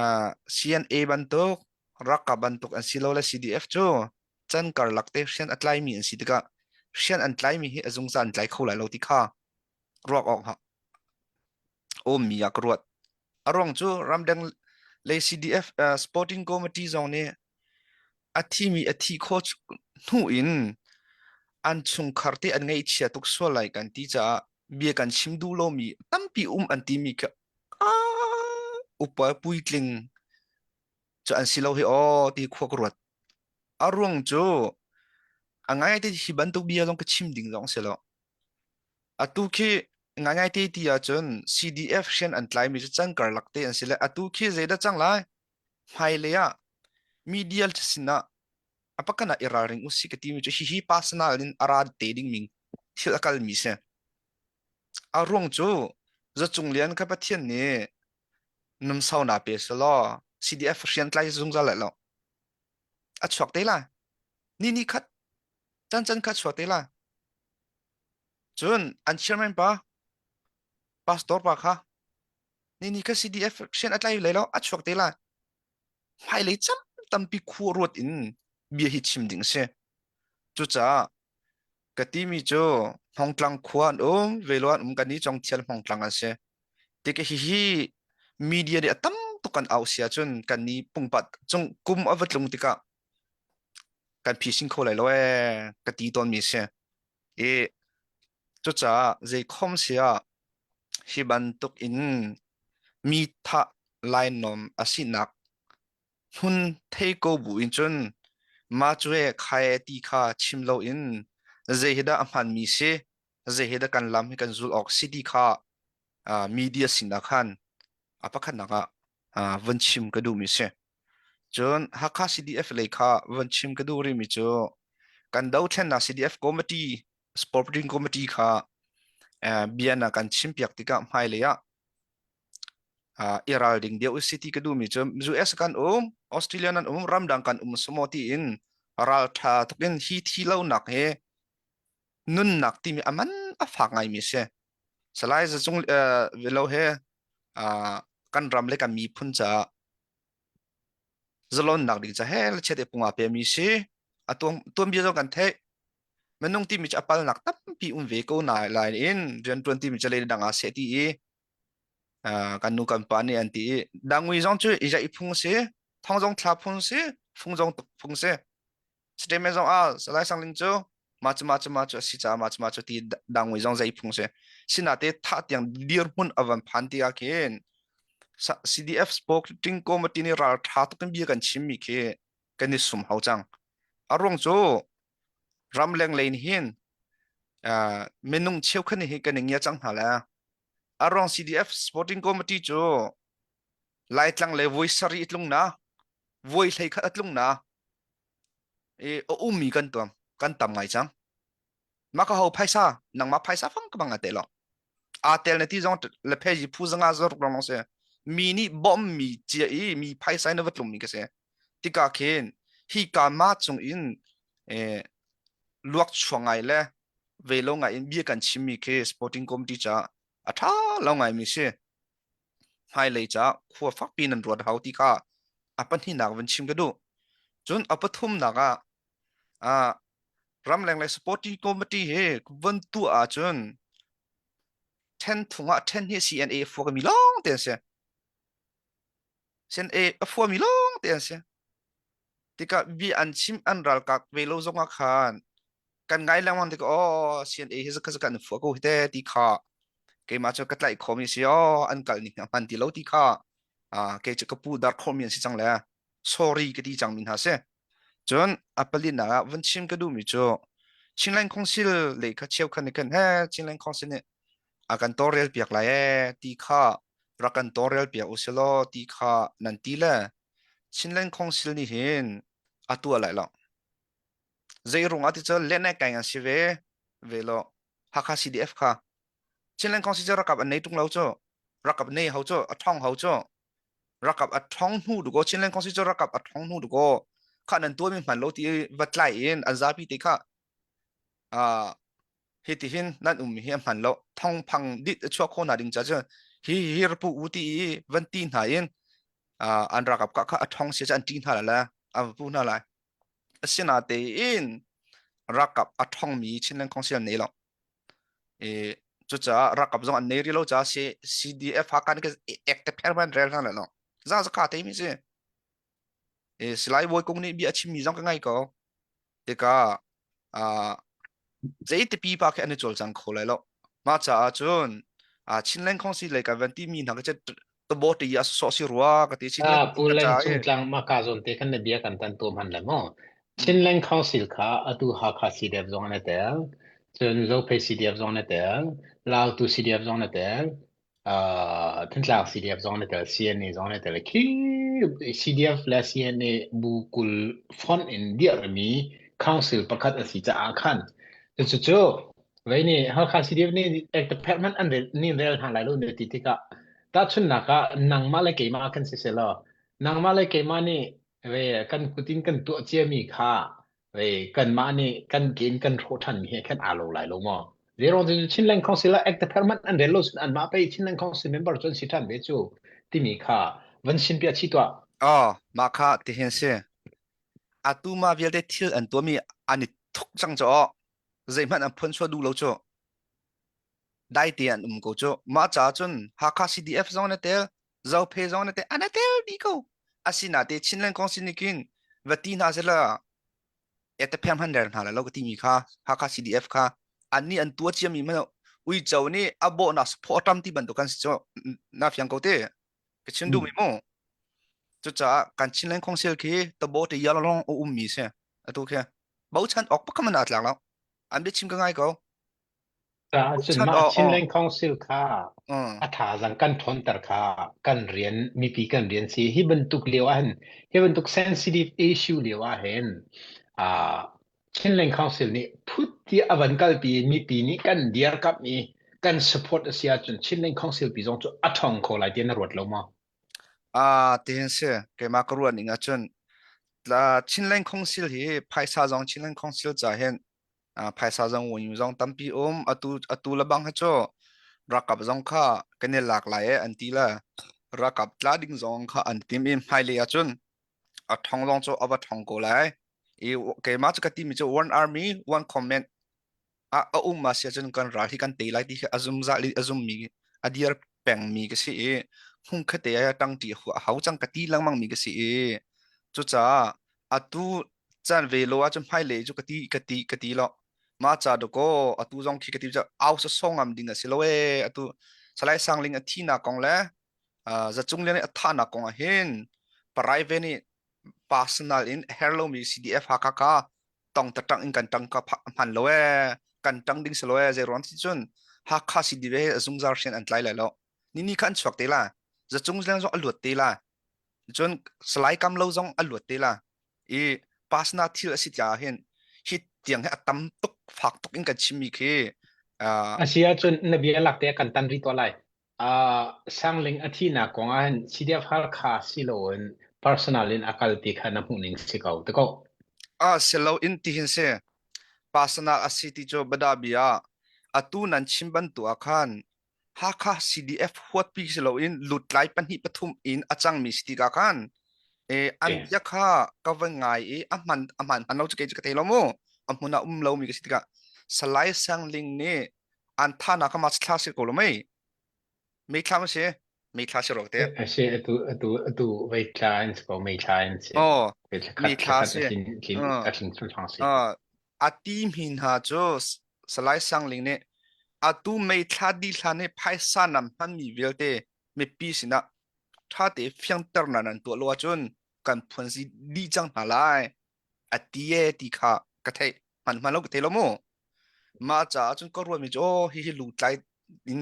S8: uh, CNA bantuk ralkap bantuk an si lo le CDF cu can karlak te hrian a tlaimi an si tikah hrian an tlaimi hi a zungzal an tlai kho lai lo ti kha ruak awk ummi ah ka ruat. A ruang cu ramdang lei CDF uh, Sporting Committee zong nih a thimi a thi khawh hnu in an chungkhar te an ngaihchia tuk sual lai kan ti caah bia kan chim duh lomi tampi um an timi kha ah, upa puitling cu an si lo hi aw ti khua ka ruat. A ruang cu a ngai te hi bantuk bia zong ka chim ding zong si lo. Atu khi ngaingai te ti ahcun CDF rian an tlaimi cu can karlak te an si le atu khi zeidah cang lai? Hmailei ah media sinah a pakan ah i ralring usih ka timi cu hihi personal in a ra te dingmi thil a kalmi si. A ruang cu Zacung Lian kha Pathian nih numsau na pe selaw CDF rian tlai zungzal lai lo. A chuak te lai. Ni ni khat can can khat chuak te lai. Cun an chairman pa, pastor pa kha ni ni kha CDF rian a tlai lai lo, a chuak te lai. Hmailei cam tampi khua ruat in bia hi chim ding a si. Cucaah ka timi cu Hmongtlang khua an um, Velo an um, kan i Congthial Hmongtlang an si. Tikah hihi media nih a tam tuk kan au si ahcun kan ni pungpat cung kum a va tlung tikah kan phising kho lai lo ee ka ti tawnmi a si. I cucaah zeikhom si ah hi bantuk in mi thah lainawm a sinak hmun thei ko bu in cun mah cu e khai e ti kha chim loin zei hi dah a hmanmi si zei hi dah kan lam hi kan zul awk si ti kha uh, media sinah khan a pakhatnak ah uh, vun chim ka duhmi si. Cun Hakha CDF lei kha von chim ka duh rihmi cu kan dothlennak CDF committee sporting committee kha eh, bia na kan chimpiak tikah hmailei ah uh, i ralring deuh usih ti ka duhmi cu US kan um Australia nan um ramdang kan um sumo tiin ralṭha tukin hi thi lonak hi nunnak timi aman a fak ngaimi si. Salai Zacung uh, velo he uh, kan ram le kan miphun caah zalonnak ding ca he le chiat i pung aa pemi si. A tuan tuanbia zong kan theih. Minung timi cu a palnak tampi um ve ko na lai in riantuan timi cu lei dang ah seh ti i uh, kan nu kan pa nih an ti i dangui zong cu i i phung si thong zong thla phung si fung zong tuk phung si statement zong ah Salai Sangling cu ma cu ma cu ma cu a si caah ma cu ma cu ti dangui zong zei phung si sinate thah tiang dirhmun a van phan ti ah khin CDF Sporting Committee nih ral tha tuk in bia kan chimmi khi kan i sum hau cang. A ruang cu ramleng lei nih hin uh, minung cheukhat nih hin kan i ngia cang hna le a ruang CDF Sporting Committee cu Laitlang le voi sarih tlung na voi hlei khat a tlung na i a ummi kan tuam kan tam ngai cang mah ka ho phaisa nangmah phaisa fang ka bang a te lo aa tel na ti zong le pheji phu zanga zaruk long long se mi nih bom mi cia i mi phaisa in va tlum mi ka se tika khin hi ka ma chung in eh luak chuang ngai le ve lo ngai in bia kan chim mi khi sporting committee cha a tha lo ngai mi si hmailei ca khua fakpi nan ruat hau ti kha a pahnihnak van chim ka duh cun a pathumnak ah ah ramleng le supporting committee hi van tuah ahcun then thung ah then hi CNA fuak mi lawng te an si CNA a fuami lawng te an si tikah bi an chim an ralkap ve lo zong ah khan kan ngai lengmang tikah oh CNA hi zaka zaka an fuah ko hi te ti kha keimah cu ka tlaih khomi si oh an kal ning a hman ti lo ti kha ah kei cu ka pu dar khomi an si cang le sorry ka ti cang mi hna si cun a palinak ah van chim ka duhmi cu Chinland Council le kha cheukhat nih khan he Chinland Council nih a kan tawlrel piak lai ee ti kha rak kan tawlrel piak u silaw ti kha nan ti le Chinland Council nih hin a tuah lai lo zei rung ah ti cu lene kai an si ve ve lo Hakha CDF kha Chinland Council cu rakap an nei tung lo cu rakap nei ho cu a thong ho cu rakap a thong hnu du ko Chinland Council cu rakap a thong hnu du ko kha nan tuah mi hman lo ti va tlai in an zapi te kha uh, hi ti hin nan um hi a hman lo thongphang dit a chuak kho hna ding ca cu hi hi rapu u ti i van ti hna in uh, an rakap ka kha a thong sia cu an ti hna la la an pu hna lai asinatein rakap a thongmi Chinland Council nei lo e cucaah rakap zong an nei ri lo ca si CDF Hakha nih ek te pher man rel hna lo za za ka te mi si e silai bawi kung nih bia a chimmi zong ka ngai ko tikah uh, zeiti pipa khi an i cawlcang kho lai lo mah caah cun uh, Chinland Council lei kan van timi hna ka tabo ti a so si rua ka ti Chinland
S3: Ah, Pu Leng Cung Tlang mah ka zawn te khan na bia kan tan tuam han le mu. Chinland Council kha atu Hakha CDF zong an i tel, cun Zophei CDF zong an i tel, Lautu CDF zong an i tel, uh, Thantlang CDF zong na tel, CNA zong na tel. Khi CDF le CNA bu kul font in dirhmi council pakhat a si caah khan cucu cu vei nih Halkha CDF nih ek department an rel ni rel hna lai lo ne ti tikah tahchunhnak ah nangmah le keimah kan si selaw nangmah le keimah nih ve kan kutin kan tuah ciami kha Ei, kanmah nih kan ke in kan hrawh ṭhanmi he khan aa lo lai lo maw? Zeiruang cu Chinland Council ah act permit an rel lo cun anmah pei Chinland Council member cu an si ṭhan ve cu timi kha van sinpiah chih tuah.
S8: Oh, mah kha tihin si. Atu ma vialte thil an tuahmi an i thuk cang cu aw. Zeihmanh an phun chuah duh lo cu. Dai te an um ko cu. Mah caah cun Hakha CDF zong na tel, Zophe zong na tel, an tel dih ko. Asinain Chinland Council nih khin va ti hna sehla ete pheng hman der hna lai lo ka timi kha Hakha CDF kha an nih an tuah ciami hmanh uico nih a bawhnak saphaw a ṭam ti bantuk kan si cu na fiang ko te ka chim duhmi mu cucaah kan Chinland Council khi tabo te yalong a ummi si atu khi bochan awk pakhat man aa tlak lo an biachim ka ngai ko
S3: Caah cun
S8: Bochan
S3: mah
S8: aw aw
S3: Chinland Council kha
S8: uh.
S3: a thazaang kan ṭhawnter kha kan rian mipi kan rian si hi bantuk lio ah hin hi bantuk sensitive issue lio ah hin ah Chinland Council nih phut tiah a van kalpi i mipi nih kan dirkamh i kan support a si ahcun Chinland Council pi zong cu a ṭhawng kho lai tiah na ruat lo maw?
S8: Ah tihin si keimah ka ruah ning ahcun tla Chinland Council hi phaisa zong Chinland Council ca hin phaisa zong wun zong tampi um atu atu le bang hi cu rakap zong kha kan i lak lai e an ti le rakap tla ding zong kha an tim i hmailei ahcun a thong zong cu a va thong ko lai i keimah cu ka timi cu one army one comment a a um ma si ahcun kan ral hi kan tei lai ti khi a zungzal i a zummi a dir pengmi ka si i hung khate ah tangṭi a hau cang ka ti lengmang mi ka si i cucaah atu caan ve lo ahcun hmailei cu ka ti ka ti ka ti lo mah ca dakaw atu zong khi ka ti cu au sa songam ding a si lo ee atu Salai Sangling a thinak kong le uh, Zacung Lian a thahnak kong ah hin private nih personal in her lomi CDF Hakha ka. Tong taktak in kan tang ka hman lo ee. Kan tang ding si lo ee. Zei ruang ti cun Hakha CDF he zungzal hrian an tlai lai lo. Ni ni kha an chuak te la. Zacung zong a luat te la. Cun Salai Kam Lo zong a luat te la. I pasna thil a si tiah hin hi tiang hi a tam tuk fak tuk in kan chimmi khi uh,
S3: A si ahcun na bia lak te kan tan rih tuah lai. Uh, Sangling a thihnak kong ah hin CDF Halkha si loin personal in a kal ti kha na hmuh ning si ko te ko.
S8: A si lo in ti hin si. Personal a si ti cu bada bia atu nan chim bantu ah khan Hakha CDF huatpi si loin lutlai pahnih pathum in a cangmi si tikah khan eh, an bia kha ka va ngai i a hman a hman hman lo cu kei cu ka thei lo mu a hmun ah um lomi ka si tikah Salai Sang Ling nih an thana kha ma thla si ko lo mei mei thla ma si mei thla si ro te
S3: A si atu atu atu vei thla in si ko mei thla in si
S8: oh
S3: vei thla
S8: mei
S3: khat
S8: thla
S3: thla khat
S8: si
S3: a tlin tlin
S8: uh,
S3: a tlin thlang si
S8: uh, a ti mi hna cu Salai Sang Ling nih atu meithla dihhlan i phaisa nam hmanmi vialte mipi sinah ṭhate fiangternak nan tuah lo ahcun kan phuanzi dih cang hna lai a ti e ti kha ka theih hman hman lo ka thei lo mu mah caah cun ka ruahmi cu aw hihi lutlai in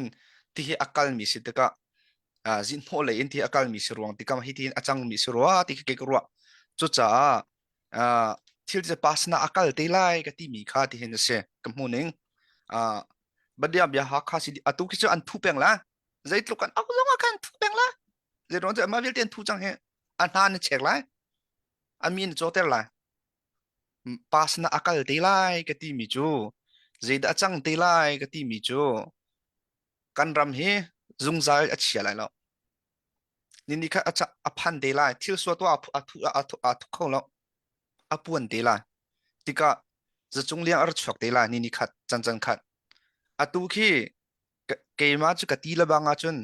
S8: ti hi a kalmi si tikah zinhnawh lei in ti a kalmi si ruang tikah hi ti hin a cangmi si rua ti khi kei ka ruah cucaah uh, thil cu pasna a kal te lai ka timi kha ti hin a si ka hmu ning uh, badia bia ha kha si atu khi cu an thu peng la zeitluk an ak zong ah khan thu peng la zeiruang cu ama vialte an thu cang he a hna na chek lai a mi na cawter lai pasna a kal te lai ka timi cu zeidah a cang te lai ka timi cu kan ram hi zungzal a chia lai lo Nini kha a a phan te lai. Thil sua tuah a thu a thu a thu kho lo. A puan te lai. Tikah zacung liang a ra chuak te lai nini khat can can khat. Atu khi keimah cu ka ti lebang ahcun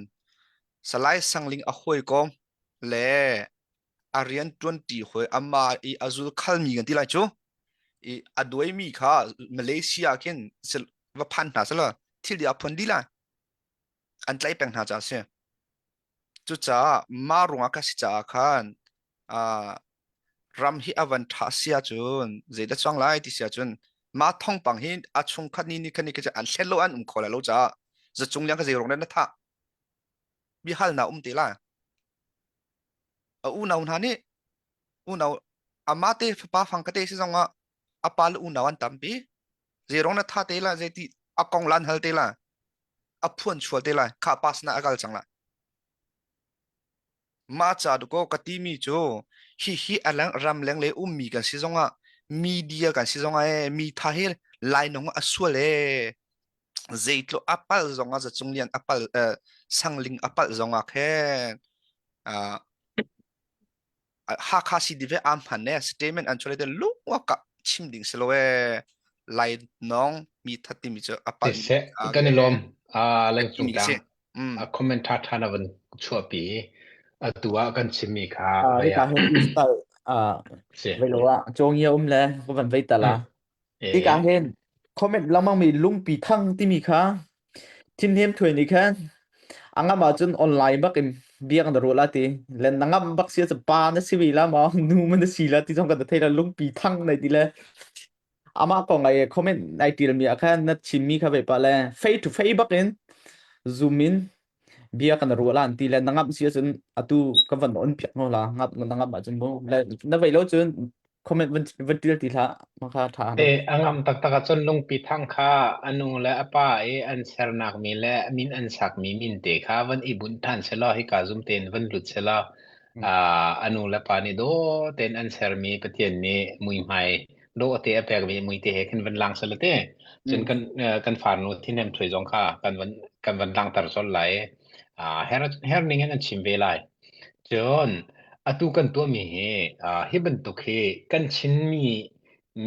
S8: Salai Sangling a hawikom le a rian ṭuanṭi hawi ama i a zul khalmi kan ti lai cu i a duaimi kha Malaysia khin va phan hna selaw thil dih a phuan dih lai. An tlaih peng hna caah a si. Cucaah mah ruangah ka si caah khan uh, ram hi a van ṭha si ahcun zeidah cuang lai ti si ahcun mah thawngpang hi a chungkhat ni ni khan ni kha an hlen lo an um kho lai lo caah zacung liang ka zei ruang na thah biahalnak um te lai a unau hna nih unau ama te fapa fang ka te si zong ah a pa le unau an tampi zei ruang na tha te la zei ti a kong lan hal te la a phuan chual te lai kha pa sinah a kal cang lai mah ca duko ka ti mi cu hi hi alang ram leng le ummi kan si zongah media kan si zongah e mi tha hi lai nong a sual e zeitlo apal zongah zacung lian apal sangling apal zongah khen Hakha CDF am hman ne statement an chole te lungwa ka chim ding si lo e lai nong mi that timi cu apal
S3: Siseh kan i lawm lengcung
S8: mi
S3: tlang
S8: si mm
S3: a comment tha tha na van chuahpi atu ah kan chimmi kha vei
S2: Hika
S3: ah
S2: hin install ah
S3: si
S2: vei lo ah cawngia um le ka van vei tal ah Hika
S3: e
S2: hin comment lengmang mi lungpi thang timi kha Thinhnem thuai nih khan a ngam ahcun online bak in biak na ruah la ti. Le na ngam bak si ahcun pa na si ve la maw nu ma na si la ti zong kan thei la lungpi thang nai ti le amah kong ai comment nai tial mi ah khan na chimmi kha ve pa le face to face bak in zoom in bia kan ruah la an ti le na ngam si ahcun atu ka van on piak no la ngap na ngam ahcun mu le na vei lo cun comment van van tial ti hlah ma kha tha
S3: E, a ngam taktak ahcun lungpi thang kha a nu le a pa i an sernak mi le a min an sakmi min te kha van i bunh ṭhan selaw hika zum tein van lut selaw uh, a nu le pa nih dawh tein an sermi Pathian nih muihmai dawh te a pekmi mui te he khin van lang selaw te cun kan uh, kan farnu thinem ṭhui zong kha kan van kan van langter colh lai uh, her her ning in an chim ve lai Cun atu kan tuahmi hi uh, hi bantuk hi kan Chinmi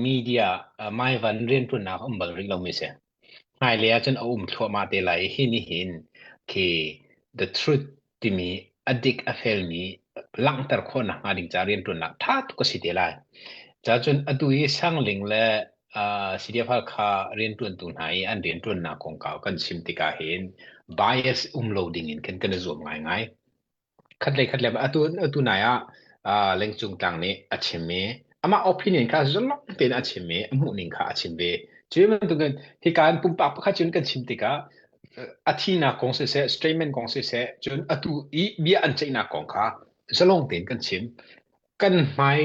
S3: media uh, maivan rianṭuannak a um bal rih lomi a si. Hmailei ahcun a um thluahmah te lai i hi nih hin khi the truth timi a dik a felmi langhter khawhnak hnga ding ca rianṭuannak ṭha tuk a si te lai. Cacun atu hi Sangling le uh, CDF Halkha rianṭuantu hna i an rianṭuannak kongkau kan chim tikah hin bias um lo ding in kan kan i zuam ngaingai. Khatlei khatlei atu atu nai ah uh, Lengcung Tlang nih a chim i Amah opinion kha zalong tein a chim i a hmuhning kha a chim ve. Cu bantukin hika in pumpak pakhat cun kan chim tikah a thinak kong siseh, statement kong siseh, cun atu i bia an ceihnak kong kha zalong tein kan chim. Kan hmai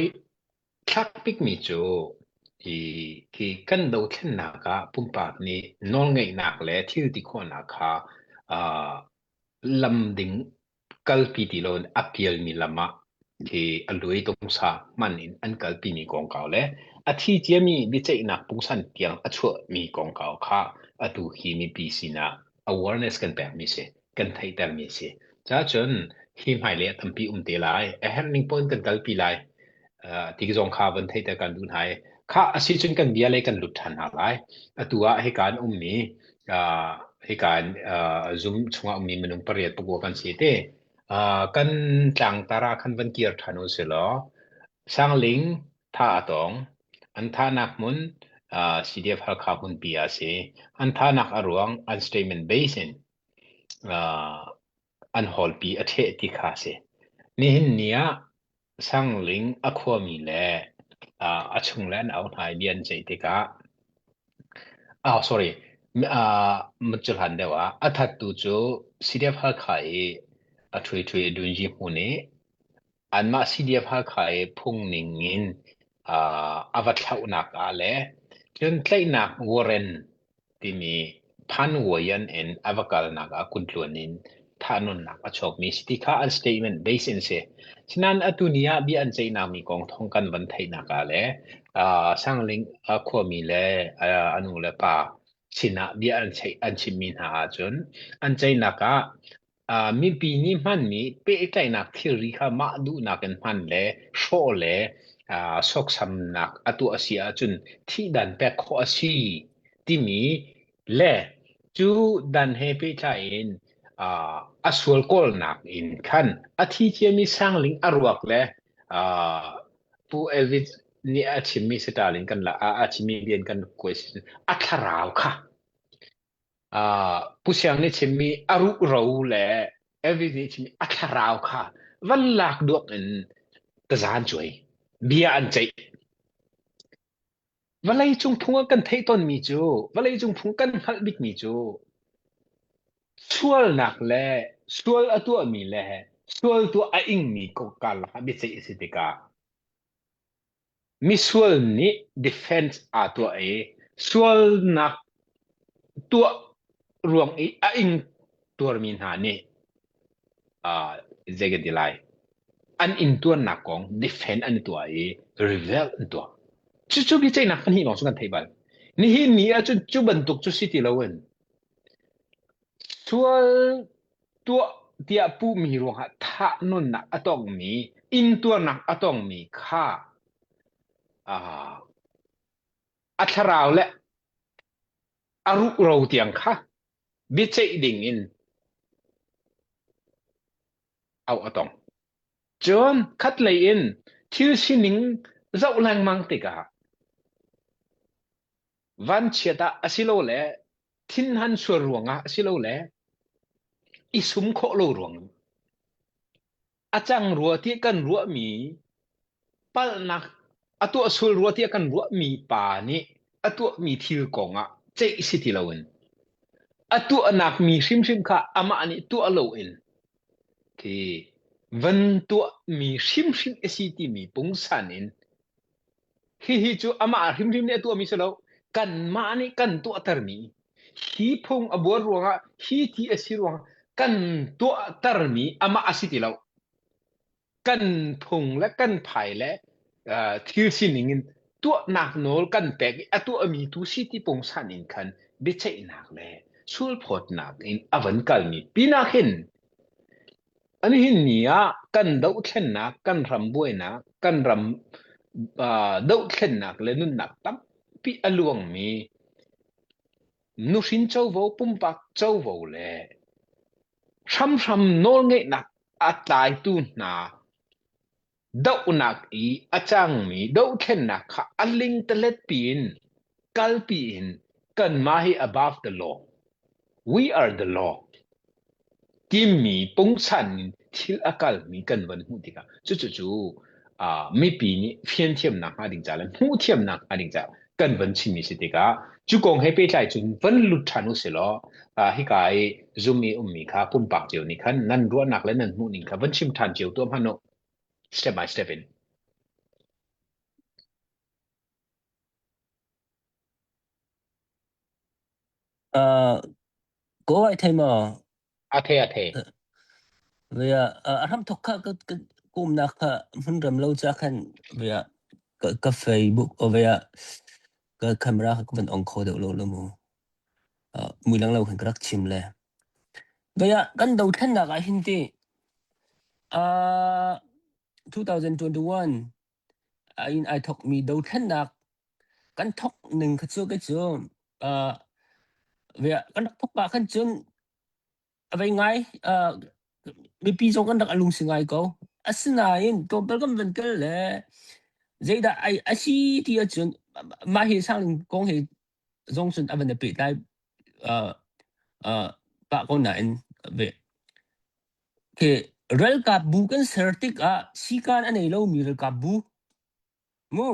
S3: thlak bikmi cu hi khi kan dothlennak ah pumpak nih nawlngeihnak le thil ti khawhnak kha uh, lam ding kalpi ti loin a pialmi lam ah khi a luai tungsa hman in an kalpimi kongkau le a thi ciami biaceihnak pungsan tiang a chuahmi kongkau kha atu hi mipi sinah awareness kan pekmi si kan theihtermi si. Cacun hi hmailei ah tampi um te lai. A herh ning pawn kan kalpi lai. Uh, ti zong kha van theihter kan duh hna i kha a si cun kan bia lei kan lut ṭhan hna lai. Atu ah hika an ummi uh, hika an uh, Zoom chungah ummi minung pariat pakua kan si te. Uh, kan tlangtar ah khan van kir ṭhan u si law Sangling tha a tawng. An thahnak hmun uh, CDF Halkha hmunpi ah a si. An thahnak a ruang an statement base in uh, an hawlpi a ṭheh ti kha a si. Nihin ni ah Sangling a khuami le uh, a chungle an auh hna i bia an ceih tikah ah sorry uh, cu hlan deuh ah a thattu cu CDF Halkha i a ṭhui ṭhui a dunji hmun i anmah CDF Halkha i phung ning in uh, a va thlauhnak ah le cun tlaihnak warrant timi phanwayan in a va kalnak ah kuntluan in thahnawnnak a chuakmi si ti kha an statement base in si. Sinain atu ni ah bia an ceihnak mi kong thawng kan van theihnak ah le uh, Sangling uh, khuami le uh, a nu le pa sinah bia an ceih an chimmi hna ahcun an ceihnak ah Uh, mipi nih hmanmi pehtlaihnak thilri kha mah duhnak in hman le hrawh le uh, sawksamnak a tuah a si ahcun thihdan pek khawh a si timi le cu dan he pehtlai in uh, a sual kawlnak in khan a thi ciami sangling a ruak le uh, Pu Elvis nih a chimmi sital in kan la a chimmi bian kan kuai a thlarau kha Uh, Pu Siang nih chimmi a ruhro le Elvis nih chimmi a thlarau kha van lak duak in tazan cuai bia an ceih. Vawlei cung phung ah kan theih tawnmi cu vawlei cung phung kan hngalh bikmi cu sualnak le sual a tuahmi le sual tuah a ingmi ko karlak ah biaceih a si tikah Misual nih defense aa tuah i sualnak tuah ruang i a ing tuarmi hna nih uh, zei kan ti lai an intuarnak kong defend an i tuah i rebel an tuah. Cucu biaceihnak pahnih lawng cu kan theih bal. Nihin ni ahcun cu bantuk cu si ti loin sual tuah tiah puhmi ruangah thahnawnnak a tongmi, intuarnak a tongmi kha uh, a thlarau le a ruhro tiang kha biaceih ding in auh a tong. Cun khatlei in thil sining zoh lengmang tikah vanchiat ah asilole thinhan sual ruangah asilole i sum khawh lo ruang a cang rua ti kan ruahmi palhnak a tuah sual rua tiah kan ruahmi pa nih a tuahmi thil kongah ceih si ti loin a tuahnak mi hrimhrim kha amah nih tuah loin khi van tuahmi hrimhrim a si timi pungsan in Hihi cu amah hrimhrim nih a tuahmi si lo, kanmah nih kan tuahtermi. Hi phung a buar ruangah, hi ti a si ruangah kan tuahtermi amah a si ti lo. Kan phung le kan phai le uh, thil sining in tuahnak nawl kan pek i a tuahmi tu si ti pungsan in khan biaceihnak le sulphawtnak in a van kalmi pinah hin Nihin ni ah kan dohthlennak, kan ram buainak, kan ram uh, dohthlennak le nunnak tampi a luangmi nuhrin covo, pumpak covo le hramhram nawlngeihnak a tlaitu hna dohnak i a cangmi dohthlennak kha a lingtalet piin kalpi in kanmah hi above the law we are the law timi pungsan in thil a kalmi kan van hmuh tikah cucu cu. Uh, mipi nih fian thiamnak hnga ding ca le hmuh thiamnak hnga ding ca kan van chimmi si tikah cu kong he pehtlai cun van lut ṭhan u si law uh, hika i Zoom i ummi kha pumpak cio nih khan nan ruahnak le nan hmuhning kha van chim ṭhan cio tuah hmanh u step by step in.
S7: Uh, ko ai thei maw?
S3: A thei a thei.
S7: Via a hram thok kha ka ka kumnak kha hmun ram lo cha khan via ka ka Facebook o via ka camera kha ka van ong kho deuh lo lo mu. Uh, mui lang lo khan ka rak chim le. Via kan do thlennak ah hin ti uh, 2021 in ai thokmi dothlennak kan thok ning kha cu kei cu uh, kan rak thok ah khan cun a vei ngai uh, mipi zong kan rak a lungsi ngai ko. Asinain tlawmpal kan van kal le zeidah ai a si ti ahcun mah hi sangling kong hi zong cun a van i pehtlai uh, uh, pah ko nain ve Khi ralkap bu kan ser tikah sikaan a nei lomi ralkap bu mu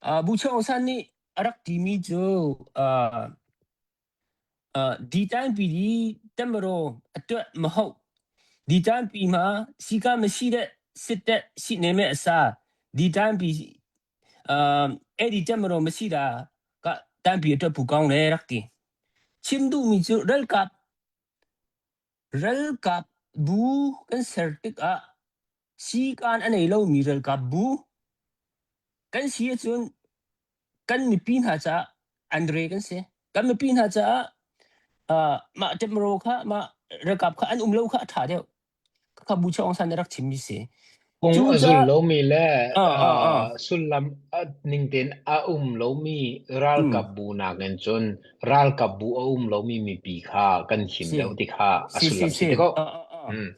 S7: uh, Bu Chaung San nih a rak timi cu uh, uh, di pi di temro atuah maho di pi ma sika ma si de sit de si ne me asa di pi uh, e di temro ma si da ka tan pi atuah pu kaung le rak ti chim duh mi cu ralkap Ralkap bu kan ser tikah sikaan a nei lomi ralkap bu kan si ahcun kan mipi hna caah andre kan si. Kan mipi hna caah uh, mah ṭemro kha mah ralkap kha an um lo kha a ṭha deuh. Khakha Bu Chaung San nih rak chimmi si.
S3: Phung a zul
S7: Cucaah
S3: lomi le
S7: ah ah ah
S3: uh, sullam a ning tein a um lomi
S7: mm,
S3: ralkap bu nakin cun ralkap bu a um lomi mipi kha kan him
S7: si
S3: deuh ti kha a
S7: si si
S3: sullam si
S7: si
S3: ti ko.
S7: ah ah ah.
S3: Mm.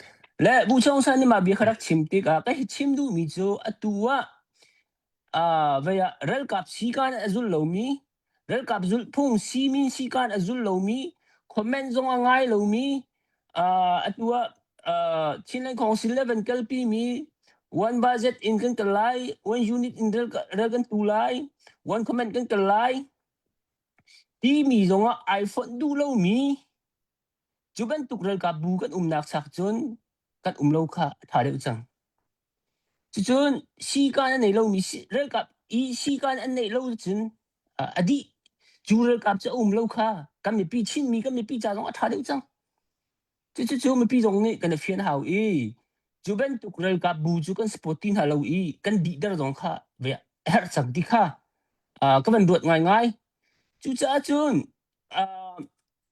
S7: Le Bu Chaung San nih mah bia kha rak chim tikah ka hi chim duhmi cu atu ah Ah, vei ah ralkap sikaan a zul lomi, ralkap zulhphung simin sikaan a zul lomi, comment zong a ngai lomi, ah atu ah ah Chinland Council le van kalpi mi one budget in kan kal lai, one unit in ral, ral kan tu lai, one comment kan kal lai, timi zong ah ai fonh duh lomi, cu bantuk ralkap bu kan umnak chak cun kan um lo kha a ṭha deuh cang. Cucun sikaan a nei lomi ralkap i sikaan an neih lo cun a dih. Cu ralkap cu a um lo kha kan mipi Chinmi kan mipi ca zong a ṭha deuh cang. Cucu mipi zong nih kan i fian hau i cu bantuk ralkap bu cu kan support ti hna lo i kan dihter zong kha ve a herh cang ti kha ka van ruat ngaingai. Cucaah cun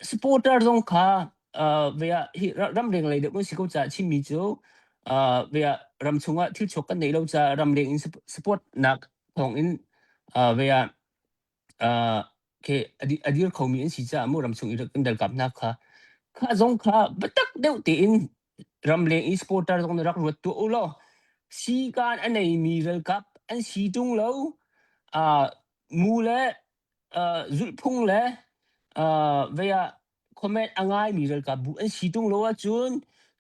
S7: Supporter zong kha uh, ve ah hi ramleng lei deuh kan si ko caah chimmi cu uh, ve ah ram chungah thil chuak kan neih lo caah ramleng in support nak thawng in uh, ve ah uh, ke a dir khomi an si caah mu ram chung i kan dalkap hna kha kha zong kha biatak deuh tein ramleng i supporter zong rak ruat tuah u law sikaan a neimi ralkap an si tung lo uh, mu le uh, zulhphung le uh, vei ah comment a ngaimi ralkap bu an si tung lo ahcun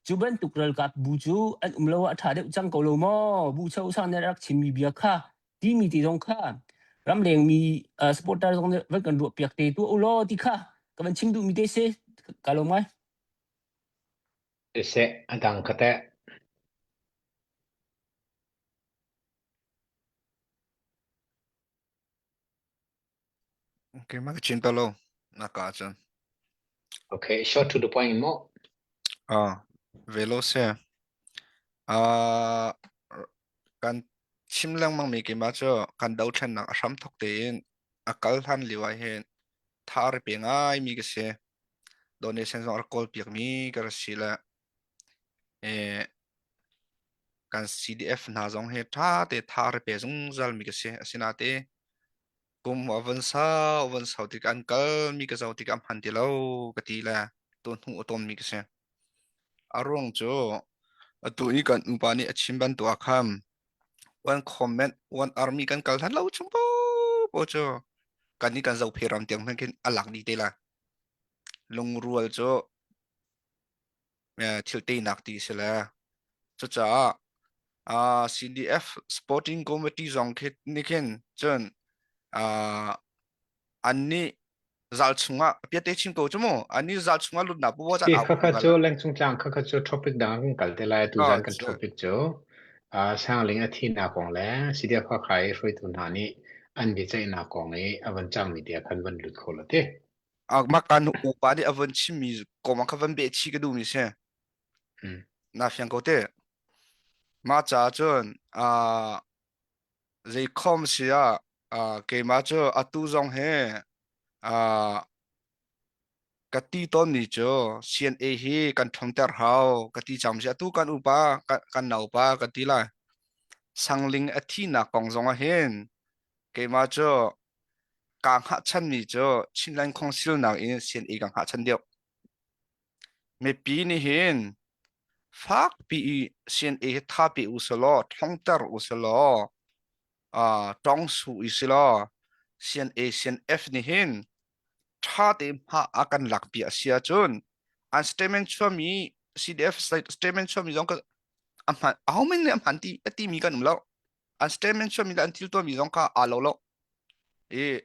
S7: cu bantuk ralkap bu cu an um lo ah a ṭha deuh cang ko lo maw bu cho sang nih rak chimmi bia kha timi ti zong kha ramlengmi uh, supporter zong nih van kan ruah piak te tuah u law ti kha ka van chim duhmi te si ka lo ngai
S3: Siseh, a dang ka teh.
S8: Keimah ka chin to lo. Na ka ahcun.
S3: Okay, short to the point mo.
S8: Ah, velo se. Ah, kan chim lengmang mi keimah cu kan dothlennak a hram thok tein a kal hlan lio ah hin tha a pe ngai mi ka si. Donation zong a rak kawl piak mi ka ra si le eh kan CDF hna zong hi ṭha te tha a pe zungzal mi ka si. Asinain kum a van sau a van sau tik an kal mi ka zoh tik ah hman ti lo ka ti le tu hnu a tawn mi ka si. A ruang cu atu i kan upa nih a chim bantuk ah khan one comment one army kan kal hlan lo chung popo cu kan nih kan zophe ram tiang hmanh khin a lak dih te la. Lungrual cu thil teinak ti si le cucaah. Uh, CDF Sporting Committee zong khi nih khin cun uh, an nih zal chungah piate chim ko chu mu an nih zal chungah lut na pu bo
S3: Ti khakha cu lengcung tlang khakha cu topic dang kan kal te lai tu zan kan topic cu uh, sangling a thi na kong le CDF Hakha i hruaitu hna nih an biaceihnak kong i a van cangmi te khan van lut kho lo te.
S8: Maka nu upa nih a van chimmi kong kha van beh chi ka duhmi si. Na fiang ko te. Mah caah cun uh, zei khom si ah uh, keimah cu atu zong he uh, ka ti tawnmi cu CNA hi kan ṭhawngter hau ka ti cang si atu kan upa kan, kan naupa ka ti lai. Sangling a thihnak kong zong ah hin keimah cu kaa hngahchanmi cu Chinland Council nakin CNA ka hngahchan deuh. Mipi nih hin fakpi i CNA hi tha pe u selaw, ṭhawngter u selaw, uh, tong su i selaw, CNA CNF nih hin ṭha tein hma a kan lakpi a si ahcun an statement chuahmi CDF statement chuahmi zong ka a hman aho men nih a hman ti a timi kan um lo. An statement chuahmi le an thil tuahmi zong kha aa lo lo. I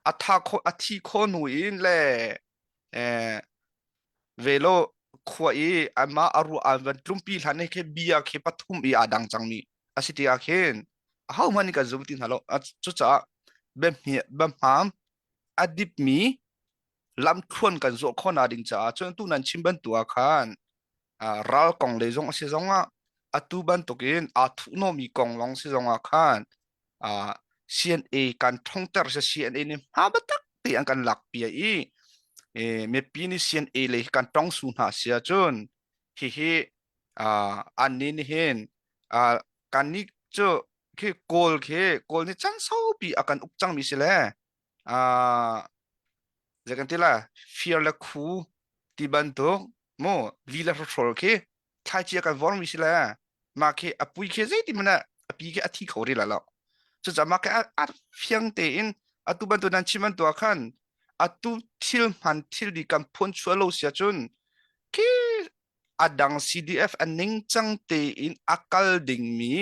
S8: a tha kho a thi kho hnu in le eh velo khua i anmah a ruah an van tlumpi hlan hi khi bia khi pathum i aa dang cangmi a si ti ah khin ahohmanh nih kan zum ti hna lo. Cucaah biahmi biahmam a dipmi lamthluan kan zawh khawhnak ding caah cun tu nan chim bantuk ah khan ral kong lei zong a si zong ah atu bantukin aa thuhnawhmi kong lawng si zong ah khan CNA kan ṭhongter si CNA nih hma biatak te an kan lakpi i mipi nih CNA lei kan tong su hna si ahcun hihi an nih nihin kan nih cu khi kawl khi kawl nih chan saupi a kan uk cangmi si le zei kan ti la fir le khu ti bantuk mu li le hrawl khi thlaici a kan vormi si le mah khi a pui khi zeiti hmanh ah a pi khi a thi kho rih la lo cucaah mah khi a fiang tein atu bantuk nan chim bantuk ah khan atu thil hman thil di kan phun chuah lo si ahcun khi a dang CDF a ningcang tein a kal dingmi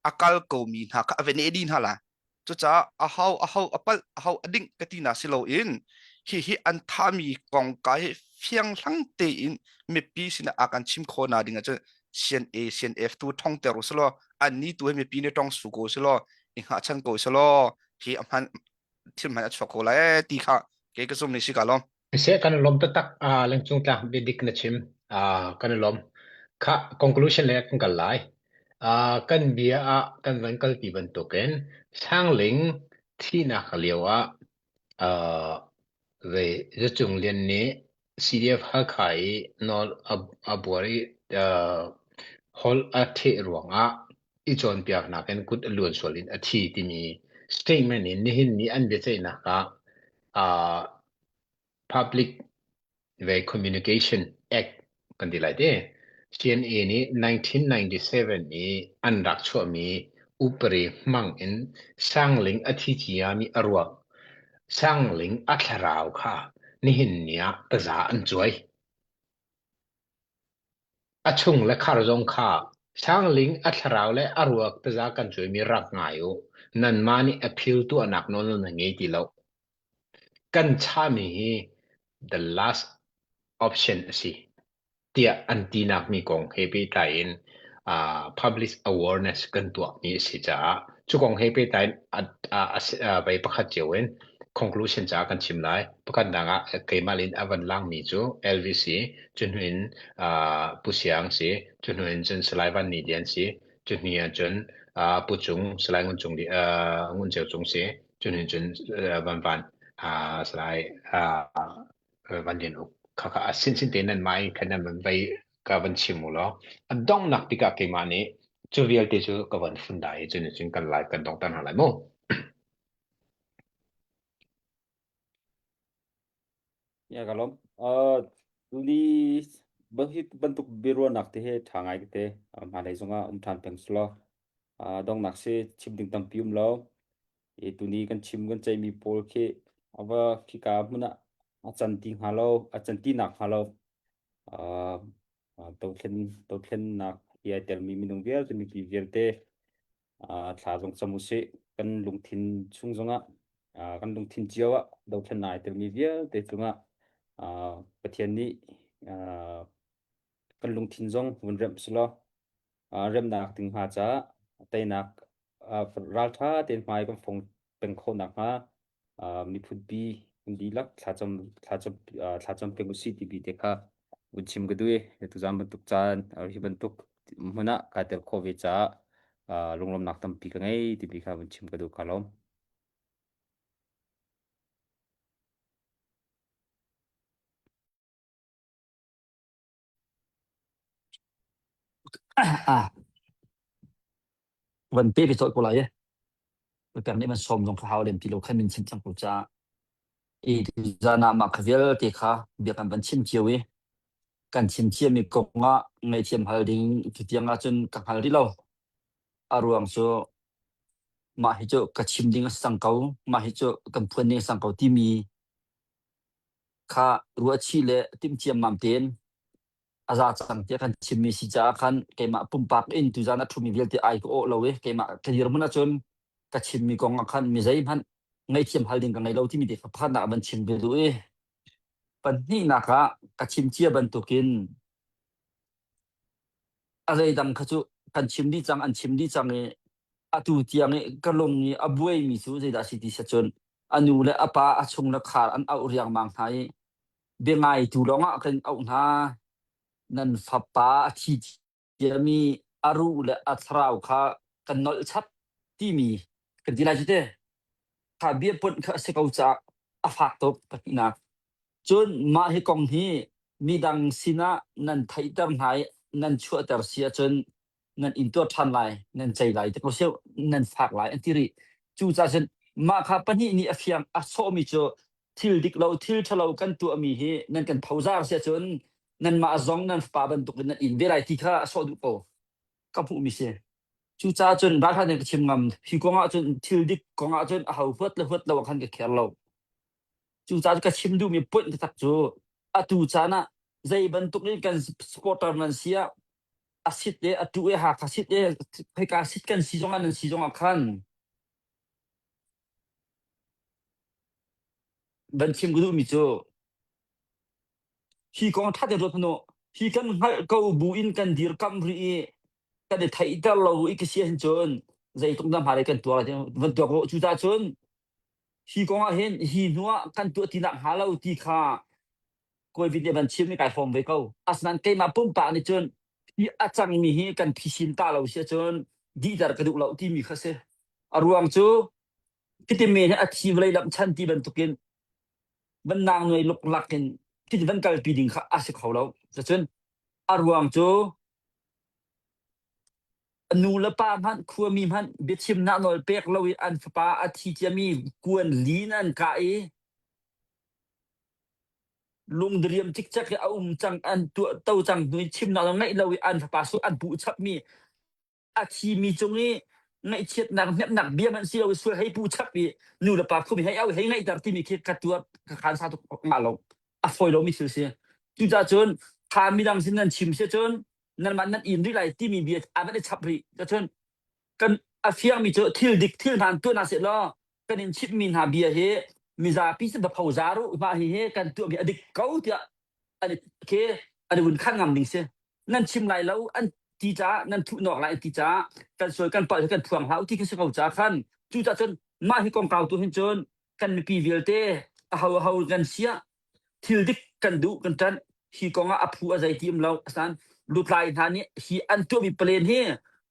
S8: a kal komi hna kha a va neh dih hna lai. Cucaah aho aho a palh aho a ding ka ti na si loin hihi an thami kongka hi fianghlang tein mipi sinah a kan chim khawh na ding ahcun CNA CNF tu thongter u selaw anni tu hi mipi nih tong su ko selaw i hngahchan ko selaw hi a hman thil hman a chuak ko lai ti kha kei ka zum ni si ka lawm.
S3: Siseh kan i lawm taktak. Uh, lengcung tlak biadik na chim. Uh, kan i lawm. Kha conclusion le kan kal lai. Uh, kan bia ah kan van kalpi bantukin Sangling thihnak lio ah uh, ve Zacung Lian nih CDF Halkha i nawl a, a buar i uh, holh a theh ruangah i cawnpiaknak in kut a luan sual in a thi timi statement in nihin ni an biaceihnak ah uh, Public ve Communication Act kan ti lai te. CNA nih 1997 i an rak chuahmi upari hmang in Sangling a thi ciami a ruak Sangling a thlarau kha nihin ni ah taza an cuai. A chung le khar zong kha Sangling a thlarau le a ruak taza kan cuaimi rak ngai u. Nanmah nih appeal tuahnak nawl nan ngei ti lo. Kan chahmi hi the last option a si tiah an tinak mi kong he pehtlai in uh, public awareness kan tuahmi a si caah cu kong he pehtlai in vei pakhat cio in conclusion caah kan chim lai. Pakhatnak ah keimah in a van langmi cu LVC, cu hnu in uh, Pu Siang si, cu hnu in cun Salai Van Ni Lian si, cu hnu ah cun uh, Pu Cung, Salai Ngun Cung, uh, Ngun Ceu Cung si, cun hin cun van van salai van lian uk kha kha a sin sin te nan mai khan nan van vei ka van chim u law a donghnak tikah keimah nih cu vialte cu ka van fun dai i cun cun kan lai kan dong tan hna lai mu
S4: Ya ka lawm. Uh, tuni hi bantuk biaruahnak te hi ṭha ngai te hmailei zongah um ṭhan peng selaw uh, donghnak si chim ding tampi um lo. I tuni kan chim kan ceihmi pawl khi a va khika hmun ah a can ti hnga lo, a can ti nak hnga lo. Uh, dothlen dothlennak. Hi ai telmi minung vialte mipi vialte thla zong cam usih. Kan lungthin chung zongah kan lungthin cio ah dothlennak ai telmi vialte cungah Pathian nih kan lungthin zong vun remh selaw remnak ding hnga caah teinak ralṭha tein hmai kan fong peng khawh nakhnga miphunpi kan dihlak thlacam thlacam thlacam peng usih timi te kha vun chim ka duh i tuzaan bantuk caan hi bantuk hmun ah kai tel khawh ve caah lunglawmnak tampi ka ngei timi kha vun chim ka duh ka lawm.
S1: Ah, van pe ve colh ko lai e. Pek nih man sawm zong kha hau lem ti lo khan min chim cang ko caah i tuzaan ah mah kha vialte kha bia kan van chim cio i kan chim ciami kong ah ngaihthiam hal ding tutiang ahcun ka hngal rih lo. A ruang cu mah hi cu ka chim ding a si cang ko, mah hi cu kan phuan ding a si cang ko timi kha ruahchih le timh ciammam tein a za cang tiah kan chimmi si caah khan keimah pumpak in tuzaan a ṭhumi vialte ai ka awh lo i keimah ka dirhmun ahcun ka chimmi kong ah khan mi zeihmanh ngaihthiam hal ding ka ngei lo timi te kha pakhatnak van chim ka duh i pahnihnak ah ka chim cia bantukin a zeidang kha cu kan chim dih cang an chim dih cang i atu tiang i ka lung i a buaimi cu zeidah a si ti cun a nu le a pa a chung le khar an auh riangmang hna i biangaitu lawngah kan auh hna. Nan fapa a thi ciami a ruh le a thlarau kha kan nolh chap timi kan ti lai cu te. Kha bia ponh kha a si ko caah a fak tuk pahnihnak. Cun mah hi kong hi midang sinah nan theihter hna i nan chuahter si ahcun nan intuar ṭhan lai, nan cei lai, te ko seh nan fak lai an ti rih. Cucaah cun mah kha pahnih nih a fiang a sawhmi cu thil dik lo, thil ṭhalo kan tuahmi hi nan kan phozar si ahcun nanmah zong nan fapa bantukin nan in ve lai ti kha a sawh duh ko. Ka hmuhmi si. Cucaah cun ralhrang nih ka chim ngam. Hi kong ah cun thil dik kong ah cun aho huat le huat lo ah khan ka care lo. Cucaah ka chim duhmi point taktak cu atu caan ah zei bantuk in kan supporter nan si ah a sit e a tu e Hakha sit e khoika sit kan si zong ah nan si zong ah khan van chim ka duhmi cu hi kong ṭha tein ruat hmanh u hi kan hngalh ko bu in kan dirkamh rih i kan i theihter lo i ka si ahhin cun zeitluk dah hmailei kan tuar lai ti van tuak u cucaah cun hi kong ah hin hi hnu ah kan tuah ti nak hnga lo ti kha kawi nih van chim i kai hrawm ve ko asinain keimah pumpak nih cun hi a cangmi hi kan phisin ta lo si ahcun dihter ka duh lo timi kha si a ruang cu Khitimi hi a thi vawlei lamh chan ti bantukin van nang nuai luklak in khiti van kalpi ding kha a si kho lo. Cucun a ruang cu nu le pa hmanh khuami hmanh biachimnak nawl pek lo i an fapa a thi ciami kuan lin an kah i lungdiriam cikcek i a um cang an tuah to cang hnu i chimnak nawl ngeih lo i an fapa su an puh chapmi a thimi cung i ngaihchiatnak hnemhnak bia hmanh si lo sual hei pu chap i nu le pa khumi hei au hei ngaihter timi khi ka tuar ka khan sa tuk ngah lo a fawi lomi thil si cucaah cun kha midang sin nan chim si cun nanmah nan in rih lai timi bia a van i chap rih cun kan a fiangmi cu thil dik thil hmaan tuah hna seh law kan in chimhmi hna bia hi mizapi sin va phozar u mah hi hi kan tuahmi a dik ko tiah an khi an i vun khan ngam ding si nan chim lai lo an ti caah nan thuh nawk lai an ti caah kan sual kan palh kan phuang hlah u ti khi si ko caah khan cucaah cun mah hi kongkau tu hin cun kan mipi vialte a ho a ho kan siah thil dik kan duh kan ṭanh hi kong ah a phu a zei ti um lo asan lutlai hna nih hi an tuahmi plan hi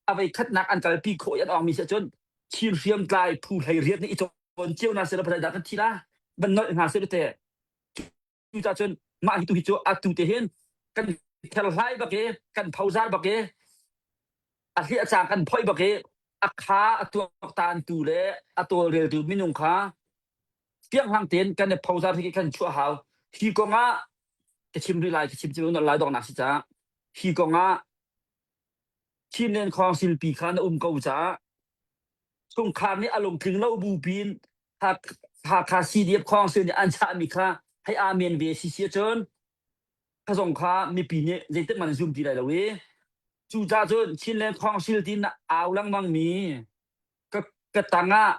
S1: a vei khatnak an kalpi khawh i an awngmi si ahcun Chin hriamtlai phu hlei riat nih i cawn cio hna seh dah kan thi la van nolh hna seh te Cucaah cun mah hi tu hi cu atu te hin kan kherhlai bak i kan phozar bak i a hliah cang kan phoih bak i a kha a tuaktantu le a tawlreltu minung kha fianghlang tein kan i phozar hi kan chuah hau. Hi kong ah ka chim rih lai, ka chim chim lai donghnak si caah hi kong ah Chinland Council pi kha na um ko caah chungkhar nih a lungtling lo bu pin Hakha CDF Council nih an chahmi kha hei amen ve si si ahcun kha zong kha mipi nih zeitik man zum ti lai lo i. Cucaah cun Chinland Council ti na au lengmang mi ka ka tang ah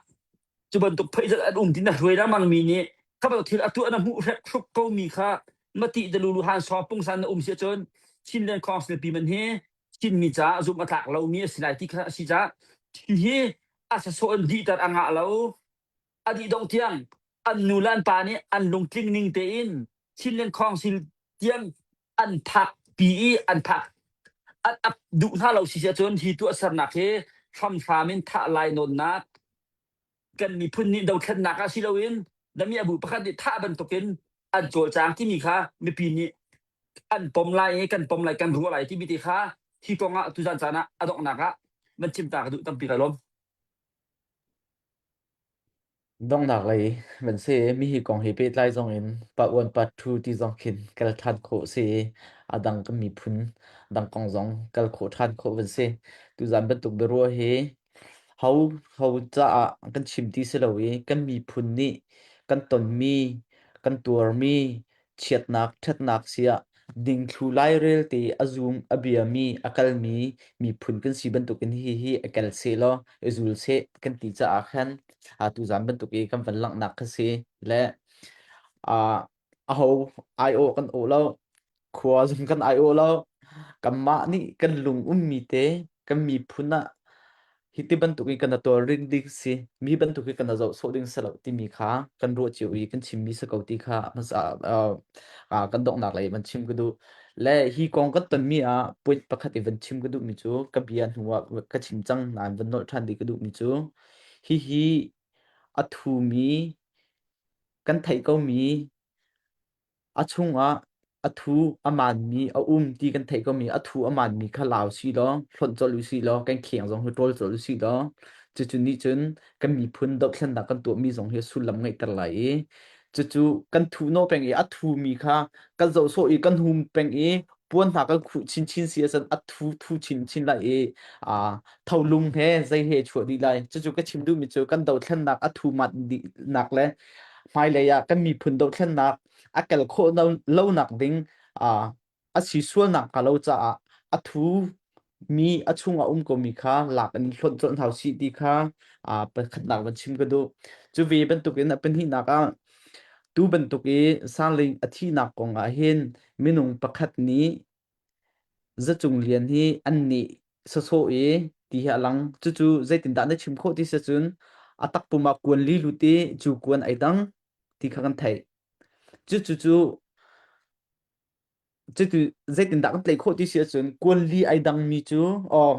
S1: cu bantuk pheizat an um ti na hruai lengmang mi nih kha bantuk thil a tuah na hmuh hrek hruk ko mi kha mati dalulu han sawng pungsan na um si ahcun Chinland Council pi man hi Chinmi caah zumh a tlak lomi a si lai ti kha a si caah hi a sasawh in dihter a ngah lo a dih dongh tiang an nu le an pa nih an lungtling ning tein Chinland Council tiang an phak pi i an phak an ap duh hna lo si ahcun hi tuahsernak hi hramhram in thah lai nawnnak kan miphun nih dothlennak ah si loin dami abu pakhat nih thah bantukin an cawlcang timi kha mipi nih an pom lai i kan pom lai kan ruah lai timi te kha hi kong ah tuzan caan ah a donghnak ah van chim ta ka duh tampi ka lawm.
S2: Donghnak lei van si. Mi hi kong he pehtlai zong in part 1 part 2 ti zong khin kal ṭhan khawh si i a dang kan miphun dang kong zong kal khawh ṭhan khawh van si. Tuzan bantuk biaruah hi ho ho caah kan chim ti si lo i kan miphun nih kan tonmi kan tuarmi chiatnak ṭhatnak siah dingthlu lairel te a zum a biami a kalmi miphun kan si bantukin hi hi a kal seh law i zul seh kan ti caah khan tuzan bantuk i kan van langhnak kha si le aho ai-awh kan awh lo khua zong kan ai-awh lo kanmah nih kan lung ummi te kan miphun ah hi ti bantuk in kan tawlring ding si mi bantuk hi kan zoh sawh ding si lo timi kha kan ruah cio i kan chimmi si ko ti kha hmasa uh, kan donghnak lei van chim ka duh le hi kong kan tonmi ah point pakhat i van chim ka duhmi cu ka bia hnu ah ka chim cang nain van nolh ṭhan dih ka duhmi cu hihi a thumi kan theih komi A chungah a thu a maanmi a um ti kan theih komi a thu a maanmi kha lau sih law hlonh colh u sih law kan kheng zong hi ṭawl colh u sih law cucu nih cun kan miphun dohthlennak kan tuahmi zong hi sullam ngeihter lai i cucu kan thuhnawh peng i a thumi kha kan zoh sawh i kan hum peng i puan hna kan khuh chinchin si ahcun a thu thu chinchin lai i aa tholung he zei he chuah dih lai cucu ka chim duhmi cu kan dothlennak a thu mat dihnak le hmailei ah kan miphun dohthlennak a kel khawh lonak ding a si sualnak hnga lo caah a thu mi a chungah um komi kha lak in hlonh colh hna usih ti kha pakhatnak van chim ka duh. Cu ve bantukin a pahnihnak ah tu bantuk i Sangling a thihnak kong ah hin minung pakhat nih Zacung Lian hi an nih sawsawh i ti hi a lang. Cucu zeitindah na chim khawh ti si cun a takpum ah kuan li lut i cu kuan ai dang ti kha kan theih. Cucu cu cutu zeitindah kan tlaih khawh ti si ahcun kuan li ai dangmi cu aw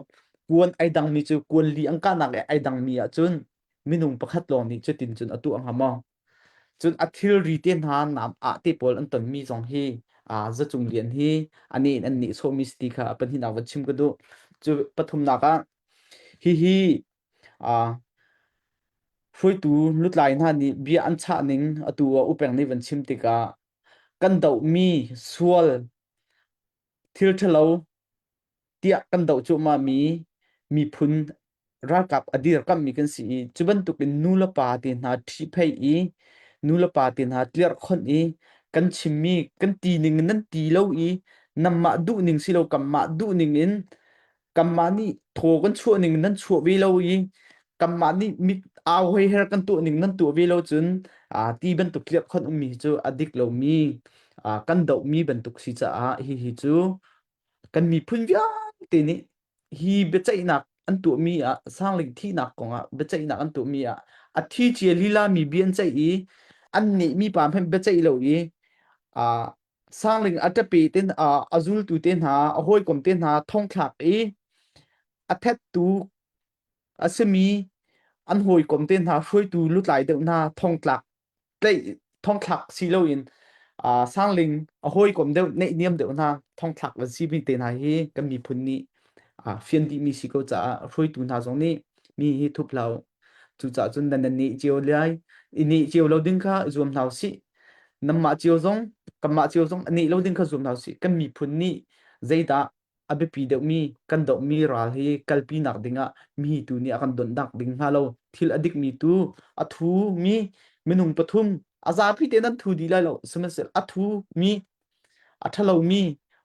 S2: kuan ai dangmi cu kuan li an kahnak i ai dangmi ahcun minung pakhat lawng nih cutin cun a tuah hnga maw? Cun a thilri te hna nam ah te pawl an tonmi zong hi aa Zacung Lian hi a nih in an nehsawhmi si ti kha a pahnihnak van chim ka duh. Cu pathumnak ah hihi aa hruaitu lutlai hna nih bia an chah ning atu ah upeng nih van chim tikah kan dohmi sual thil ṭhalo tiah kan doh cuahmahmi miphun ralkap a dirkamhmi kan si i cu bantukin nu le pa te hna ṭhihphaih i nu le pa te hna tlerhkhonh i kan chimmi kan ti ning in nan ti lo i nanmah duh ning si lo kanmah duh ning in kanmah nih thaw kan chuah ning nan chuah ve lo i kanmah nih mit au hoi her kan tuah ning nan tuah ve lo cun aa ti bantuk tlerhkhonh ummi hi cu a dik lomi aa kan dohmi bantuk si caah hihi cu kan miphun vialte nih hi biaceihnak an tuahmi ah Sangling thihnak kongah biaceihnak an tuahmi ah a thi cia lila mi bia an ceih i an nehmi pa hmanh biaceih lo i uh, Sangling a ṭape te uh, a zultu te hna a hawikom te hna thongthlak i a thettu a simi an hawikom te hna hruaitu lutlai deuh hna thongtlak tlaih thongthlak si loin uh, sangling a hawikom deuh neihniam deuh hna thongthlak van si mi te hna hi kan miphun nih uh, fian dihmi si ko caah hruaitu hna zong nih mi hi thup lo cucaah cun nan nan nih cio lai i nih cio lo ding kha zuam hna usih nanmah cio zong kanmah cio zong nih lo ding kha zuam hna usih kan miphun nih zeidah a biapi deuhmi kan dohmi ral hi kalpinak dingah mi tu nih a kan donhnak ding hnga lo thil a dikmi tu a thumi minung pathum a zapi te nan thu dih lai lo sihmanhsehlaw a thumi a ṭhalomi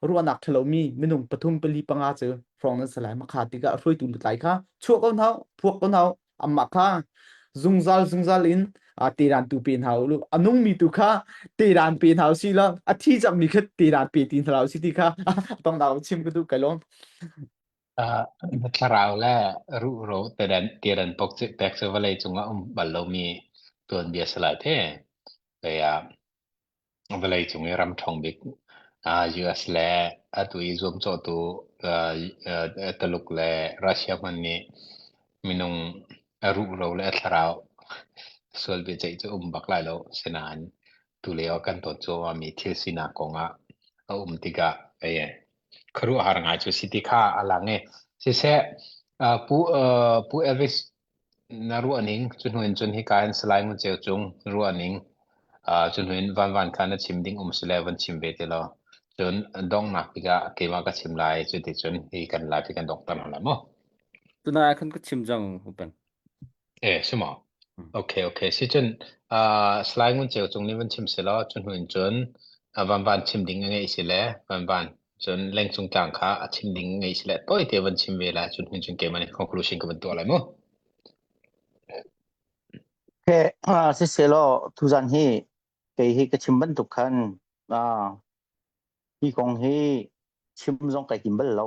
S2: Ruahnak ṭhalomi minung pathum pali panga cu hrawng nan si lai. Makha tikah hruaitu lutlai kha chuah ko hna u, phuak ko hna u. Amah kha zungzal zungzal in tedan tu pe hna u. A nungmi tu kha tedan pe hna u si law a thi cangmi kha tedan pe ti hna u si ti kha tongnak chim ka duh kai lawm.
S3: Uh, thlarau le ruhro tedan tedan pok cu pek cu vawlei cungah um bal lomi tuanbia si lai the. Kaya Vawlei cung i ram ṭhawng bik US le atu i zuamcawhtu Taluk le Russia hmanh nih minung a ruhro le a thlarau sual biaceih cu um bak lai lo. Sinain tulio kan ton cuahmahmi thil sinak kong ah a um tikah ei khuaruahhar ngai cu si ti kha a lang i siseh Pu Pu Elvis Na ruahning cu hnu in cun hika hin Salai Ngun Ceu Cung ruahning uh, cu hnu in Van Van kha na chim ding um si le van chim ve ti law. Cun donghnak tikah keimah ka chim lai cu ti cun hi kan live hi kan donghter hna lai mu.
S4: Tunai khan ka chim cang upen.
S3: Eh, si maw? Okay, okay. Si cun uh, Salai Ngun Ceu Cung nih van chim si law cu hnu in cun uh, Van Van chim ding a ngeih si le Van Van cun lengcung tlang kha a chim ding ngei si le tawite van chim ve lai cun hun cun keimah nih conclusion ka van tuah lai mu.
S6: Okay, uh, siselaw tuzan hi kei hi ka chim bantuk khan uh, hi kong hi chim zong kai tim bal lo.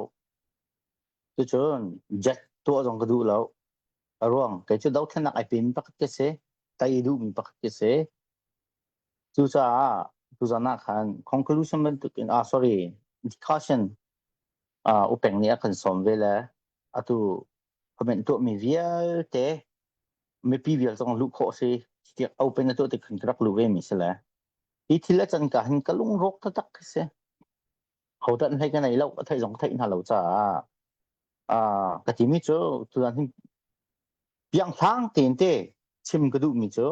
S6: Cucun jet tuah zong ka duh lo. A ruang kei cu dothlennak ai pemi pakhat ka si, tai duhmi pakhat ka si. Cucaah tuzan ah khan conclusion bantukin ah sorry discussion uh, upeng nih a kan sawm ve le atu comment tuahmi vialte mipi vial zong luh khawh si tiah open na tuah tik khan ka rak lu ve mi si le hi thil a can ka hin ka lungrawk taktak khi si hodan hlei ka nei lo a theih zong theih hna lo caah ah ka timi cu tuzan hin pianghlang tein te chim ka duhmi cu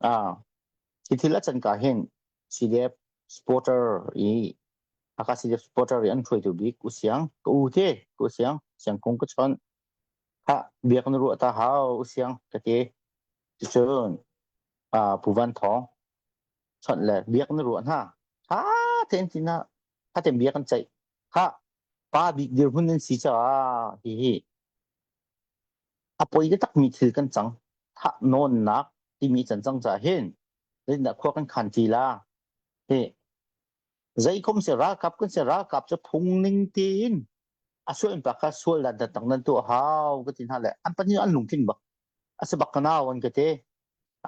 S6: Ah, hi thil a can ka hin CDF supporter i Hakha CDF supporter i an hruaitu bik U Siang, ka u te, ka U Siang, Siang Kung ka chawnh. Khah, biak na ruah ta hau U Siang ka ti. Cucun ah Pu Van Thawng chawnh le biak na ruah hna. Tha tein ti na, tha tein bia kan ceih. Khah, pa bik dirhmun nan si caah hihi A poi takmi thil kan cang. Thahnawnnak timi can cang caah hin zeitindah khua kan khan ti la? Hi zeikom si ralkap kan si ralkap cu phung ning tein a sual pa kha sual dan tak nan tuah hau ka ti hna le an pahnih an lungtling bak. A si bak ka nau an ka ti.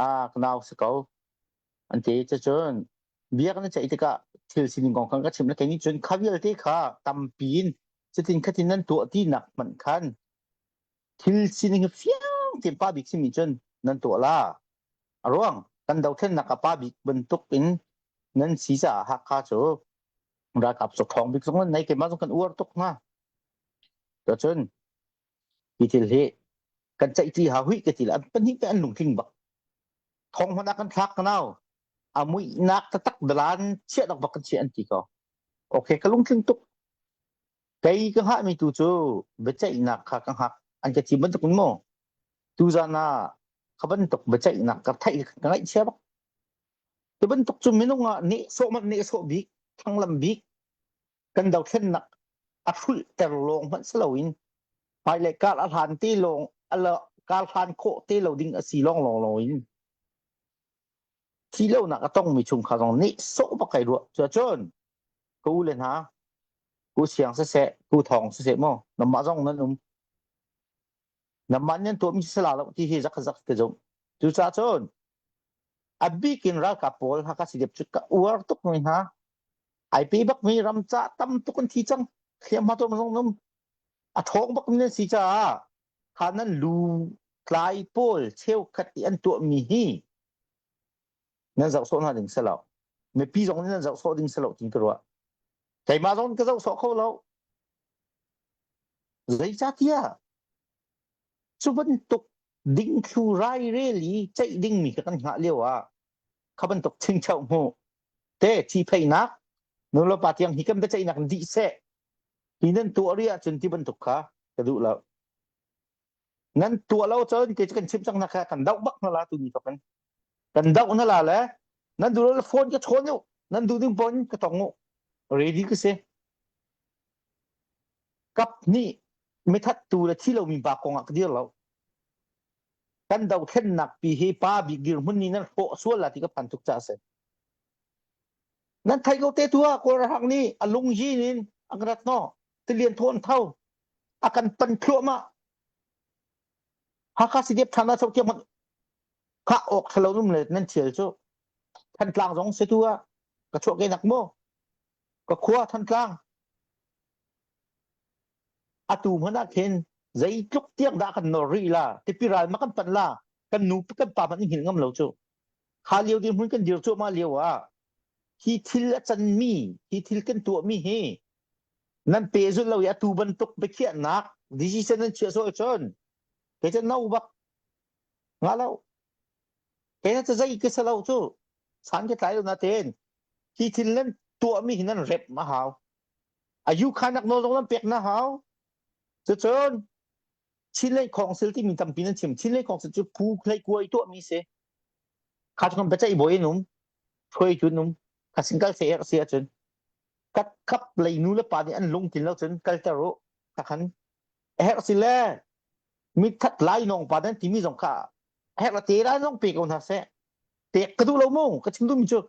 S6: Ah ka nau si ko. An ti cucun biak na ceih tikah thil sining kong khan ka chim le kei nih cun kha vialte kha tampi in cutin khatin nan tuah ti nak hmanh khan thil sining hi fiang tein pa bik simi cun nan tuah la. A ruang kan dothlennak ah pa bik bantuk in nan si caah Hakha cu ralkap cu ṭhawng bik zong nan nei keimah zong kan uar tuk hnga. Cun hi thil hi kan ceihṭi hau hui ka ti le an pahnih te an lungtling bak. Thong hmanh ah kan thlak ka nau. A muihnak taktak dalan chiah dok bak kan chiah an ti ko. Okay, ka lungtling tuk. Kei ka hngahmi tu cu biaceihnak kha ka hngak. An ka thim bantuk in maw? Tuzan ah kha bantuk biaceihnak ka theih ka ngaihchia bak. Ti bantuk cu minung ah nehsawh man nehsawh bik, thlanglam bik, kan dothlennak a hrulhter lawng hmanh si loin hmailei kar a hlan te lawng a kar hlan khawh te lo ding a si lawng lawng lawng in thi lonak a tongmi chungkhar zong nehsawh bak kai ruah. Cuacun ka u le hna Ku Siang siseh, Ku Thawng siseh maw, nanmah zong nan um. Nanmah nan tuahmi si la lo ti hi zak zak ka zumh. Cucaah cun a bik in ralkap pawl Hakha CDF cu ka uar tuk mi hna. Ai pe bak mi ram ca tam tuk an thi cang. Hliamhma tuam zong um. A ṭhawng bak mi nan si caah kha nan lu tlai pawl cheukhat i an tuahmi hi nan zoh sawh hna ding si lo. Mipi zong nih nan zoh sawh ding si lo ti ka ruah. Keimah zong ka zoh sawh kho lo. Zeicahtiah cu bantuk dingthlu rairel i ceih dingmi kha kan hngah lio ah kha bantuk chingcheuh hmu te ṭhipheihnak nulepa tiang hi kan biaceihnak in dih seh hi nan tuah rih ahcun ti bantuk kha ka duh lo. Nan tuah lo cun kei cu kan chim cang na kha kan doh bak hna la tu ni tok in. Kan doh na la le nan duh lo le phone ka chawn u nan duh ding phone ka tong u.
S9: Ready ka si. Kap nih mithattu le thi lomi pa kong ah ka dir lo. Kan dothlennak pi hi pa bik dirhmun nih nan hrawh sual la ti ka phan tuk caah a si. Nan thei ko te tu ah Kawl ralhrang nih a lung yin in a kan rat hnawh. Tilian thawn tho. A kan pan thluahmah. Hakha CDF than ah tiang hmanh khah awk thalo num le nan thial cu. Thantlang zong si tu ah ka chuah ke nak mu. Ka khua Thantlang. Atu hmanh ah khin zeitluk tiang dah kan nawr rih la tipi ral ma kan pan la kan nu kan pa hmanh in hngilh ngam lo cu. Kha lio dirhmun kan dir cuahmah lio ah hi thil a canmi hi thil kan tuahmi hi nan pehzulh lo i atu bantuk biakhiahnak decision nan chiah sawh cun kei cu no bak nga lo kei cu zei ka si lo cu san ka tlai lo natein hi thil nan tuahmi hi nan rep ma hau ayu khanak nawl zong nan pek na hau cucun Chinlei Council timi tampi nan chim. Chinlei Council cu phu hlei kuai tuahmi si. Kha cu kan biaceih bawi an um, hruaitu an um. Kha sin kal se si ahcun kat khap lei nu le pa nih an lungtlin lo cun kalter u. Kha khan a herh si le mithat lai nong pa nan timi zong kha a herh te lai zong pe ko hna seh. Pek ka duh lo mu. Ka chim duhmi cu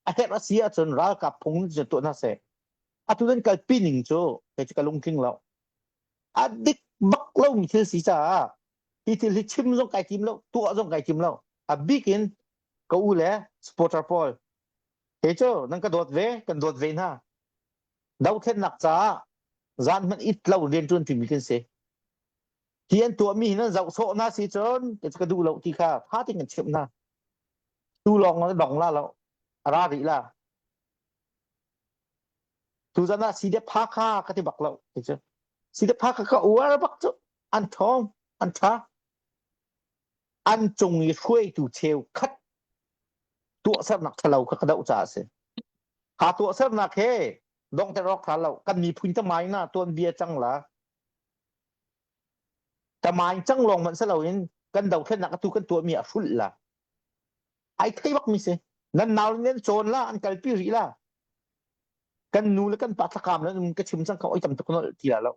S9: a herh a si ahcun ralkap phung cu tuah hna seh. Atu nan kalpi ning cu kei cu ka lungtling lo. A dik bak lomi thil si caah hi thil hi chim zong kai tim lo tuah zong kai tim lo a bik in ka u le supporter pawl he cu nan ka dawt ve kan dawt ve hna dothlennak caah zan hmanh it lo rian ṭuan timi kan si hi an tuahmi hi nan zoh sawh hna si cun ka duh lo ti kha tha tein kan chimh hna tu lawng na dong la lo a ra rih la Tuzan ah CDF Hakha ka ti bak lo ti cu. CDF Hakha ka uar bak cu an ṭhawng, an ṭha. An cung i hruaitu cheukhat tuahsernak ṭhalo kha ka doh caah a si. Kha tuahsernak he donghter awk ṭha lo. Kan miphun tamai na tuanbia cang la. Tamai cang lawng hmanh si loin kan dothlennak atu kan tuahmi a hrulh la. Ai thei bak mi si. Nan nau nan cawn la, an kalpi rih la. Kan nu le kan pa thlakam nan um ka chim cang kha oi tam tuk nol ti la lo.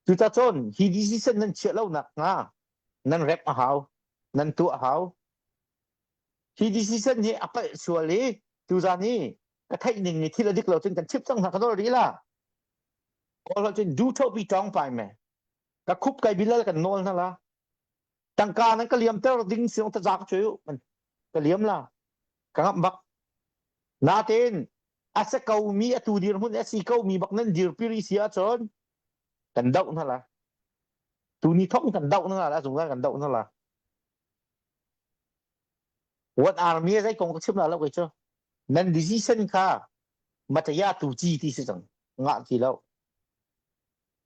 S9: Cuta cun hi decision nan chiah lo nak hnga nan rep a hau, nan tuah a hau. Hi decision hi a palh sual i tuzan hi ka theih ning ni thil a dik lo cun kan chip cang hna ka nawl rih la. Kawl cun du tho pi tawng pai me. Ka khup kai bilal kan nawl hna la. Tangka nan ka liamter ding siong ta za ka cu ka liam la. Ka ngamh bak. Natein a se ko mi atu dirhmun a si ko mi bak nan dirpi rih si ahcun kan doh hna la. Tuni thong kan doh hna la zungzal kan doh hna la. What army zei kong ka chim la lo kei cu. Nan decision kha mataya tu chi ti si cang. Ngah ti lo.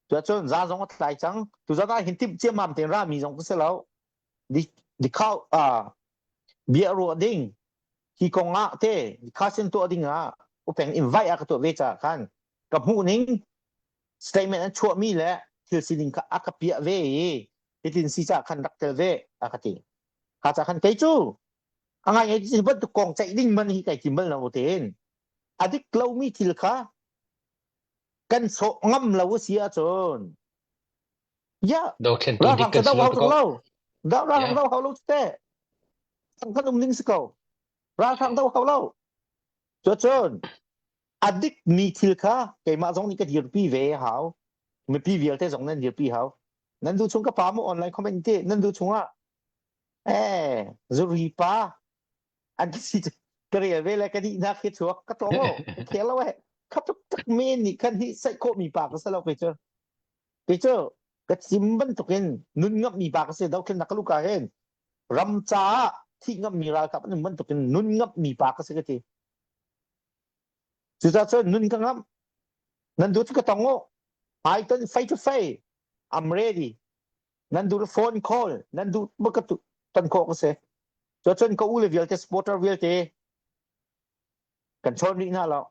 S9: Tuacun za zong a tlai cang. Tuzan ah hin timh ciammam tein rami zong ka si lo. Di di khau ah bia ruah ding hi kong ah te khasin tuah ding ah upeng invite a ka tuah ve caah khan ka hmuh ning statement an chuahmi le thil sining kha a ka piah ve i hitin si caah khan rak tel ve a ka ti. Kha ca khan kei cu a ngai ngai bantuk kong ceih ding man hi kai tim bal lo tein a dik lomi thil kha kan sawh ngam lo a si ahcun ya
S3: Dothlentu dik
S9: ralhrang
S3: kan
S9: cu
S3: si
S9: do
S3: lo
S9: hau
S3: ti
S9: tuk
S3: ko.
S9: lo do ralhrang
S3: Yeah.
S9: do hau lo te kan um ning si ko ralhrang do hau lo cucun a dik mi thil kha keimah zong nih ka dirpi ve hau mipi vialte zong nan dirpi hau nan duh chung ka pa mu online comment te nan duh chungah eh zuri pa an si ka rel ve le ka dihnak khi chuak ka tong o ka khel lo eh kha tuk tak men nih khan hi saih khawh mi pa ka si lo kei cu kei cu ka chim bantukin nun ngam mi pa ka si dothlennak ka luka hin ram caah thih ngam mi ralkap an um bantukin nun ngam mi pa ka si ka ti cucaah cun nun ka ngam nan duh cu ka tong o I can face to face I'm ready Nan duh phone call nan duh bak ka ton khawh ka si. Cuacun ka u le vialte supporter vialte kan chawn rih hna lo.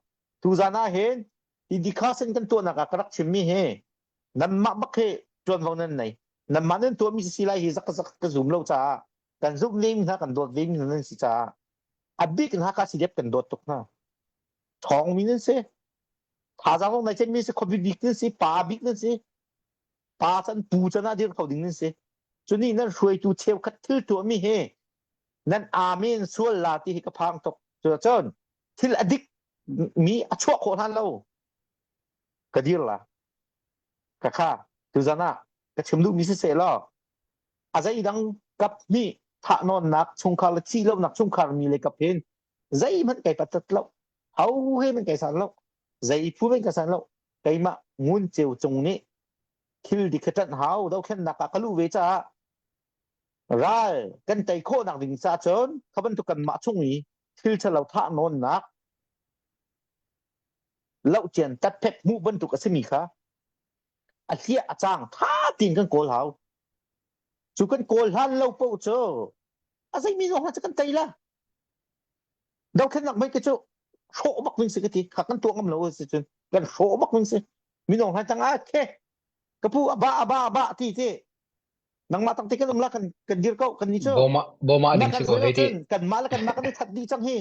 S9: Tuzan ah hin hi dikhasen kan tuahnak ah ka rak chimmi hi nanmah bak hi ṭuanvo nan nei. Nanmah nan tuahmi si lai hi zak zak ka zum lo caah kan zumh ve mi hna kan dawt ve mi hna nan si caah a bik in Hakha CDF kan dawt tuk hna. Ṭhawngmi nan si. Thazaang zong nai cemmi si, khuapi bik nan si, pa bik nan si, pa can pu can ah dir kho ding nan si. Cuni nan hruaitu cheukhat thil tuahmi hi nan amen sual la ti hi ka phang tuk. Cucun thil a dik mi a chuah khawh hlan lo ka dir la. Ka kha tuzan ah ka chim duhmi si seh law a zeidang kap hnih thahnawnnak chungkhar le thih lonak chungkhar mi le kap hin zeihmanh kai patat lo ho he man kai san lo zei phu men ka san lo keimah ngun ceu cung nih thil dik kha ṭanh hau dothlennak ah ka luh ve caah ral kan tei khawhnak ding ca cun kha bantuk kanmah chung i thil ṭhalo thah nawnnak lohcian tatphet hmuh bantuk a simi kha a hliah a cang tha tiin kan kawl hau cu kan kawl hlan lo paoh cu a zeimi zong cu kan tei la dothlennak mei ke cu hrawh bak ning si ka ti kha kan tuah ngam lo si cun kan hrawh bak ning si minung hlan tang ah khe ka pu aba aba aba ti ti nangmah tang te kan um la kan kan dir ko kan ni cu
S3: boma boma
S9: na
S3: ding
S9: kan
S3: si ko
S9: hruai
S3: hei ti
S9: cun kan mah le kan mah kan i that dih cang hi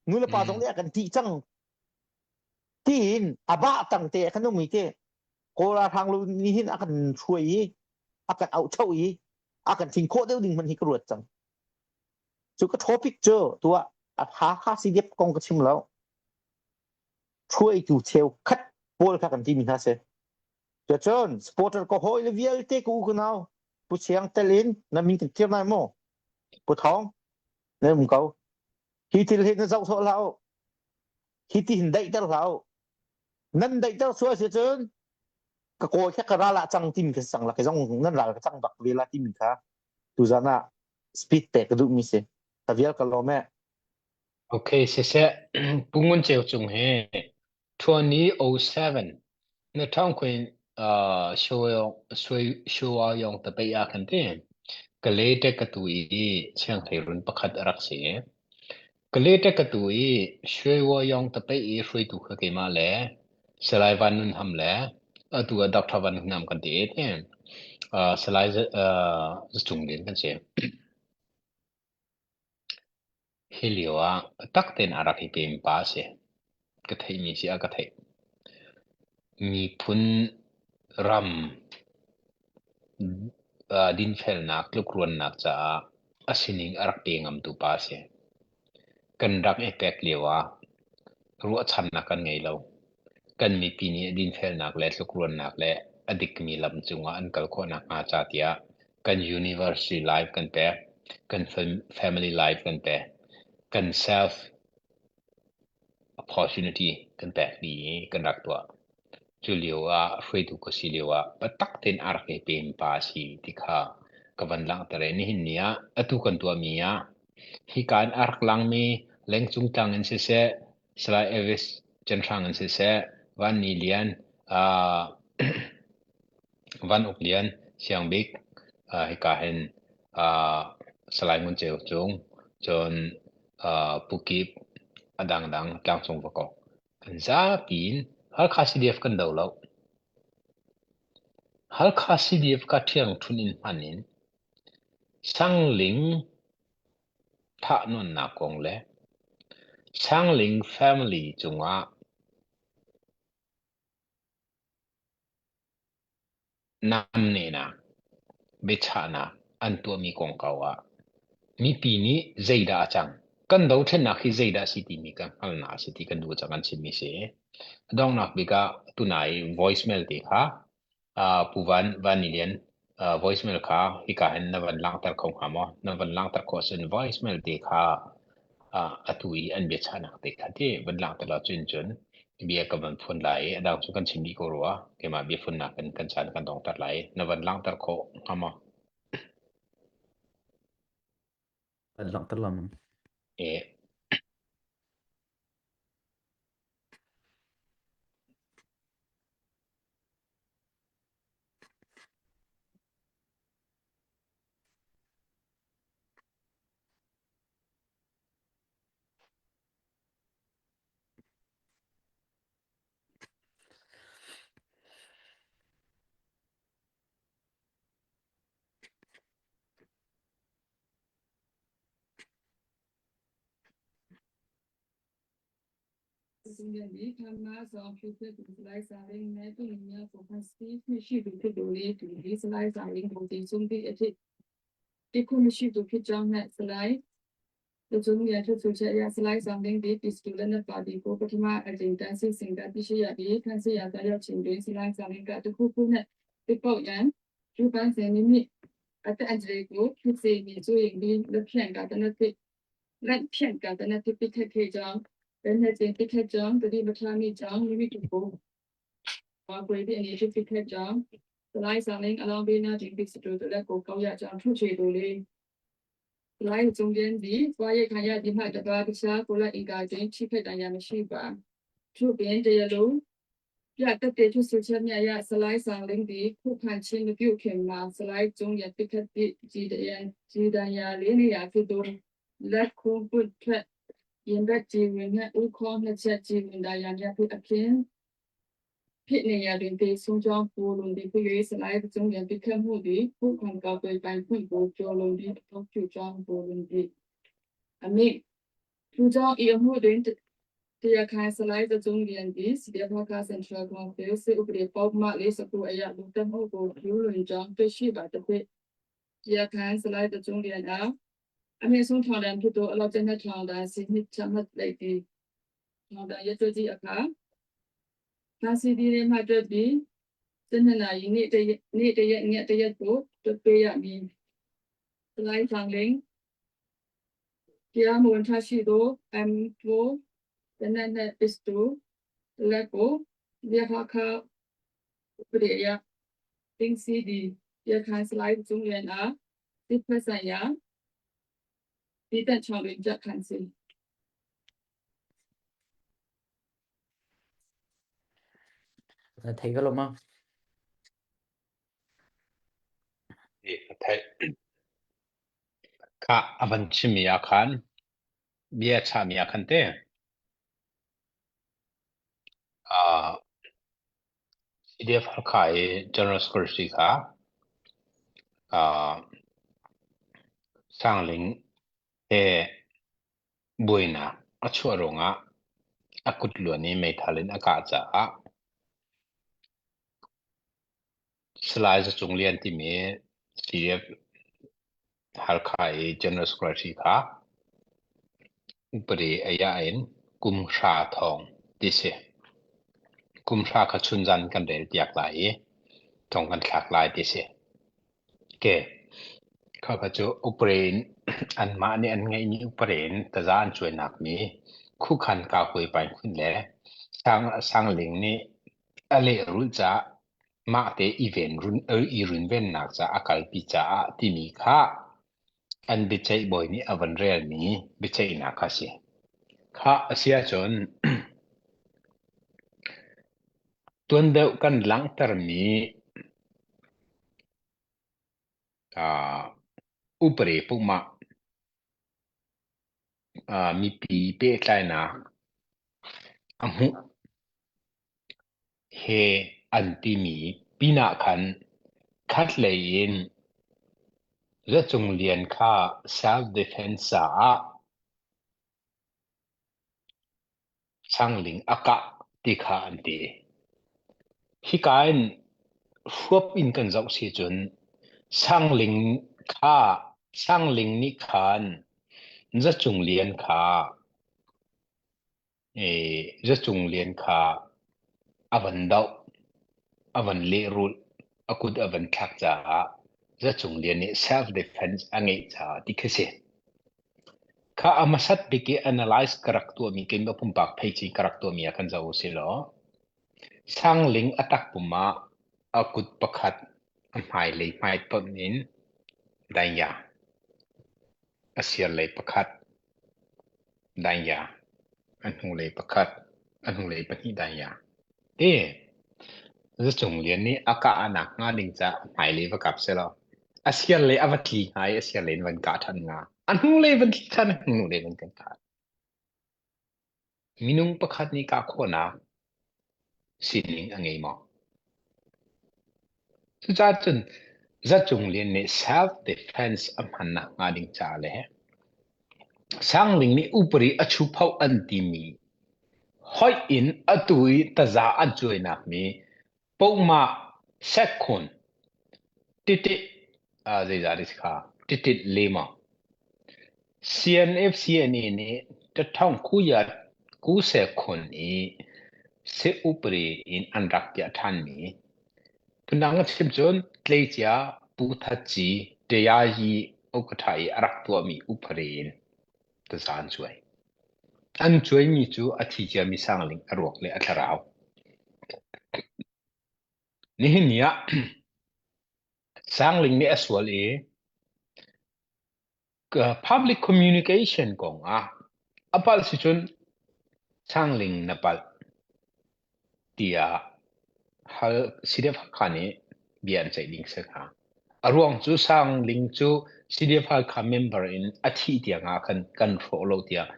S9: nu le pa zong nih a kan tih cang tiin aba tang te kan um i te kawl ralhrang lu nih hin a kan hruai i a kan auh cho i a kan thing khawh deuh ding hmanh hi ka ruat cang Cu ka topic cu tuah a Hakha CDF kong ka chim lo. Hruaitu cheukhat pawl kha kan timi hna si. Cucun supporter ka hawi le vialte ka u ka nau Pu Chiang tel in na min kan kir nai maw? Pu Thawng na um ko. Hi thil hi na zoh sawh hlah u. Hi ti hin daihter hlah u. Nan daihter sual si cun ka kawi kha ka ral ah cang timi kha sang la ke zong nan ral ka cang bak ve la timi kha tuzan ah speed pek ka duhmi si. Ka vial ka lawm eh.
S3: Okay, siseh Pu Ngun Ceu Cung he 2007 na ṭhawng khuin uh, Shuayong tapei ah khan te Kalete ka tu i sianghleirun pakhat a rak si. Kalete ka tu i Shuayong tapei i hruaitu kha keimah le Salai Van Nun Ham le atu ah Dr. Van Nun Ham kan ti e te. Uh, Salai uh, Zacung Lian kan si. Hi lio ah tak tein a rak i pem pa a si. Ka theihmi si a ka theih. Miphun ram uh, dinfelnak, tlukruannak caah a sining a rak pe ngamtu pa a si. Kan rak i pek lio ah ruahchannak kan ngei lo. Kan mipi nih dinfelnak le tlukruannak le a dikmi lam cungah an kal khawh nakhnga ca tiah kan university life kan pek, kan family life kan pek, kan self opportunity kan pek dih i kan rak tuah. Cu lio ah hruaitu ka si lio ah biatak tein a rak i pem pa a si ti kha ka van langhter i nihin ni ah atu kan tuahmi ah hika in a rak langmi lengcung tlang in siseh, Salai Elvis Cenhrang in siseh, Van Ni Lian, uh, Van Uk Lian, Siang Bik, uh, hika hin uh, Salai Ngun Ceu Cung, cun uh, Pu Kip, a dangdang tlangcung va kok. Kan zapi in Halkha CDF kan do lo. Halkha CDF ka ṭhiangṭhunh in hman in Sangling thahnawnnak kong le Sangling family cungah Namnehnak, biachahnak an tuahmi kongkau ah mipi nih zeidah a cang, kan dothlennak hi zeidah a si timi kan hngalhnak a si ti kan duh cang kan chimmi si. A donghnak bik ah tunai voicemail te kha uh, Pu Van Van Ni Lian uh, voicemail kha hika hin na van langhter kho hnga maw? Na van langhter khawh cun voicemail te kha uh, atu i an biachahnak te kha ti van langhter lo cun cun bia ka van phun lai i a dang cu kan chim dih ko rua keimah biafunnak in kan caan kan dongter lai na van langhter khawh hnga maw?
S2: An langhter lam.
S3: E.
S2: Na thei ko lo ma?
S3: Ka theih. Kha a van chimmi ah khan bia chahmi ah khan te uh, CDF Halkha i General Secretary kha uh, Sangling he buainak a chuah ruangah a kut luan i meithal in a kah caah Salai Za Cung Lian timi CDF Halkha i General Secretary kha upadi a iah in kum hra thawng ti si. Kum hra kha chunzan kan rel piak lai i thong kan thlak lai ti si. Ke khakha cu upadi in anmah nih an ngeihmi upadi in taza an cuainak mi khukhan kahuai painkhun le sang sangling nih a lehrulh caah mahte i ven run i runvennak caah a kalpi caah timi kha an biaceih bawi nih a van relmi biaceihnak kha a si. Kha a si ahcun tuan deuh kan langhtermi uh, upare pumah uh, mipi pehtlainak a hmuh he an timi pinah khan khatlei in Za Cung Lian kha self-defense caah Sangling a kah ti kha an ti. Hika in huap in kan zoh si cun Sangling kha Sangling nih khan Za Cung Lian kha Za Cung Lian kha a van doh, a van lehrulh, a kut a van thlak caah Za Cung Lian nih self-defense a ngeih caah ti khi si. Kha a hmasat bik i analyze ka rak tuahmi keimah pumpak pheici ka rak tuahmi ah khan zoh usih law Sangling a takpum ah a kut pakhat a hmailei hmaitonh in daiya, a sirlei pakhat daiya, a hnulei pakhat, a hnulei pahnih daiya. Ti Zacung Lian nih a kah nak hnga ding caah a hmailei va kap selaw a sirlei a va tli hnga i a sirlei in van kah ṭhan hnga. A hnulei van tli ṭhan, a hnulei van kan kah. Minung pakhat nih kah khawhnak sining a ngei maw? Cucaah cun Za Cung Lian nih self-defense a hmannak hnga ding caah le Sangling nih upari a chupho an timi. Hoih in atu i taza an cuainak mi pohmah sekhun titit zeizat is kha titit lema CNF-CNA nih ṭaṭhawng kuyat kusekhun i se-upri in an rak piah ṭhanmi phundang a chim cun tleicia Pu That Ci Tayayi Okatha i a rak tuahmi upari in taza an cuai. An cuaimi cu a thi ciami Sangling a ruak le a thlarau. Nihin ni ah Sangling nih a sual i Public communication kong ah a palh si cun Sangling na palh tiah hal CDF Hakha nih bia an ceih ding si hnga. A ruang cu Sangling cu CDF Hakha member in a thih tiang ah khan kan hrawh lo tiah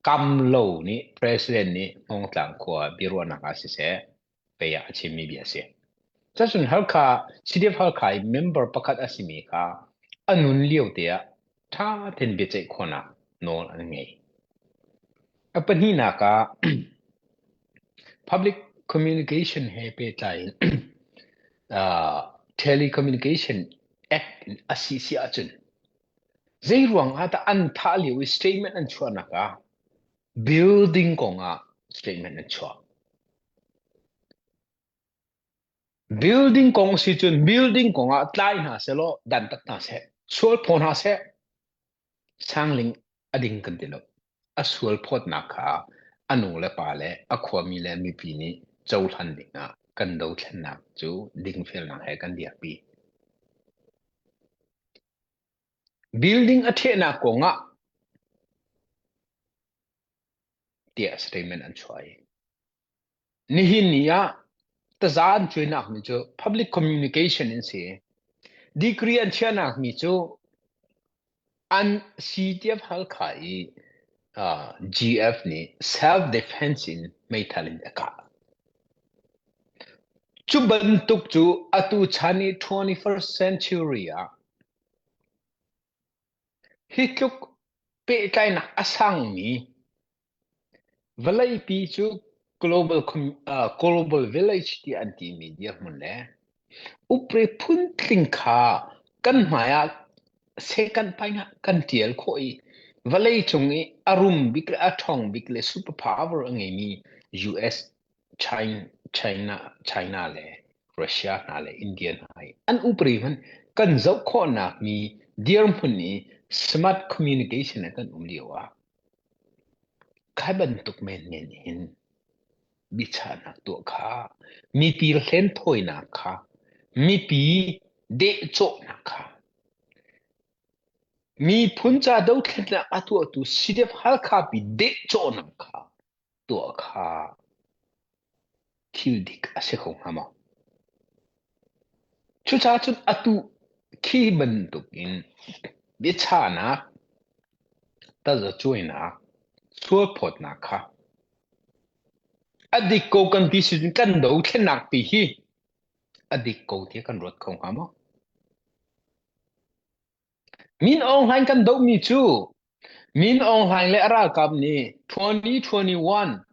S3: Kam Lo nih President nih Hmawngtlang khua biaruahnak ah siseh pei ah a chimmi bia a si. Cacun Halkha CDF Halkha i member pakhat a simi kha a nun lio te ah ṭha tein biaceih khawhnak nawl an ngei. A pahnihnak ah public communication he pehtlai in uh, telecommunication act in a si si ahcun zei ruang ah dah an thah lio i statement an chuahnak ah building kong ah statement an chuah. Building kong si cun building kong ah tlai hna selaw dantat hna seh, sual phaw hna seh. Sangling a ding kan ti lo. A sual phawtnak kha a nu le pa le a khuami le mipi nih cohlan ding ah kan dothlennak cu dingfelnak he kan dirpi. Building a ṭhehnak kong ah tiah statement an chuah i Nihin ni ah taza an cuainak mi cu public communication in si. Degree an chiahnak mi cu an CTF Halkha i uh, GF nih self defense in meithal in a kah. Cu bantuk cu atu chan i 21st century ah Hi tluk pehtlainak a sangmi vawleipi cu global village tiah an timi dirhmun le upri phuntling kha kan hmai ah second paing ah kan ṭial khawh i vawleicung i a rum bik le a ṭhawng bik le super power a ngeimi US China, China le Russia hna le India hna hi an upri hmanh kan zoh khawhnak mi dirhmun i smart communication ah kan um lio ah khai bantuk menmen hin biachahnak tuah kha mipi hlenthawinak kha mipi dehcawhnak kha miphun ca dothlennak a tuahtu CDF Halkha pi dehcawhnak kha tuah kha thil dik a si kho hnga maw? Cucaah cun atu khi bantukin biachahnak, tazacuainak, sualphawtnak kha a dik ko kan ti si cun kan dothlennak pi hi a dik ko tiah kan ruat kho hnga maw? Min Aung Hlaing kan dohmi cu Min Aung Hlaing le a ralkap nih 2021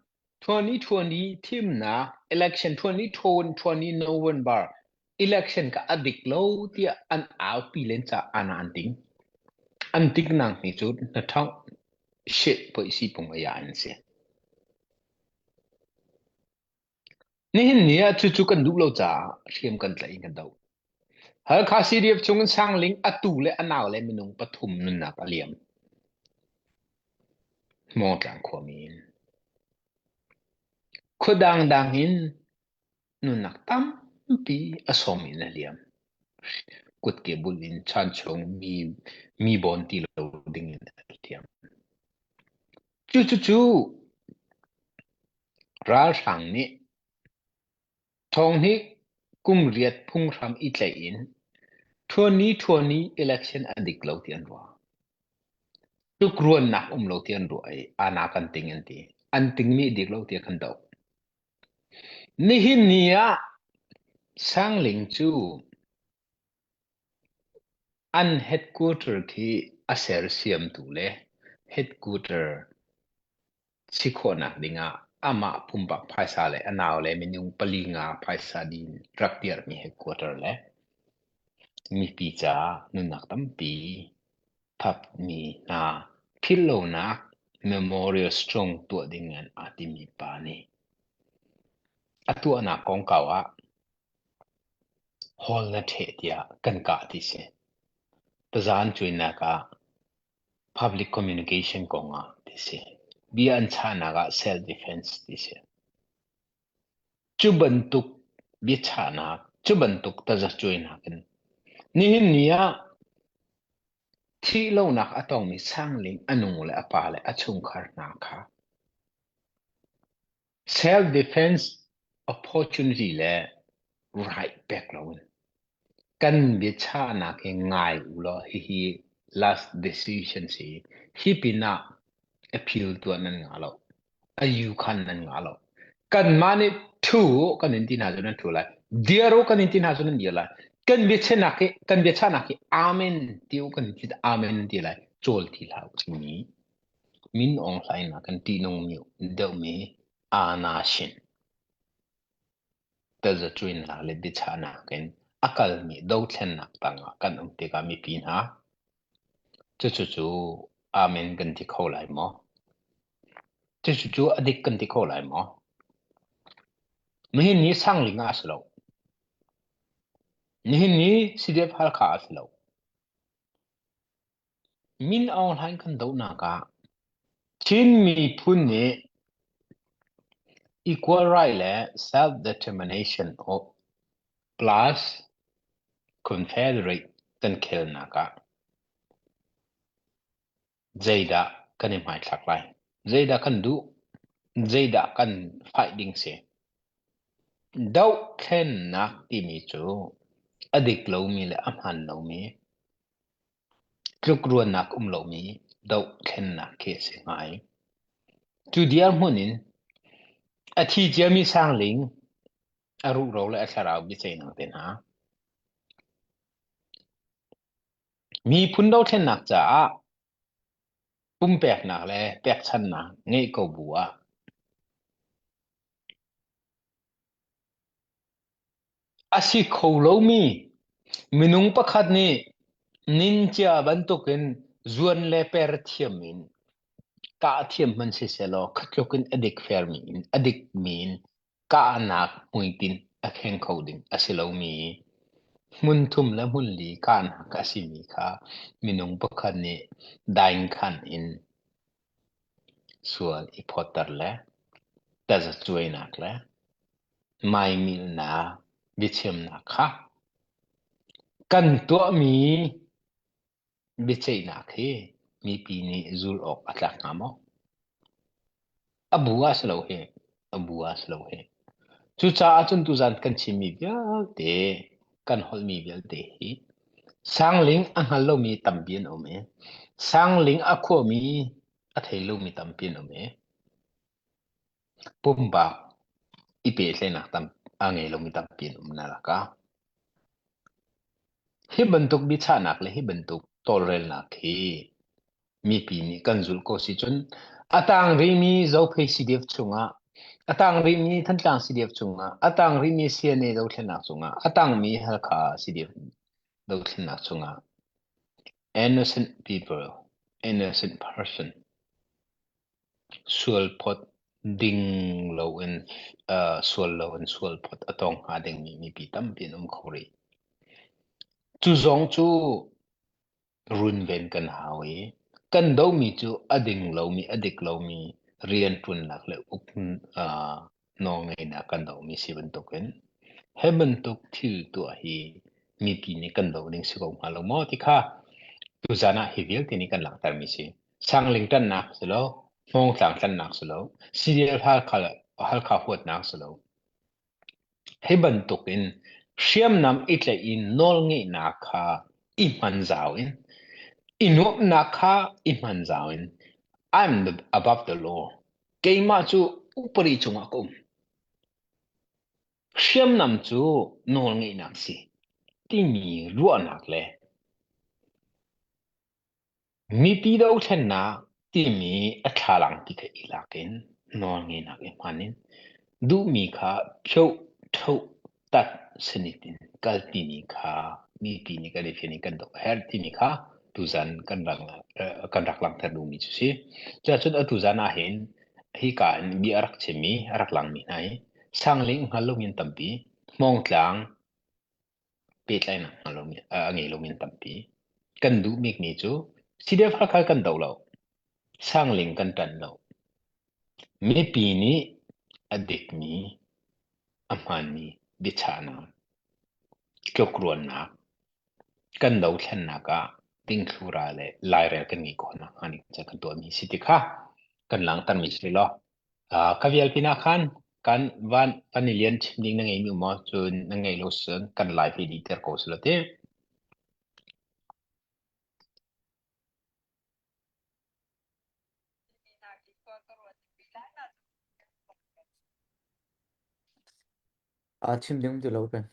S3: 2020 thimnak election 2020 November election ka a dik lo tiah an aupi len caah ana an ting. An tiknak ni cu na thong shit poi si pung aya an si. Nihin ni ah cucu kan duh lo caah hriam kan tlaih in kan doh. Halkha CDF chungin Sangling atu le a nau le minung pathum nunnak a liam. Hmawngtlang khuami in. Khua dangdang in nunnak tampi a sawm in a liam. Kutke bul in chan chung mi, mi bawn ti lo ding in a liam. Cucucu Ralhrang nih thonghnih kum riat phunghram i tlaih in 2020 election a dik lo ti an ruah. Tlukruannak um lo ti an ruah i ana kan ting an ti. An tingmi dik lo ti kan doh. Nihin ni ah Sangling cu An headquarter khi a sersiamtu le headquarter si khawhnak dingah Amah pumpak phaisa le a nau le minung pali nga phaisa din rak dirhmi headquarter le mipi caah nunnak tampi thapmi hna philhlonak memorial strong tuah ding in aa timi pa nih a tuahnak kongkau ah Hawl na ṭheh tiah kan kah ti si. Tazan cuainak ah public communication kong ah ti si. Bia an chahnak ah self defense ti si. Cu bantuk biachahnak, cu bantuk tazacuainak in nihin ni ah thih lonak a tongmi Sangling a nu le a pa le a chungkhar hna kha Self-defense opportunity le right pek loin kan biachahnak hi ngai u law hihi last decision si. Hi pinah appeal tuah nan ngah lo. Ayu khan nan ngah lo. Kanmah nih thu kan in ti hna cu nan thu lai. Dir u kan in ti hna cu nan dir lai. Kan biachahnak hi kan biachahnak hi amen ti u kan ti amen ti lai. Cawl ti hlah u timi Min Aung Hlaing nakin ṭihnung deuhmi aa-na-shin tazacuainak le biachahnak in a kalmi dothlennak tangah kan um tikah mipi hna, cucu cu amen kan ti kho lai maw? Cucu cu a dik kan ti kho lai maw? Nihin ni Sangling ah a si lo. Nihin ni CDF Halkha ah a si lo. Min Aung Hlaing kan dohnak ah Chin miphun nih equal right le self-determination plus confederate kan khelnak ah zeidah kan i hmaithlak lai? Zeidah kan duh? Zeidah kan fight ding si? Dohthlennak timi cu a dik lomi le a hmaan lomi Tlukruannak um lomi dohthlennak khi a si hnga i cu dirhmun in a thi ciami Sangling a ruhro le a thlarau biaceihnak te hna miphun dothlennak caah pumpeknak le pekchannak ngeih ko bu ah A si kho lomi minung pakhat nih nincia bantukin zuan le per thiam in kah thiam hmanh sisehlaw kha tluk in a dik fermi in a dikmi in kahnak hmuitinh a kheng kho ding a si lomi hmun thum le hmun li kahnak a simi kha minung pakhat nih daingkhan in sual i phawtter le tazacuainak le maimilhnak biachimnak kha kan tuahmi biaceihnak hi mipi nih zulh awk a tlak hnga maw? A bu ah si lo hi, a bu ah si lo hi. Cucaah cun tuzan kan chimmi vialte, kan holhmi vialte hi Sangling a hngal lomi tampi an um i Sangling a khuami a thei lomi tampi an um i Pumpak i pehtlaihnak tam a ngei lomi tampi an um na lakah hi bantuk biachahnak le hi bantuk tawlrelnak hi mipi nih kan zulh ko si cun a tang rihmi Zophei CDF chungah a tang rihmi Thantlang CDF chungah a tang rihmi CNA dothlennak chungah a tangmi Halkha CDF dothlennak chungah innocent people innocent person Sualphawt ding loin sual loin sualphawt a tong hnga dingmi mipi tampi an um kho rih. Cu zong cu runven kan hau i kan domi cu a ding lomi, a dik lomi rianṭuannak le uk nawlngeihnak kan dohmi si bantukin hi bantuk thil tuah hi mipi nih kan doh ding si ko hnga lo maw ti kha tuzan ah hi vialte nih kan langhtermi si. Sangling ṭannak si lo, Hmawngtlang ṭannak si lo, CDF Halkha, Halkha huatnak si lo. Hi bantuk in hriamnam i tlaih in nawlngeihnak kha i hman zau in, i nuamhnak kha i hman zau in, I'm the above the law. Keimah cu upadi cungah ka um. Hriamnam cu nawlngeihnak si timi ruahnak le mipi dothlennak timi a thlalang ti kha i lak in Nawlngeihnak i hman in duhmi kha phyoh ṭhoh tat sanit in kalpimi kha mipi nih kan i fian in kan doh a herh timi kha tuzan kan rak kan rak langhter duhmi cu si. Cuahcun atu zan ah hin hika in bia a rak chimmi a rak langmi hna hi sangling hngal lomi an tampi, Hmawngtlang pehtlaihnak hngal lomi a ngei lomi an tampi. Kan duh bikmi cu CDF Hakha kan do lo. Sangling kan ṭanh lo. Mipi nih a dikmi, a hmaanmi biachahnak, tlukruannak, kan dothlennak ah dingthlura le lairel kan ngeih khawh nakhnga ding ca kan tuahmi si ti kha kan langhtermi si law ka vial pinah khan kan van kan i lian chim ding na ngeimi um maw cun na ngeih lo cun kan live hi dih ter ko sila ti.
S2: Aa chim ding ti lo peng.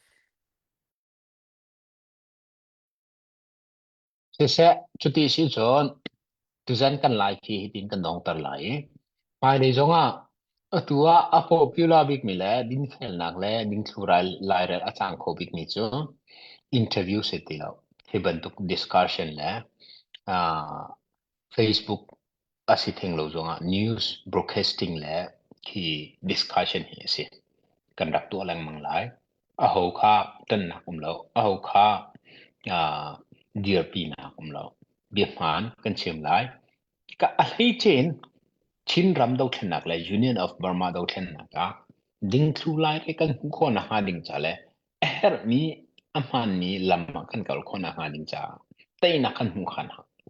S3: Siseh, cuti si cun tuzan kan lai khi hitin kan dongter lai i hmailei zongah atu ah a popular bikmi le dinfelnak le dingthlu lairel a cang kho bikmi cu interview si ti lo. Hi bantuk discussion le uh, Facebook a si theng lo zongah news broadcasting le khi discussion hi a si. Kan rak tuah lengmang lai. Aho kha ṭannak um lo. Aho kha uh, dirpinak um lo. Biahmaan kan chim lai. Ka a hleice in Chinram dothlennak le Union of Burma dothlennak ah dingthlu lai le kan hmuh khawh nakhnga ding ca le a herhmi a hmaanmi lam ah kan kal khawh nakhnga ding caah teinak kan hmuh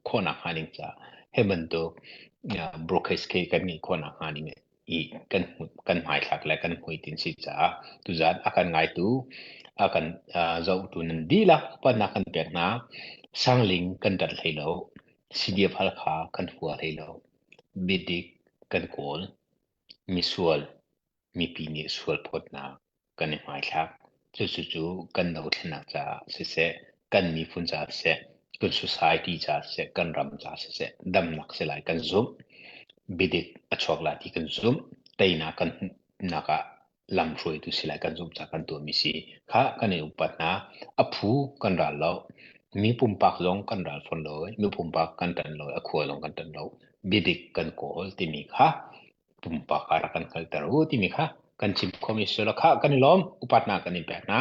S3: khawh nakhnga ding caah hi bantuk broadcast khi kan ngeih khawh nakhnga ding i kan kan hmaithlak le kan hmuitinh si caah tuzan a kan ngaitu a kan zohtu nan dihlak upatnak kan pek hna sangling kan rat hlei lo CDF Halkha kan hua hlei lo biadik kan kawl misual mipi nih sual phawtnak kan i hmaithlak. Cucu cu kan dothlennak caah siseh, kan miphun caah siseh, kan society caah siseh, kan ram caah siseh, damnak si lai kan zumh. Biadik a chuak lai ti kan zumh. Teinak kan hmuhnak ah lamhruaitu si lai kan zumh caah kan tuahmi si kha kan i upat hna. A phu kan ral lo. Mi pumpak zong kan ral fawn lo i mi pumpak kan ṭanh lo i a khua zong kan ṭanh lo. Biadik kan kawl timi kha pumpak ah rak kan hngalter u timi kha kan chim khomi si lo kha kan i lawm upatnak kan in pek hna.